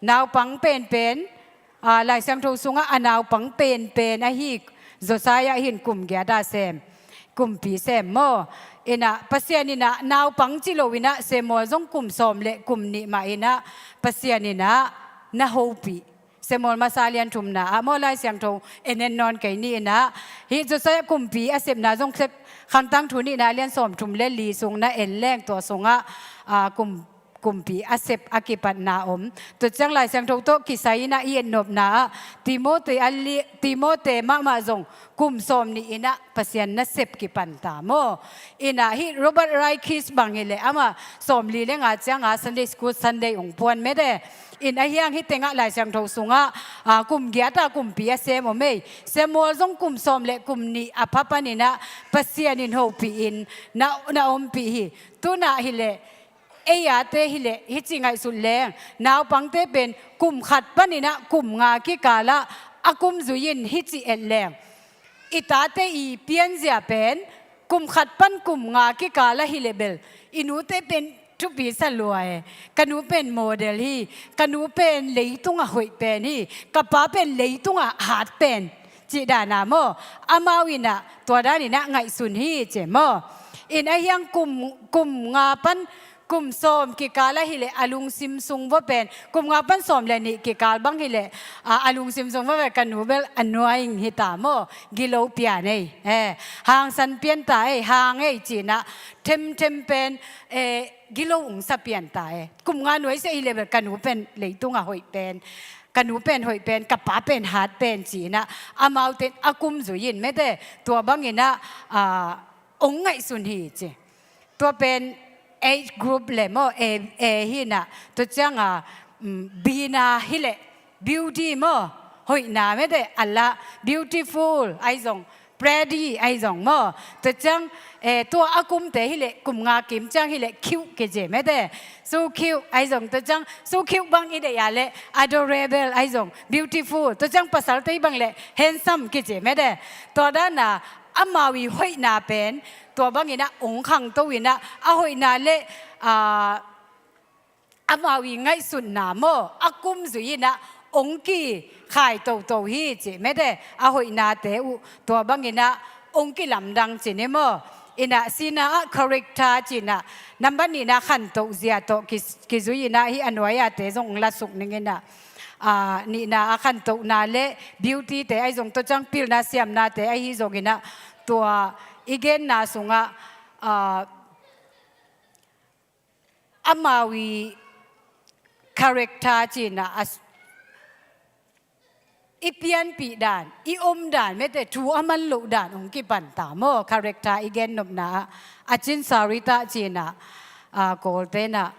Naupang penpen, aa, Lai Siangtho sungah a naupang penpen ahi Josiah hi in kum giat a sem, kumpi sem maw. Inah Pasian inah naupang ci lo inah Samuel zong kum sawm le kum nih mah inah Pasian inah na hopih. Samuel masa lian thumna ah maw, Lai Siangtho en en nawn kei ni inah, hih Josiah kumpi a sepna zong sep, Khangtang Thu nihna lian sawm thum le li sung na en leng tua sungah, aa, kum kumpi a sep a kipatna om. Tua ciang Lai Siangtho tawh kisai inah i etnopna ah Timote a li, Timote mahmah zong kum sawm nih inah Pasian nasep kipan ta maw. Inah hih Robert Raikes bang hileh amah sawm li le nga ciangah Sunday School Sunday ong puan mete. In ahi hang hih tengah Lai Siangtho sungah, aa, kum giat a kumpi a sem om ei. Samuel zong kum sawm le kum nih a pha pan inah Pasian in hopih in na, na ompih hi. Tunah hileh, ei ate hileh hih ci ngaihsut leng, naupangte pen kum khat pan inah kum nga kikal ah a kum zui in hih ci et leng, i tate i pianzia pen kum khat pan kum nga kikal ah hileh bel i nute pen thupi sa lua e. Ka nu pen model hi, ka nu pen leitungah hoih pen hi, ka pa pen leitungah hat pen, cih dan a maw. Amau inah tua dan inah ngaihsun hi ci maw. In ahi hang kum, kum nga pan kum sawm kikal ah hileh a lungsim sung vua pen, kum nga pan sawm le nih kikal bang hileh, a, a lungsim sung vua pen ka nu bel annoying hi ta maw, gilo pian ei, eh, hangsan pian ta ei, hang ei ci inah themthem pen, eh, gilo ong sa pian ta ei. Kum nga nuaisiah hileh bel ka nu pen leitungah hoih pen, ka nu pen hoih pen, ka pa pen hat pen ci inah amaute in a kum zui in mete, tua bang inah, aa, ong ngaihsun hi ci. Tua pen age group le maw, A, A hi inah, tua ciangah, um, B na hileh beauty maw, hoihna mete, a la beautiful ahi zong, pretty ahi zong maw. Tua ciang, eh, tua a kumte hileh kum nga kim ciang hileh cute kici mete. So cute ahi zong, tua ciang so cute bang i deih a leh adorable ahi zong, beautiful. Tua ciang pasalte bang leh handsome kici mete. Tua dan a amau i hoihna pen, tua bang inah ong khangto inah a hoihna le, aa, amau i ngaihsutna maw, a kum zui inah ong kikhai toto hi ci mete, a hoihnate uh tua bang inah ong kilamdang ci ni maw. Inah sihna ah character ci inah, nambat nihna khantoh zia tawh ki, kizui inah hih a nuai ate zong ong lasuk ning inah, aa, nihna a khantohna le beauty te ahi zong, tua ciang pilna siamnate ahi zong inah, tua i genna sungah, aa, amau i character ci inah a, i pianpih dan, i om dan mete, thu a man loh dan ong kipan ta maw. Character i gennopna ah, a cin Sarita ci inah, aa, Kawlte inah,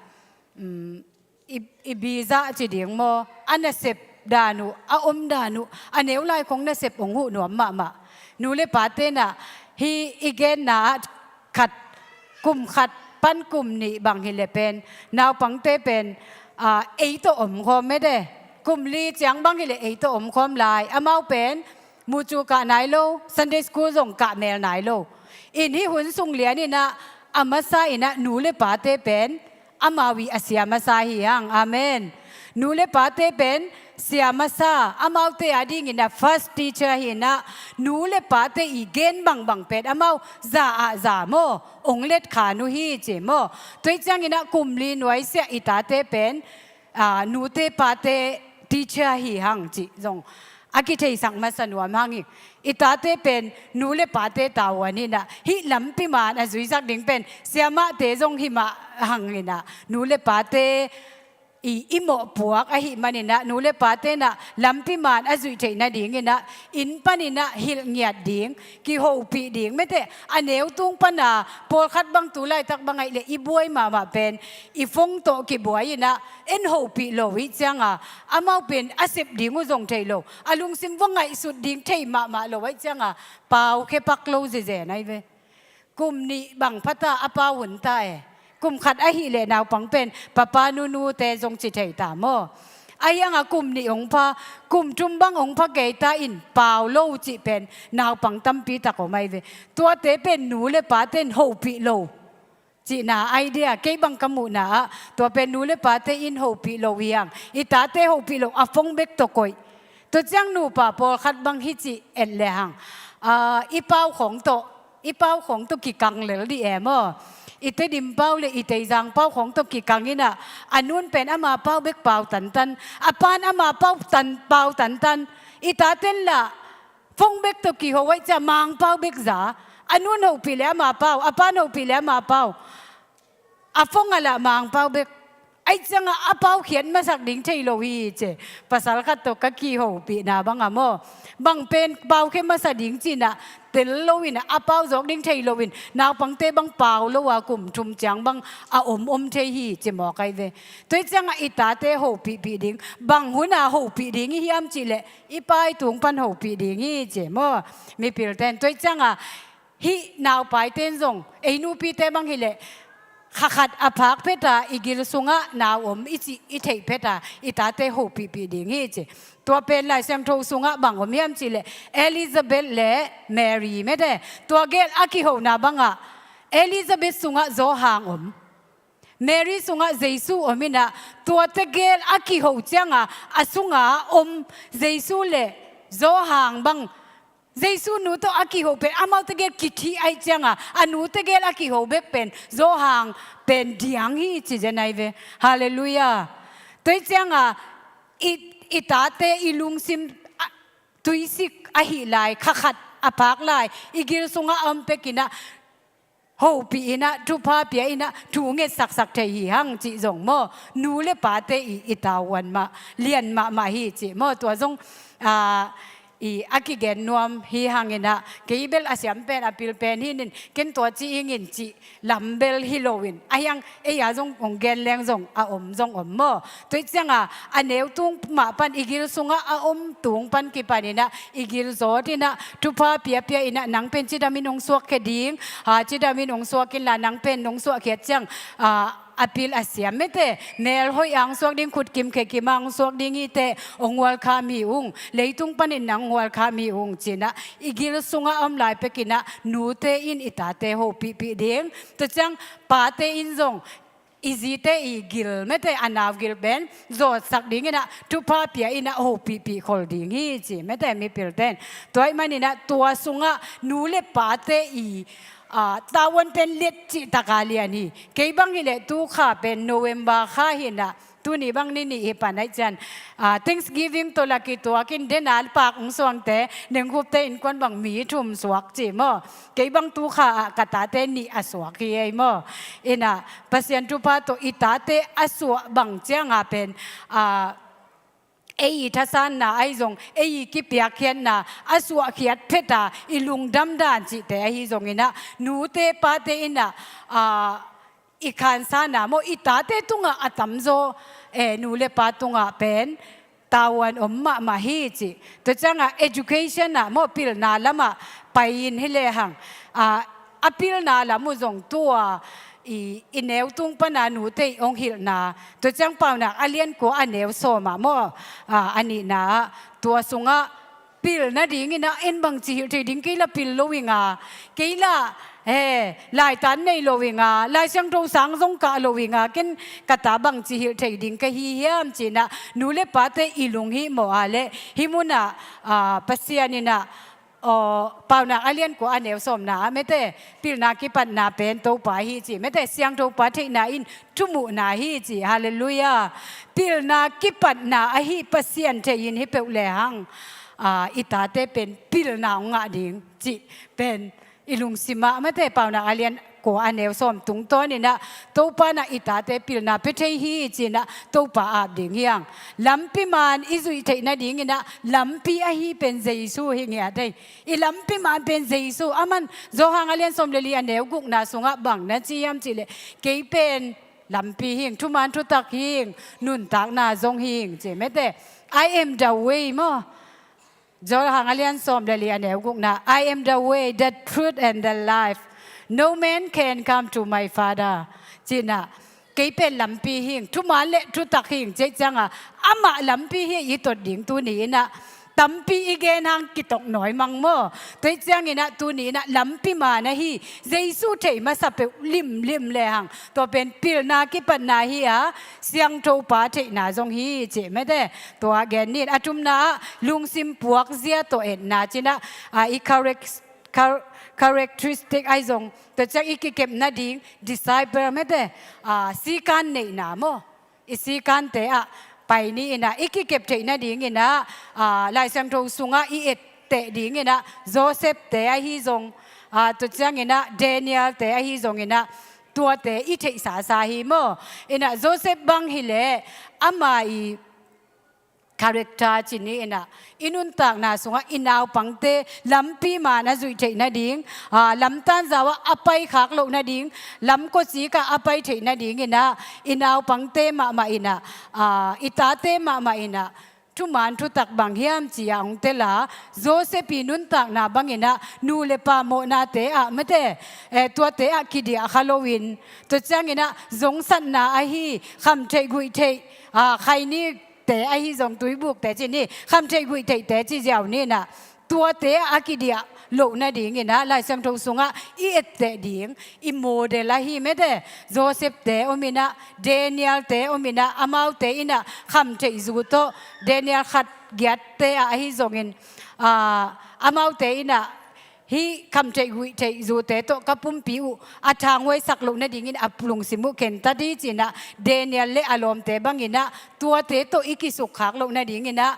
um, i, i biza ci ding maw, a nasep dan uh, a om dan uh, a neu lai khong nasep ong huh nuam mahmah. Nu le pate inah hih i genna ah khat, kum khat pan kum nih bang hileh pen, naupangte pen, aa, ei tawh omkhawm mete. Kum li ciang bang hileh ei tawh omkhawm lai. Amau pen mucu kah nai lo, Sunday School zong kah mel nai lo. In hih hun sung lian inah a masa inah nu le pate pen amau i a sia masa hi hang. Amen. Nu le pate pen sia masa, amaute a ding inah first teacher hi inah, nu le pate i gen bangbang pen amau za ah za maw, ong letkhan uh hi ci maw. Tua ciang inah kum li nuaisiah i tate pen, aa, nute pate teacher hi hang cih zong a kitheisak masa nuam hang hi. I tate pen nu le pate tavuan inah, hih lampi man a zuisak ding pen siamahte zong hi mah hang inah, nu le pate i, i mawhpuak ahih maninah, nu le pate inah lampi man a zuih theih nadinginah, inn paninah hilh ngiat ding, kihopih ding, mete a neu tung pana, pawlkhat bang tu laitak bang ahih leh i buai mahmah pen i phone tawh kibuai inah, en hopih lo ih cianga, amau pen a sep ding uh zong thei lo, a lungsim va ngaihsut ding thei mahmah lo ahih cianga, pau khe pak lo zezen ahi ve. Kum nih bang phata a pau hun ta e. Kum khat ahih leh naupang pen papa nunute zong ci thei ta maw? Ahi hanga kum nih hong pha, kum thum bang hong pha kei ta in pau lo cih pen naupang tampi tak om ahi ve. Tuate pen nu le pate in hopih lo cihna idea, kei bang ka muhna ah tua pen nu le pate in hopih lo hi hang. I tate hopih lo, a phone bek tawh koih. Tua ciang nupa pawlkhat bang hi cih et le hang, ah, i pau khawng tawh, i pau khawng tawh kikang lel dih e maw? I Tedim pau le i Teizang pau khawng tawh kikang inah, a nun pen ama pau bek pau tantan, a pan ama pau tan, pau tantan. I taten lah phone bek tawh kiho ahih ciang Mangpau bek za. A nun hopih le ama pau, a pan hopih le ama pau. A phone ah lah Mangpau bek. Ahih cianga a pau khiat masak ding thei lo hi ci. Pasal khat tawh ka kihopihna banga maw, bang pen pau khe masa ding cinah tel loin, a pau zawk ding thei loin, naupangte bang pau lo a kum thum ciang bang a om om thei hi ci mawk ahi ve. Tua ih cianga i tate hopihpih ding, bang huna hopih ding i hiam cih leh i pai tung pan hopih ding hi ci maw? Mipilten tua ih cianga, hih naupaiten zong, ei nupite bang hileh, kha khat a phak pheta i gil sungah nau om i cih i theih pheta i tate hopihpih ding hi ci. Tua pen Lai Siangtho sungah bang om hiam cih leh, Elizabeth le Mary mete, tua gel a kihona bangah Elizabeth sungah Zawhang om, Mary sungah Jesu om inah, tuate gel a kiho cianga a sunga om Jesu le Zawhang bang, Jesu nu tawh a kiho pen amaute gel kithi ahih cianga, a nute gel a kiho bek pen Zawhang pen diang hi ci zen ahi ve. Halleluiah. Tua ih cianga i, i tate i lungsim, a, tuisik ahih lai, kha khat a phak lai, i gil sungah a om pekinah hopih inah, thupha pia inah, thu ngetsaksak thei hi hang cih zong maw, nu le pate i, i tavuan mah lian mahmah hi cih maw? Tua zong, ah, i a kigen nuam hi hanginah, kei bel a siam pen a pil pen hi nin, ken tua ci ingin cih lam bel hi loin, ahi hang ei a zong hong gen leng zong a om zong om maw? Tua ih cianga a neu tung mah pan i gil sungah a om tung pan kipaninah i gil zawt inah thupha piapia inah, nang pen cidamin hong suakkhia ding, ha, cidamin hong suak inla, nang pen nong suahkhiat ciang, ah, a pil a siam mete, mel hoih a hong suak ding, khut kim khe kim a hong suak ding hi teh, hong hualkham hi ung, leitung panin nang hong hualkham hi ung cinah i gil sungah a om lai pekinah nute in i tate hopihpih ding. Tua ciang pate in zong i zite i gil mete, a nau gil pen zawtsak dinginah thupha pia inah hopihpih khol ding hi ci mete, mipilten. Tua ih maninah tua sungah nu le pate i, ah, tavuan pen let cihtaka lian hi. Kei bang hileh tu kha pen November kha hinah, tuni bang ni nih hi pan ahih cian, ah, Thanksgiving tawh la kituakin dena pak hong suangte, nengkhupte innkuan bang mi thum suak ci maw? Kei bang tu kha ah ka tate nih a suak hi ei maw? Inah Pasian thupha tawh i tate a suah bang cianga pen, ah, ei i thasanna ahi zong, ei i kipiakkhiatna, a suahkhiat pheta i lungdam dan cihte ahi zonginah, nute pate inah, ah, i khansana maw, i tate tungah a tamzaw, eh, nu le pa tungah pen tavuan om mahmah hi cih. Tua ciangah education ah maw, pilna lamah pai-in hi lehang, ah, a pilna lam uh zong tua i, i neu tung pana nute i hong hilhna. Tua ciang Paunak a lian kua a neu sawmah maw, ah, a nihna ah, tua sungah pil nadinginah en bangci hilh thei ding, kei la pil lo inga, kei la, he, laitan nei lo inga, Lai Siangtho sang zong kah lo inga, ken ka ta bangci hilh thei ding ka hi hiam cinah, nu le pate i lunghimawh a leh hih munah, ah, Pasian inah, aw, Paunak a lian kua a neu sawmna ah mete, pilna kipatna pen Topa hi ci mete, Siangthopa theihna in thumuhna hi ci. Halleluiah. Pilna kipatna ahi Pasian thei-in hi peuh lehang, ah, i tate pen pilna hong ngah ding cih pen i lungsimah mete, Paunak a lian kua a neu sawm tungtawninah Topa inah i tate pilna pia thei hi cinah Topa ap ding hi hang. Lampi man i zuih theih nadinginah lampi ahi pen Jesu hi ngiat ei. I lampi man pen Jesu. Aman Johan a lian sawm le li a neu gukna sungah bang na ci hiam cihleh, kei pen lampi hi ing, thuman thutak hi ing, nuntakna zong hi ing ci mete. "I am the way," maw. Johan a lian sawm le li a neu gukna, "I am the way, the truth and the life. No man can come to my Father," cinah, kei pen lampi hi ing, thuman le thutak hi ing, cih cianga amah lampi hi i tot ding tuni inah tampi i gen hang kitok nawi mang maw. Tua cianginah tuni inah lampi man ahi Jesu thei masa peuh limlim le hang, tua pen pilna kipatna hi a, siangthopa theihna zong hi cih mete. Tua gen nin, a thumna ah lungsim puakzia tawh etna cinah, a, i character char-, characteristic ahi zong, tua ciang i kikep nading disciple mete, a, sikan neihna maw. I sikante ah pai ni inah, i kikep theih nadinginah, a, Lai Siangtho sungah i etteh dinginah Joseph te ahi zong, a, tua cianginah Daniel te ahi zonginah, tuate i theihsasa hi maw. Inah Joseph bang hileh ama i character ci ni inah, i nuntakna sungah i naupangte lampi man a zuih theih nading, a, lamtan zau ah a paikhak loh nading, lamkawcik ah a pai theih nadinginah i naupangte mahmah inah, a, i tate mahmah inah thuman thutak bang hiam ci-a hong tel a, Joseph i nuntakna banginah nu le pa mawhnate ah mete, eh, tuate ah kidiah kha loin, tua cianginah zongsatna ahi, khamtheih guihtheih, a, khaini te ahi zong, tuibukte ci ni, khamtheih guihtheihte ci ziau ninah, tuate a kidiah loh nadinginah Lai Siangtho sungah i etteh ding, i model ahi mete. Joseph te ominah, Daniel te ominah, amaute inah khamtheih zu tawh, Daniel khat giatte ah ahi zongin, a, amaute inah hih khamtheih guihtheih zute tawh ka pumpi uh a thanghuaisak loh nadingin a lungsim uh khentat hi cinah, Daniel le a lawmte banginah tuate tawh i kisukkhak loh nadinginah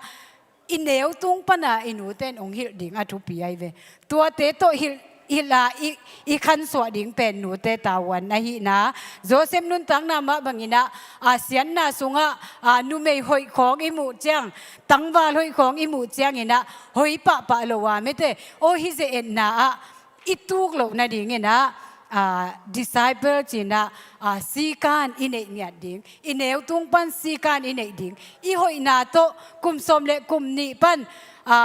i neu tung pana i nute in hong hilh ding a thupi ahi ve. Tuate tawh hilh, hilh a i, i khansuah ding pen nute tavuan ahihna. Joseph nuntakna mah banginah, a, siatna sungah, a, numei hoih khawng i muh ciang, tangval hoih khawng i muh cianginah hoi pahpah lo a mete, aw, hih zia etna ah i tuk loh nadinginah, a, disciple cinah, a, sikan i neih ngiat ding, i neu tung pan sikan i neih ding, i hoihna tawh kum sawm le kum nih pan, a,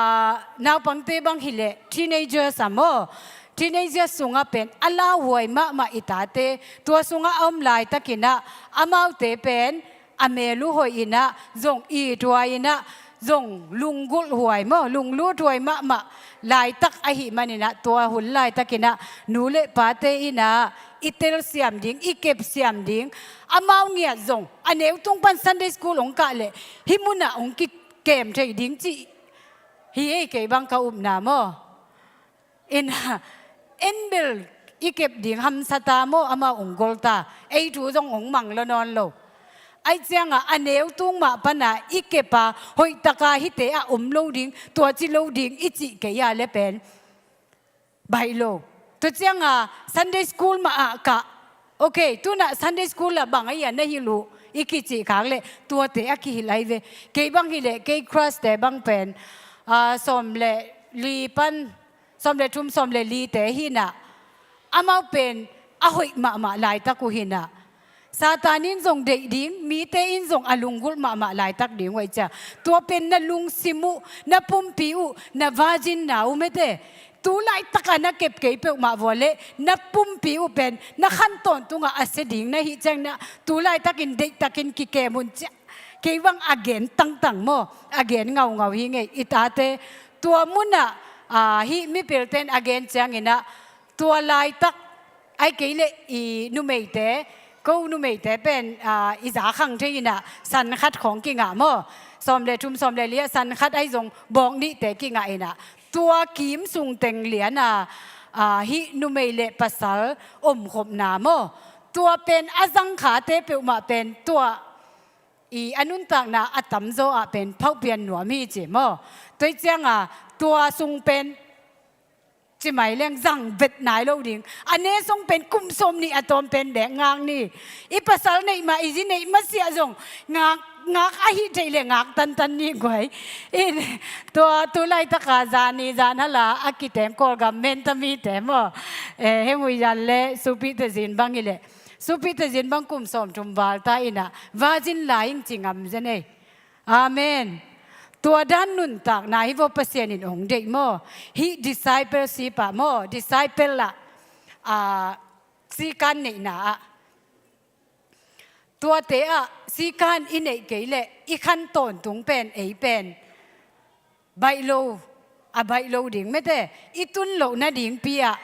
naupangte bang hileh teenagers a maw, teenagers sungah pen a lauhuai mahmah i tate, tua sungah a om laitakinah amaute pen a mel uh hoih inah, zong ithuai inah, zong lunggulh huai maw, lunglut huai mahmah laitak ahih maninah, tua hun laitakinah nu le pate inah i telsiam ding, i kepsiam ding, amau ngiat zong a neu tung pan Sunday school hong kah leh hih munah hong kikem thei ding cih hi ei, kei bang ka upna maw. Inah, en bel i kep ding hamsa ta maw, amau hong gol ta, ei thu zong hong mang lo nawn lo. Ahi cianga a neu tung mah pana i kep a, hoihtaka hihte ah om lo ding, tua ci lo ding i cih kei a le pen baih lo. Tua cianga Sunday school mah ah kah, ok, tunah Sunday school ah bang ahi a na hilh uh i kicih khak leh tuate a kihilh ahi ve. Kei bang hileh kei crush te bang pen, a, sawm le li pan, sawm le thum, sawm le lite hinah, amau pen a hoih mahmah laitak uh hinah, Satan in zong deih ding, mite in zong a lunggulh mahmah laitak ding uh ahi cia. Tua pen na lungsim uh, na pumpi uh, na virgin na uh mete. Tu laitaka na kep kei peuhmah vua leh na pumpi uh pen na khan tawntungah a sia ding na hih ciangin ah, tu laitakin deihtakin kikem un cia. Kei bang a gen tangtang maw, a gen ngaungau hi ngei i tate. Tua munah, a, hih mipilte in a gen ciangin ah, tua laitak ahi kei leh i numeite, ko numeite pen, a, i za khang thei in ah, san khat khawng kingah maw. Sawm le thum, sawm le li ah san khat ahi zong bawk nihte kingah in ah, tua kim sung teng lian a, a, hih numei le pasal omkhopna maw, tua pen a zangkhate peuhmah pen tua i a nuntakna a tamzaw ah pen phauhpian nuam hi ci maw. Tua hi cianga tua sung pen ci mai leng zang vet nai lo ding. A ne song pen kum sawm nih a tawm pen bek ngak ni. I pasal neih mah, i zi neih mah siah zong ngak, ngak ahi theih leh ngak tantan ni guai. In, tua tu laitaka zani zan hala a kitem Kawlgam menta mite maw. Eh, heng ui zan le supite zin bang hi leh. Supite zin bang kum sawm thum val ta in ah, va zin lai ing ci ngam zen ei. Amen. Tua dan nuntakna hi vaw Pasian in hong deih maw. Hih discipleship ah maw, disciple ah, ah, sikan neihna ah. Tuate ah sikan i neih kei leh i khan tawntung pen ei pen baih lo, a baih lo ding mete, i tun loh nadingpi ah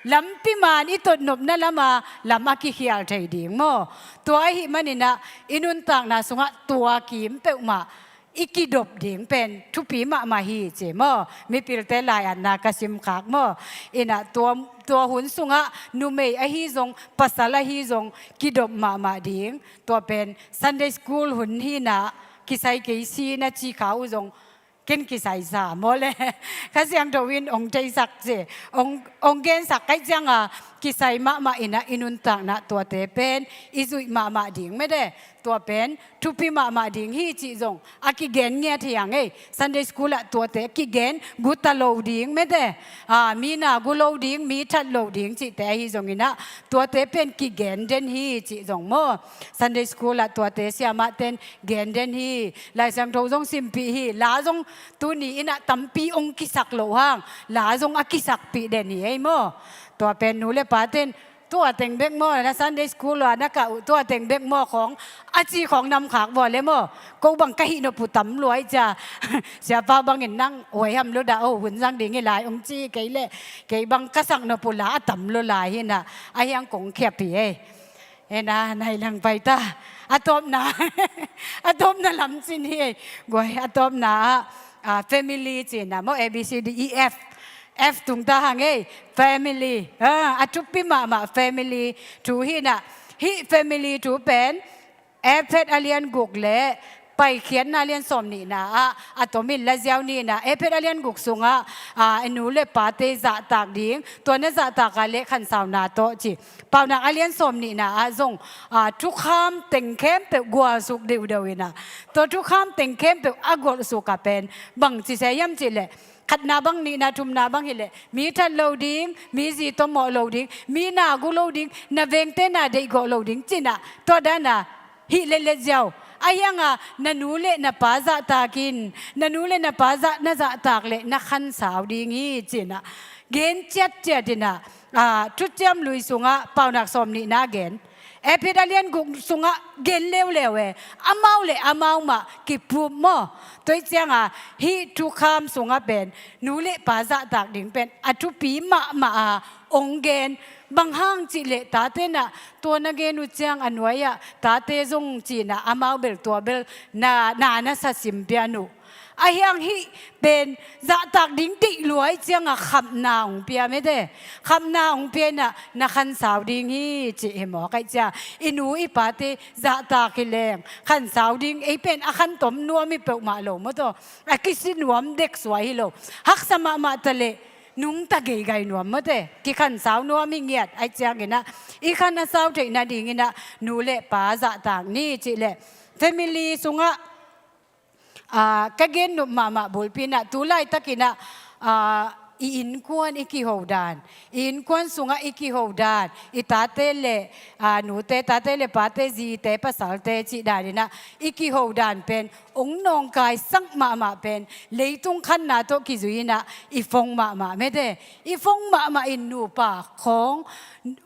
lampi man i totnopna lama lam a kikhial thei ding maw. Tua ahih manin ah i nuntakna sungah tua kim peuhmah i kidop ding pen thupi mahmah hi ci maw. Mipilte lai-atna ka simkhak maw. In ah tua, tua hun sungah numei ahi zong, pasal ahi zong kidop mahmah ding. Tua pen Sunday school hun hi in ah kisai kei si na ci kha uh zong ken kisai sa maw le. Kha Siangtho in hong theisak ci, hong, hong gensak ka hih ciangah kisai mahmah in ah i nuntakna tuate pen i zuih mahmah ding mete. Tua pen thupi mahmah ding hi cih zong a kigen ngiat hi hang ei. Sunday school ah tuate kigen guta lo ding mete. Ah, mi na gu lo ding, mi that lo ding cihte ahi zongin ah tuate pen kigen den hi cih zong maw. Sunday school ah tuate siamahten gen den hi. Lai Siangtho zong simpih hi. La zong tuni in ah tampi hong kisak loh hang la zong a kisakpih den hi ei maw. Tua pen nu le paten tua teng bek maw, na Sunday school ah na kah uh tua teng bek maw khawng a ci khawng namkhak vua le maw. Ko bang ka hih nop uh tam lua hi cia. Siapa bangin nang huai ham lo dah, oh, hun zang ding hi lai hong ci kei leh kei bang ka sak nop uh la a tam lo lai hi in ah, a hiang kong khiap hi ei. Hi in ah, nai lang pai ta. A tawpna, a tawpna lam cin hi ei. Guai, a tawpna ah, ah, family ci in ah maw, A B C D E F. F tung ta hang ei, family. Ah, a thupi mahmah family thu hi in ah. Hih family thu pen Efet a lian guk le Paikhiatna a lian sawm nihna ah a tomin la ziau ni in ah. Efet a lian guk sungah, ah, nu le pate zahtak ding, tua na zahtak ah le khansauna tawh ci. Paunak a lian sawm nihna ah zong, ah, thukham teng khempeuh gualsuk deuhdeuh in ah, tua thukham teng khempeuh a golhsuk ah pen bangci se hiam cih leh, khatna bang, nihna, thumna bang hi leh, mi that lo ding, mi zi tawh mawh lo ding, mi na gu lo ding, na vengte na deihgawh lo ding ci in ah, tua dan a hih letlet ziau. A hiang a na nu le na pa zahtak in, na nu le na pa zah, na zahtak leh na khansau ding hi ci in ah gen ciatciat in ah, ah, Thuciam Lui sungah Paunak sawm nihna gen. Efet a lian guk sungah gen leuleu e. Amau le amau mah kiphup maw. Tua hi ciang a hih thukham sungah pen nu le pa zahtak ding pen a thupi mahmah a hong gen. Bang hang cih leh tate in ah tua na gen uh ciang a nuai ah tate zong ci in ah amau bel tua bel na, na, na sa sim pian uh. A hiang hih pen zahtak ding deih lua hi ciang a khapna hong pia mete. Khapna hong pia in ah na khansau ding hi ci hi maw. Ka hih ciang i nu i pate zahtak hi leng khansau ding, ei pen a khantom nuam hi peuhmah lo maw taw. A kisi nuam dek suai hi lo. Haksa mahmah ta leh nungta geigai nuam mawte. Kikhansau nuam hi ngiat ahih ciangin ah i khan a sau theih nadingin ah nu le pa zahtak ni cih leh family sungah, ah, ka gen nop mahmah bulpi in ah tu laitakin ah, ah, i innkuan i kiho dan, i innkuan sungah i kiho dan, i tate le, ah, nute, tate le pate, zite pasalte cih danin ah i kiho dan pen hong nawngkaisak mahmah pen leitung khanna tawh kizui in ah i fong mahmah mete. I fong mahmah in nupa khawng,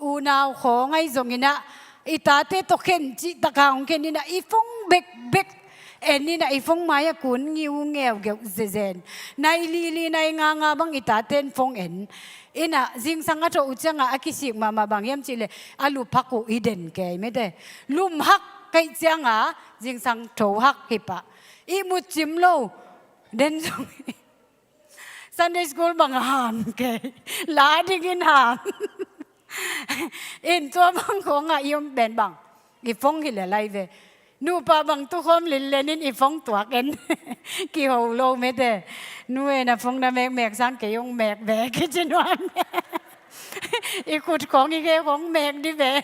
unau khawng ahi zongin ah i tate tawh khen cih taka hong khen in ah i fong bekbek en in ah i fong mai-ah kun ngiu ngeugeuh zezen. Nai lili nai nganga bang i taten fong en in ah zingsang a thoh uh ciangah a kisik mahmah bang hiam cih leh a luphak uh i den kei mete. Lumhak ka hih ciangah zingsang thohak hi pah. I mutcim lo den zong Sunday school bang a ham kei. La dingin ham. In tua bang khawngah i om pen bang i fong hi leh lai ve. Nupa bang tukhawm linlen in i phone tuak en. Kiho lo mete. Nu e, na phone na mekmek sang kei hong mek ve kici nuam. I khut khawng i khe khawng mek dih ve.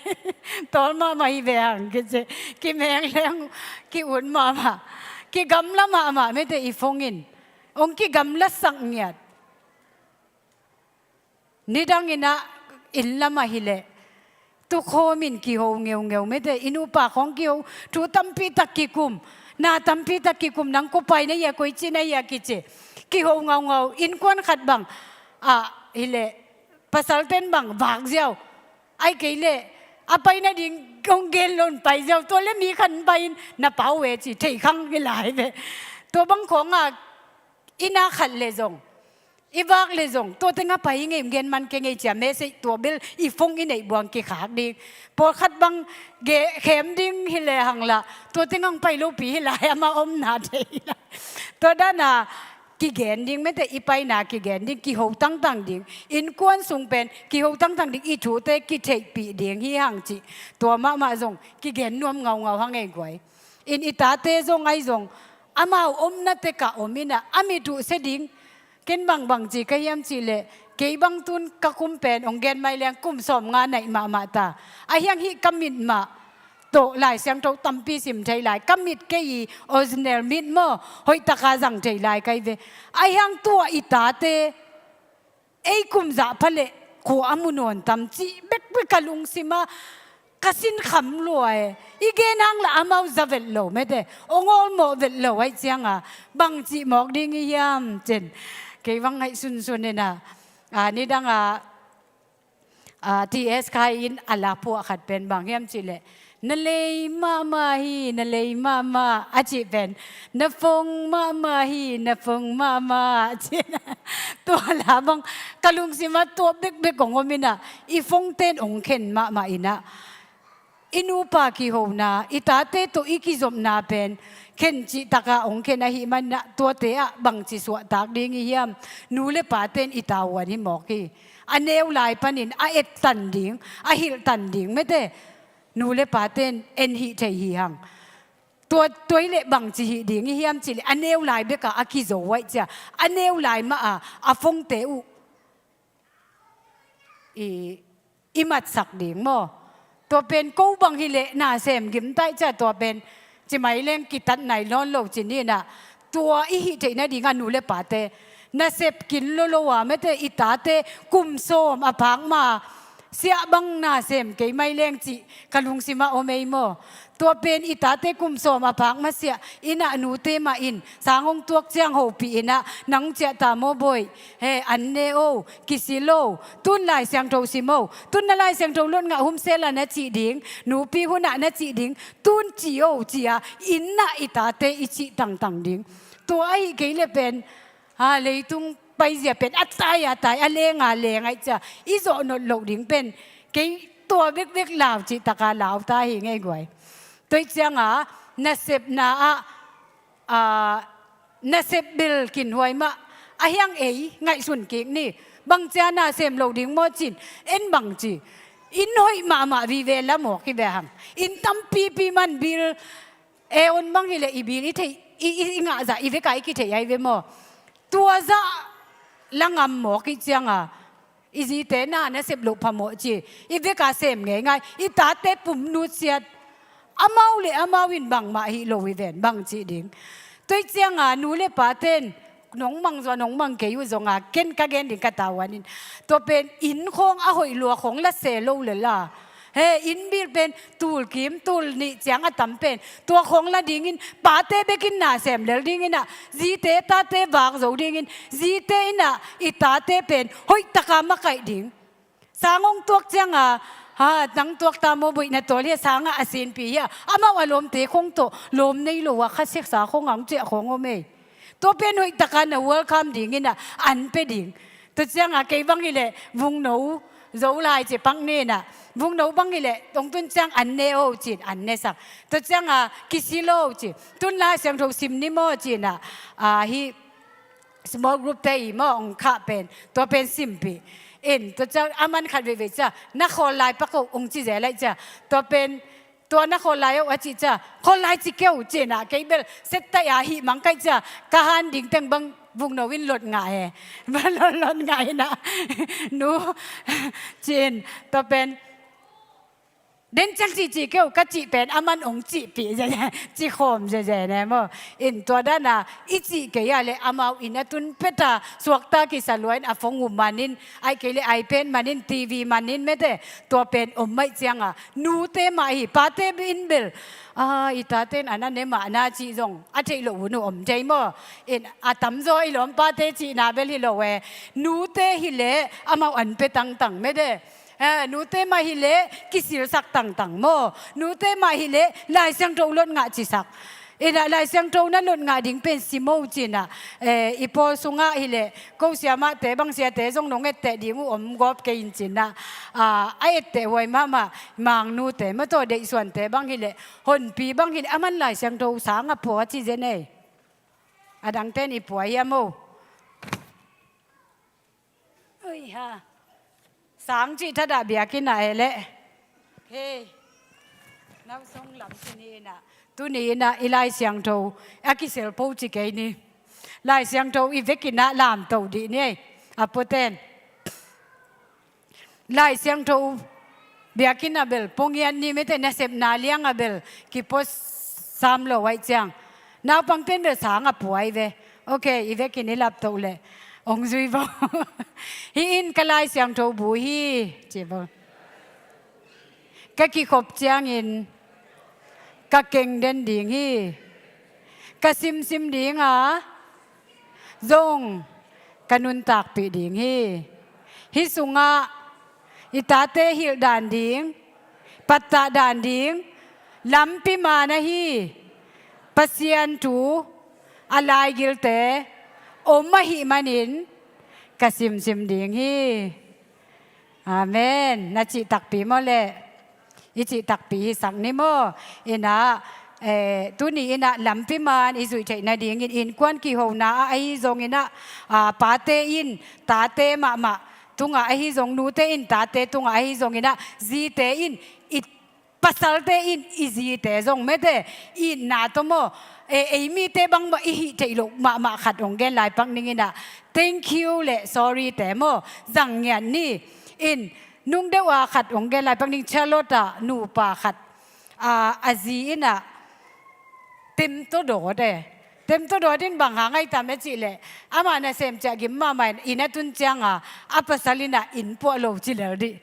Tawl mahmah hi ve hang kici. Kimek leng ki-ut mahmah. Kigamla mahmah mete i phone in. Hong kigamlasak ngiat. Nidang in ah inn lamah hileh tukhawm in kiho ngeungeu mete, i nupa khawng kiho, thu tampi tak kikum, na tampi tak kikum, nang kua pai na hia, koici na hia kici. Kiho ngaungau, innkuan khat bang ah hileh pasalten bang vak ziau. Ahih kei leh a pai nading hong gen lo in pai ziau, tua leh mi khat in pai in na pau e ci thei khang hi lai ve. Tua bang khawng ah i na khat leh zong, i vak leh zong, tua teng ah pai hi ngei, gen man kei ngei ci-a message, tua bel i phone i neih buang kikhak ding. Pawlkhat bang ge-, khem ding hi lehang lah tua teng ah hong pai lopi hi lai, amah omna thei hi lai. Tua dan a kigen ding mete, i paina kigen ding, kiho tangtang ding. Innkuan sung pen kiho tangtang ding, i thute kitheihpih ding hi hang cih tua mahmah zong kigen nuam ngaungau hang ei guai. In i tate zong ahi zong, amau omna tek ah om in ah, a mit uh se ding. Ken bang bangci ka hiam cih leh, kei bang tun ka kum pen hong gen mai leng kum sawmnga naih mahmah ta. Ahi hang hih ka mit mah tawh Lai Siangtho tampi sim thei lai. Ka mit kei i original mit maw, hoih taka zang thei lai ka hi ve. Ahi hang tua i tate ei kum zah pha leh khua a mu nawn tam cih bekbek ka lungsim ah ka sinkham lua e. I gen hang lah amau za vet lo mete, hong awlmawh vet lo ahih ciang a bangci mawk ding i hiam cin. Kei bang ngaihsunsun in ah, a, nidang a, a, T S Khai in a la phuah khat pen bang hiam cih leh, na lei mahmah hi, na lei mahmah, a cih pen, na phone mahmah hi, na phone mahmah, a cih. Tua la bang ka lungsim ah tua bekbek hong om in ah, i phone ten hong khen mahmah in ah, i nupa kihona, i tate tawh i kizopna pen khen cih tak ah hong khen ahih manin ah, tuate ah bangci suahtak ding i hiam? Nu le paten i tavuan hi mawk hi. A neu lai panin a ettan ding, a hilhtan ding mete, nu le paten en hih thei hi hang. Tua, tua hi leh bangci hih ding i hiam cih leh, a neu lai bek ah a kizo ahih ciang, a neu lai mah a, a phone-te uh i, i matsak ding maw? Tua pen ko bang hi leh na sem gim ta ahih ciang, tua pen ci mai leng kitat nai nawn lo ci ni in ah, tua i hih theih nading ah nu le pate, nasep kin lo lo a mete, i tate kum sawm a phak ma siah bang na sem kei mai leng cih ka lungsim ah om ei maw? Tua pen i tate kum sawm a phak masiah in ah, nute mah in sang hong tuak ciang hopih in ah, nang ciah ta maw boih, he, an ne o, kisil o, tun Lai Siangtho sim o, tun na Lai Siangtho lot ngah hun sela na cih ding, nupi hun ah na cih ding, tun ci o, ci-a in ah i tate i cih tangtang ding. Tua ahih kei leh pen, ha, leitung paizia pen a tai a tai, a leng a leng ahih ciang i zawh nop loh ding pen, kei tua bekbek lau cih tak a lau ta hi ngei guai. Tua ahih ciang a, nasepna ah, a, nasep bil kinhuai mah, ahi hang ei ngaihsun kik ni. Bangci a na sem lo ding maw cin, en bangci. Inn hoih mahmah vive la mawk hi ve hang. Inn tampipi man bil, e, on bang hi leh i bil i theih, i, i, i ngah zah, i vek a i kitheih ahi ve maw? Tua zah la ngam mawk ahih ciang a, i zite na nasep loh phamawh ci, i vek a sem ngeingai, i tate pum nutsiat. Amau le amau in bangmah hih lo hi ven, bang cih ding. Tua ahih ciang a, nu le paten nong mang zua, nong mang kei uh zong a, ken ka gen ding ka tavuan in, tua pen inn khawng a hoih lua khawng la se lo lel a, he, inn bil pen tul kim, tul nih ciang a tam pen, tua khawng la dingin, pate bek in na sem lel dingin ah, zite tate vak zo dingin, zite in ah i tate pen hoih tak a makaih ding. Sang hong tuak ciang a, ha, nang tuak ta maw boih, na tawl hi a, sang ah a sinpih hi a, amau a lawmte khawng tawh lawm nei lo a, kha seksa khawng a hong ciah khawng om ei. Tua pen hoih tak a na welcome dingin ah an pia ding. Tua ciang a, kei bang hi leh Vungno, Zolai ci pak ni in ah, Vungno bang hi leh hong tun ciang an ne o ci-in an nesak. Tua ciang a, kisil o ci, tun Lai Siangtho sim ni maw ci-in ah, a, hih small group-te i maw hong khah pen, tua pen simpih in, tua ciang a man khat veivei ciang, na khawl lai pak o hong ci zel ahih ciang, tua pen Tua na khawl lai uh a cih cia, khawl lai ci keu cinah, kei bel set tai a hih mang kaih cia, ka han ding teng bang vukno in lot ngah e. Bang lot lot ngah inah. Nu, cin, tua pen. Den ciang cih cih keu ka cih pen a man ong cihpih zeze, cih khawm zeze ne maw. In tua dana i cih kei a le amau in a tun peta suakta kisa lua in a phone uh manin, ai kei le iPad manin, TV manin mete, tua pen om maih cianga nute mah hi, pate in bel a i tate in a na ne mah na cih zong a theih loh hun uh om thei maw. In a tamzaw i lawm pate cihna bel hi lo e. Nute hileh amau an pe tangtang mete. Eh, nute mah hileh kisilsak tangtang maw. Nute mah hileh Lai Siangtho lot ngah cisak. Inah Lai Siangtho na lot ngah ding pen simo cinah. Eh, i pawl sungah hileh ko siamahte bang siate zong nong etteh ding uh om gawp kei in cinah. Ah, a etteh huai mahmah mangnute mataw deihsuante bang hileh honpi bang hileh a man Lai Siangtho sang a pua ci zen ei. A dangten i pua hiam o. Ui ha. Sang cih thadah biakinn ah e leh. Hei. Nau song lam tuni inah. Tuni inah i Lai Siangtho a kisel po ci kei ni. Lai Siangtho i vekin ah lamto dih ni ei. A puaten. Lai Siangtho biakinn ah bel ponghiat ni mete nasepna liang ah bel kipo sam lo aih ciang. Naupangten bel sang a puai ve. Ok, i vekin i laptoh leh ong zui vo. Hih in ka Lai Siangtho bu hi. Ci vo. Ka kikhop ciangin ka keng den ding hi. Ka simsim dinga zong ka nuntakpih ding hi. Hih sungah i tate hilh dan ding, pattah dan ding, lampi man ahi Pasian thu a laigilte om ahih manin ka simsim ding hi. Amen. Na cih takpi maw leh? I cih takpi hisak ni maw? Inah, eh, tuni inah lampi man i zuih theih nadingin innkuan kihona ah ahi zong inah, ah, pate in tate mahmah tungah ahi zong, nute in tate tungah ahi zong inah, zite in i pasalte in i zite zong mete itna tawh maw, e, ei mite bang maw i hih theih loh mahmah khat ong gen lai pak ning inah, thank you le sorry te maw zang ngiat ni. In nung deuh a khat ong gen lai pak ning, Charlotte ah nupa khat, a, a zi inah temtaw dawt e. Temtaw dawt in bang hang ahi tam e cih leh, amah nasem ciah gim mahmah in, inn a tun cianga a pasal inah inn puah lo ci lel dih.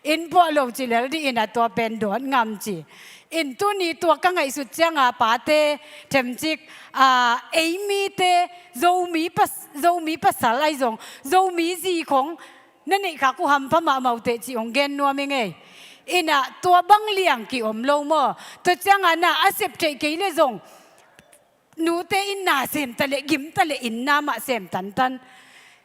Inn puah lo ci lel dih inah tua pen dawt ngam ci. In tuni tua ka ngaihsut cianga pate themcik, a, ei mite Zomi pas-, Zomi pasal ahi zong, Zomi zi khong na neih khak uh hampha mahmah uh teh cih ong gen nuam ing ei. Inah tua bang liang ki om lo maw? Tua cianga na a sep theih kei leh zong nute in na sem ta leh, gim ta leh inn na mah sem tantan.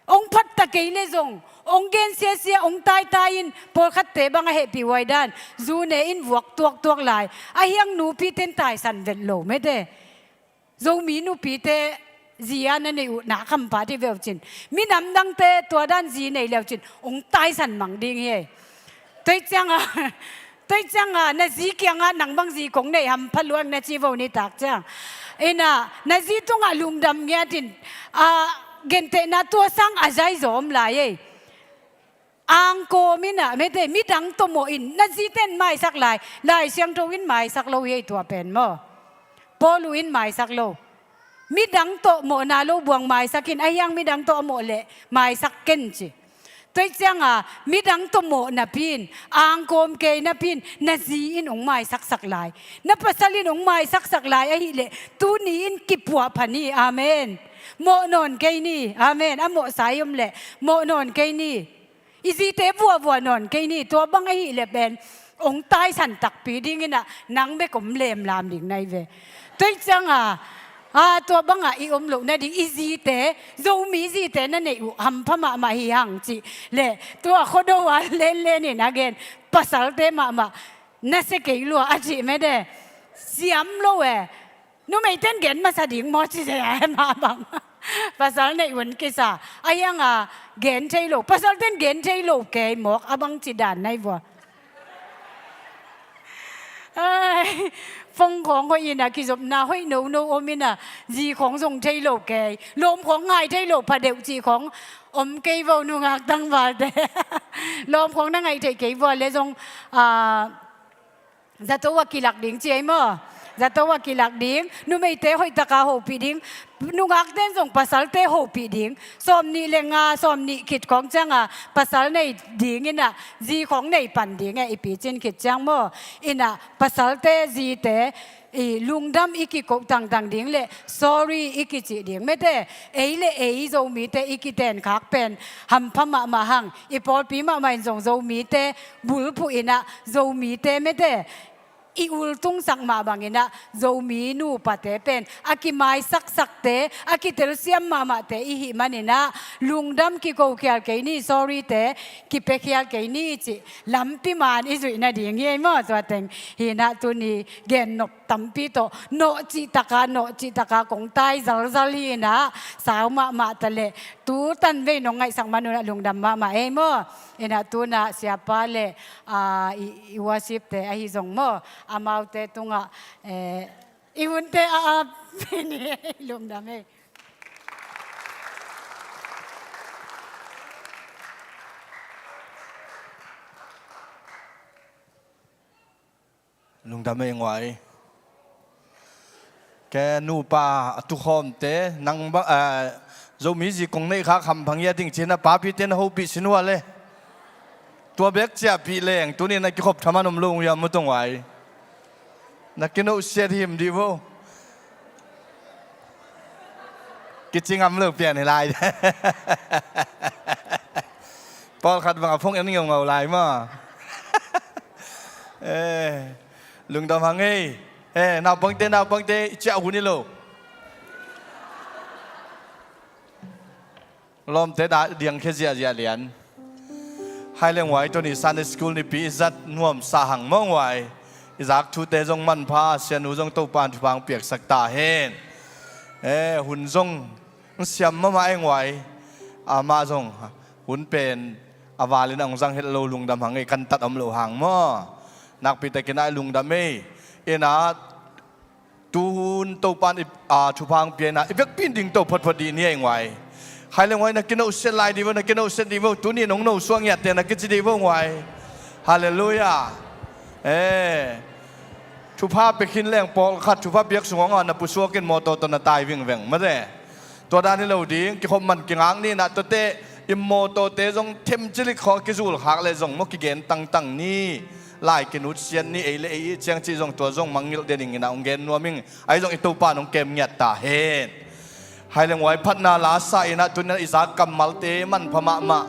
Ong phat ta kei leh zong ong gen siasia, ong taitai in, pawlkhatte bang a hehpih huai dan zu ne in vuak tuaktuak lai. A hiang nupite in taisan vet lo mete. Zomi nupite zi a na neih uh na kam pah dih veuh cin. Minam dangte tua dan zi nei leuh cin ong taisan mang ding hi ei. Tua cianga, tua cianga na zi kiangah nang bang zi kong neih hampha lua ing na ci vo nitak ciang. Inah na zi tungah lungdam ngiat in, a, gentehna tua sang a zai zaw om lai ei. Angkawm inah mete midang tawh mawh in na zite in maisak lai, Lai Siangtho in maisak lo hi ei tua pen maw? Paul uh in maisak lo. Midang tawh mawhna lo buang maisak in, a hiang midang tawh a mawh leh maisak ken ci. Tua cianga midang tawh mawh napi in, angkawm kei napi in na zi in ong maisaksak lai, na pasal in ong maisaksak lai ahih leh tuni in kipuah pha ni. Amen. Mawh nawn kei ni. Amen. A mawh sai om leh mawh nawn kei ni. I zite vuahvuah nawn kei ni. Tua bang ahih leh pen ong taisan takpi ding inah nang bek om lemlam ding na hi ve. Tua cianga, a, tua bangah i om loh nading i zite, Zomi zite na neih uh hampha mahmah hi hang cih leh tua Khuado a lenlen in a gen, pasalte mahmah na sia kei lua a cih mete. Siam lo e. Numeite in gen masa ding maw ci se a mah bang. Pasal neih hun kisa a hianga gen thei lo, pasalte in gen thei lo kei mawk a bang ci dan na hi vua. Phone khawng hoih in ah, kizopna hoih nono om in ah, zi khawng zong thei lo kei, lawm khawng ngai thei lo pha deuh cih khawng om kei vo, nungak tangvalte. Lawm khawng na ngaih theih kei vua le zong, ah, zato a kilak ding ci ei maw? Zato a kilak ding, numeite hoihtaka hopih ding, nungakten zong pasalte hopih ding. Sawm nih le nga, sawm nih khit khawng cianga pasal nei ding in ah, zi khawng nei pan ding e, i picin khit ciang maw? In ah pasalte, zite, i lungdam i kikoh tangtang ding le sorry i kicih ding mete. Ei le ei Zomite i kitenkhak pen hampha mahmah hang, i pawlpi mahmah in zong Zomite bulphuh in ah, Zomite mete i ultungsak mah bangin ah, Zomi nupate pen a kimaisaksak te, a kitelsiam mahmahte i hih manin ah, lungdam kikokhial kei ni, sorry-te kipiakhial kei ni cih lampi man i zuih nading hi ei maw? Tua teng hi in ah, tuni gennop tampi tawh nawh cihtaka, nawh cihtaka kong tai zalzal hi in ah, sau mahmah ta leh, tu tan vei nong ngaihsak man un ah lungdam mahmah ei maw? In ah tu in ah siapa le, ah, i, i worship-te ahi zong maw, amaute tungah, eh, i hunte a ap ni ei, lungdam ei. Lungdam ei nguai. Ke nupa a tukhawmte, nang bang, eh, Zomi zi kong neih khak hampha ngia ding ci-in ah papite na hopih sin uh a le. Tua bek ciahpih leng, tuni na kikhop thaman om lo uh hiam maw, tua nguai? Na kinohsiat him dih vo. Kici ngam lo pian hi lai. Pawlkhat bang a phone en ngeungau lai maw. Eh, lungdam hang ei. Eh, naupangte, naupangte, i ciah hun hi lo. Lawmte dah diangkhia ziahziah lian. Hai le nguai, tuni Sunday School nipi i zat nuamsa hang maw nguai. I zak thute zong manpha, sianu zong Topa'n thupha hong piaksak ta hen. Eh, hun zong hong siam mahmah ei nguai. Amah zong hun pen a valin a hong zang het lo, lungdam hang ei, kantat om lo hang maw. Nakpi takin ah i lungdam ei. In ah, tuhun Topa'n i, a, thupha hong pia in ah, i vekpi in dingto photphot dih ni ei nguai. Hai le nguai, na kinohsiat lai dih vo, na kinohsiat dih vo, tuni nong nosuak ngiatte na kici dih vo nguai. Halleluiah. Eh. Thupha pia khin leng pawlkhat, thupha piak sung hong a na pusuak in mawtaw tawh na tai vingveng mate. Tua dan hi lo ding, kikhop man kingak ni in ah, tuate i mawtawte zong themcilik khawng a kizul khak leh zong maw, kigen tangtang ni, lai kinutsiat ni, ei le ei i ciang cih zong, tua zong mangngilh den ing in ah hong gen nuam ing. Ahi zong i Topa'n hong kem ngiat ta hen. Hai le nguai, phatna la sa in ah, tuni in ah i zak kammalte manpha mahmah.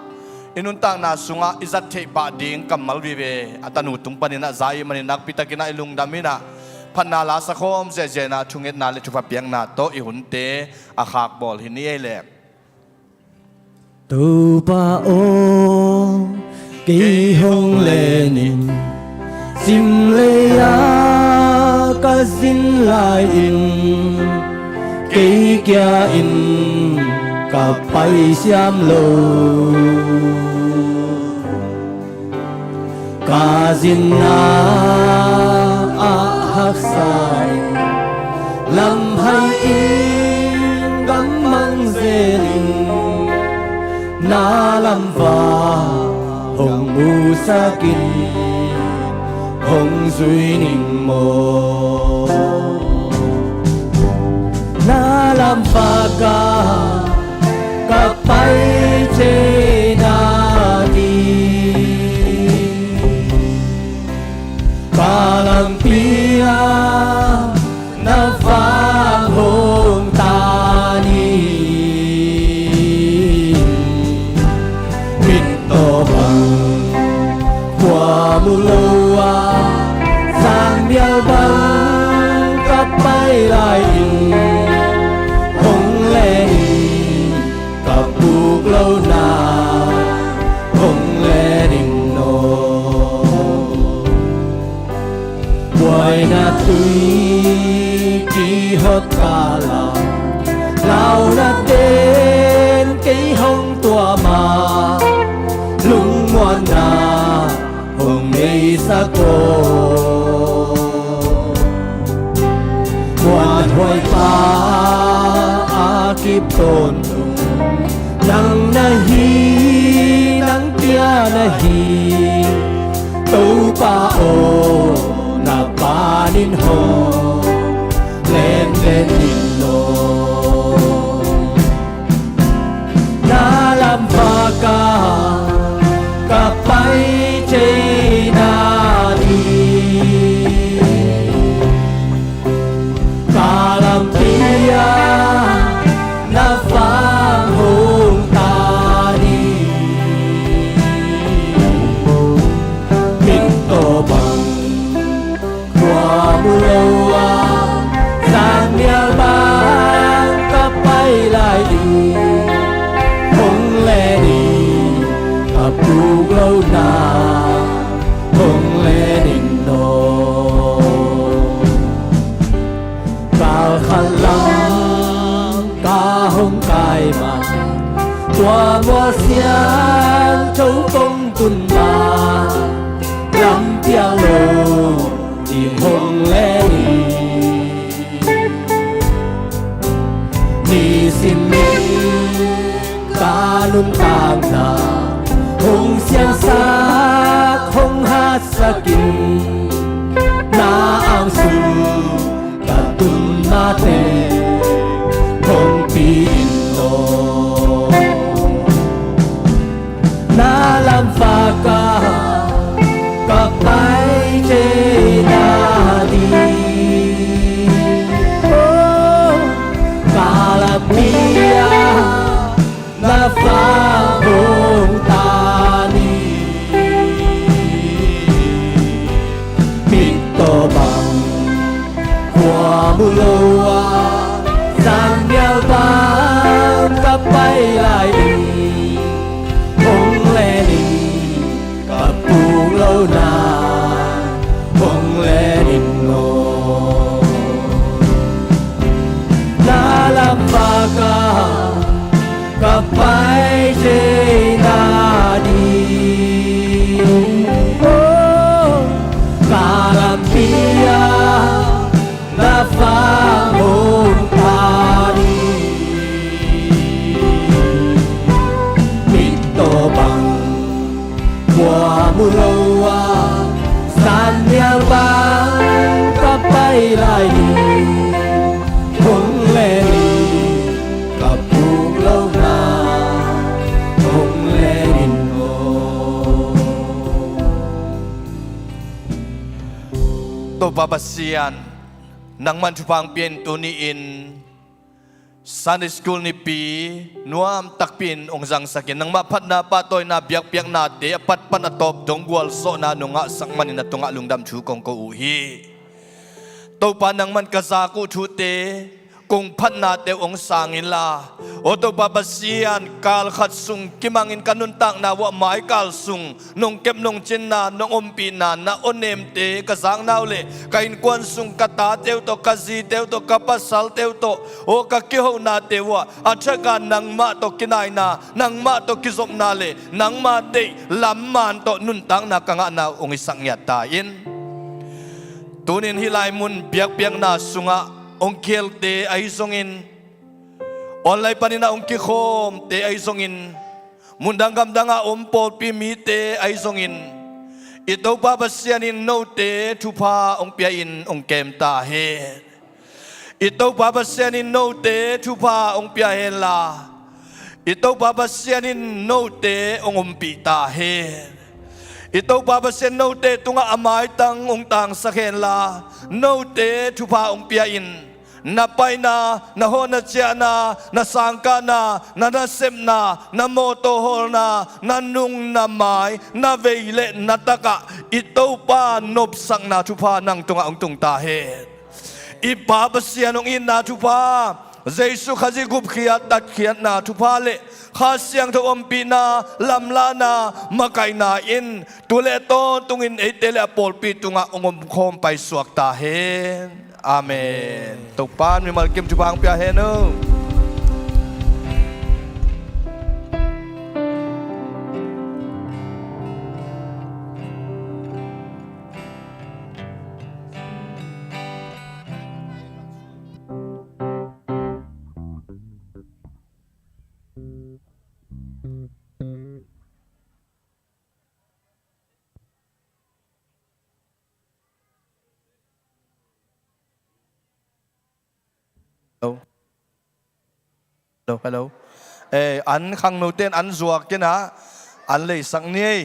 I nuntakna sungah i zat theih pah ding kammal vive a tanu tung panin ah za i hih manin nakpi takin ah i lungdam in ah, phatna la sa khawm ziahziah in ah, thungetna le thupha piakna tawh i hunte a khak bawl hi ni ei leh. Topa aw, kei hong len in, sim lei-ah ka zin lai-in, kei kia in ka pai siam lo. Ka zinna ah haksa in, lamhai in gammang zel in, na lamvak hong musak in, hong zui ning maw. Na lamvak ah ka pai thei na ding, ka lampi ah na vak hong tan in. Mit tawh bang khua mu lo a, sang bial bang ka pai lai-in, hong len in ka puk lohna hong len in aw. Buaina tui kihot kal ah, launa ten kei hong tuam a, lungmuanna hong neisak aw. Kip tawntung nang na hi, nang kia na hi, Topa aw, na panin hong lenlen in aw. Na lam vaka ka pai thei na ding, ka lampi-a na vang hong ta ni. Mit tawh bang khua mu lo a, zannial bang ka pai lai ding, hong len in, ka puk lohna hong len in aw. Kal khat lam ka hong kai ma, tua mual siangtho kong tun ma, lampiang lo ding hong len in. Nisim in ka nuntakna hong siangsak, hong hatsak in, na ang sung ka tun mate hong pi in aw. Na lam vaka ka pai thei na ding, oh, ka lampi-a na vang hong ta ni. Mit tawh bang khua mu lo a, zannial bang ka pai lai ding, hong len in, ka puk lohna hong len in aw. Na lam vaka ka pai thei na ding, oh, ka lampi-a na vang hong ta ni. Mit tawh bang khua mu lo a, zannial bang ka pai lai ding, hong len in, ka puk lohna hong len in aw. Topa Pasian, nangman thupha hong pia in, tuni-in Sunday School nipi nuam takpi in hong zangsak in, nangmah phatna, pahtawina, biakpiaknate a pat pan a tawp dong gualzawhna nong ngahsak manin na tungah lungdam thu kong ko uh hi. Topa, nangman ka zak uh thute, kong phatnate uh hong sang inla, aw Topa Pasian, kal khat sung kimangin ka nuntakna uah maikal sung nong kep nong cinna, nong ompihna, na awnemte ka zakna uh leh ka innkuan sung ka tate uh tawh, ka zite uh tawh, ka pasalte uh tawh, aw ka kihonate uh ah a thak a nangmah tawh kinaina, nangmah tawh kizopna leh nangmah deih lam man tawh nuntakna ka ngahna uh hong hisak ngiat ta in. Tuni-in hih lai mun biakpiakna sungah hong kihelte ahi zongin, online panin ah hong kikhawmte ahi zongin, mundang gamdang ah om pawlpi mite ahi zongin, i Topa Pasian in note thupha hong pia-in hong kem ta hen. I Topa Pasian in note thupha hong pia henla, i Topa Pasian in note hong ompih ta hen. I Topa Pasian note tungah a maitang hong tangsak henla, note thupha hong pia-in, na paina, na hawhna ciahna, na sangkahna, na nasepna, na mawtaw hawlna, na nung na mai, na vei le na takah i Topa nopsakna thupha nang tungah hong tung ta hen. I Pa Pasian hong itna thupha, Jesu Khazih gupkhiat tatkhiatna thupha le Kha Siangtho ompihna, lamlahna, makaihna in tu le tawntungin eite le a pawlpi tungah hong omkhawm paisuak ta hen. Amen. Topa'n mimal kim thupha hong pia hen aw. Hello. Hello, hello. Eh, an khangnote in an zuak kei na, an leisak ni ei.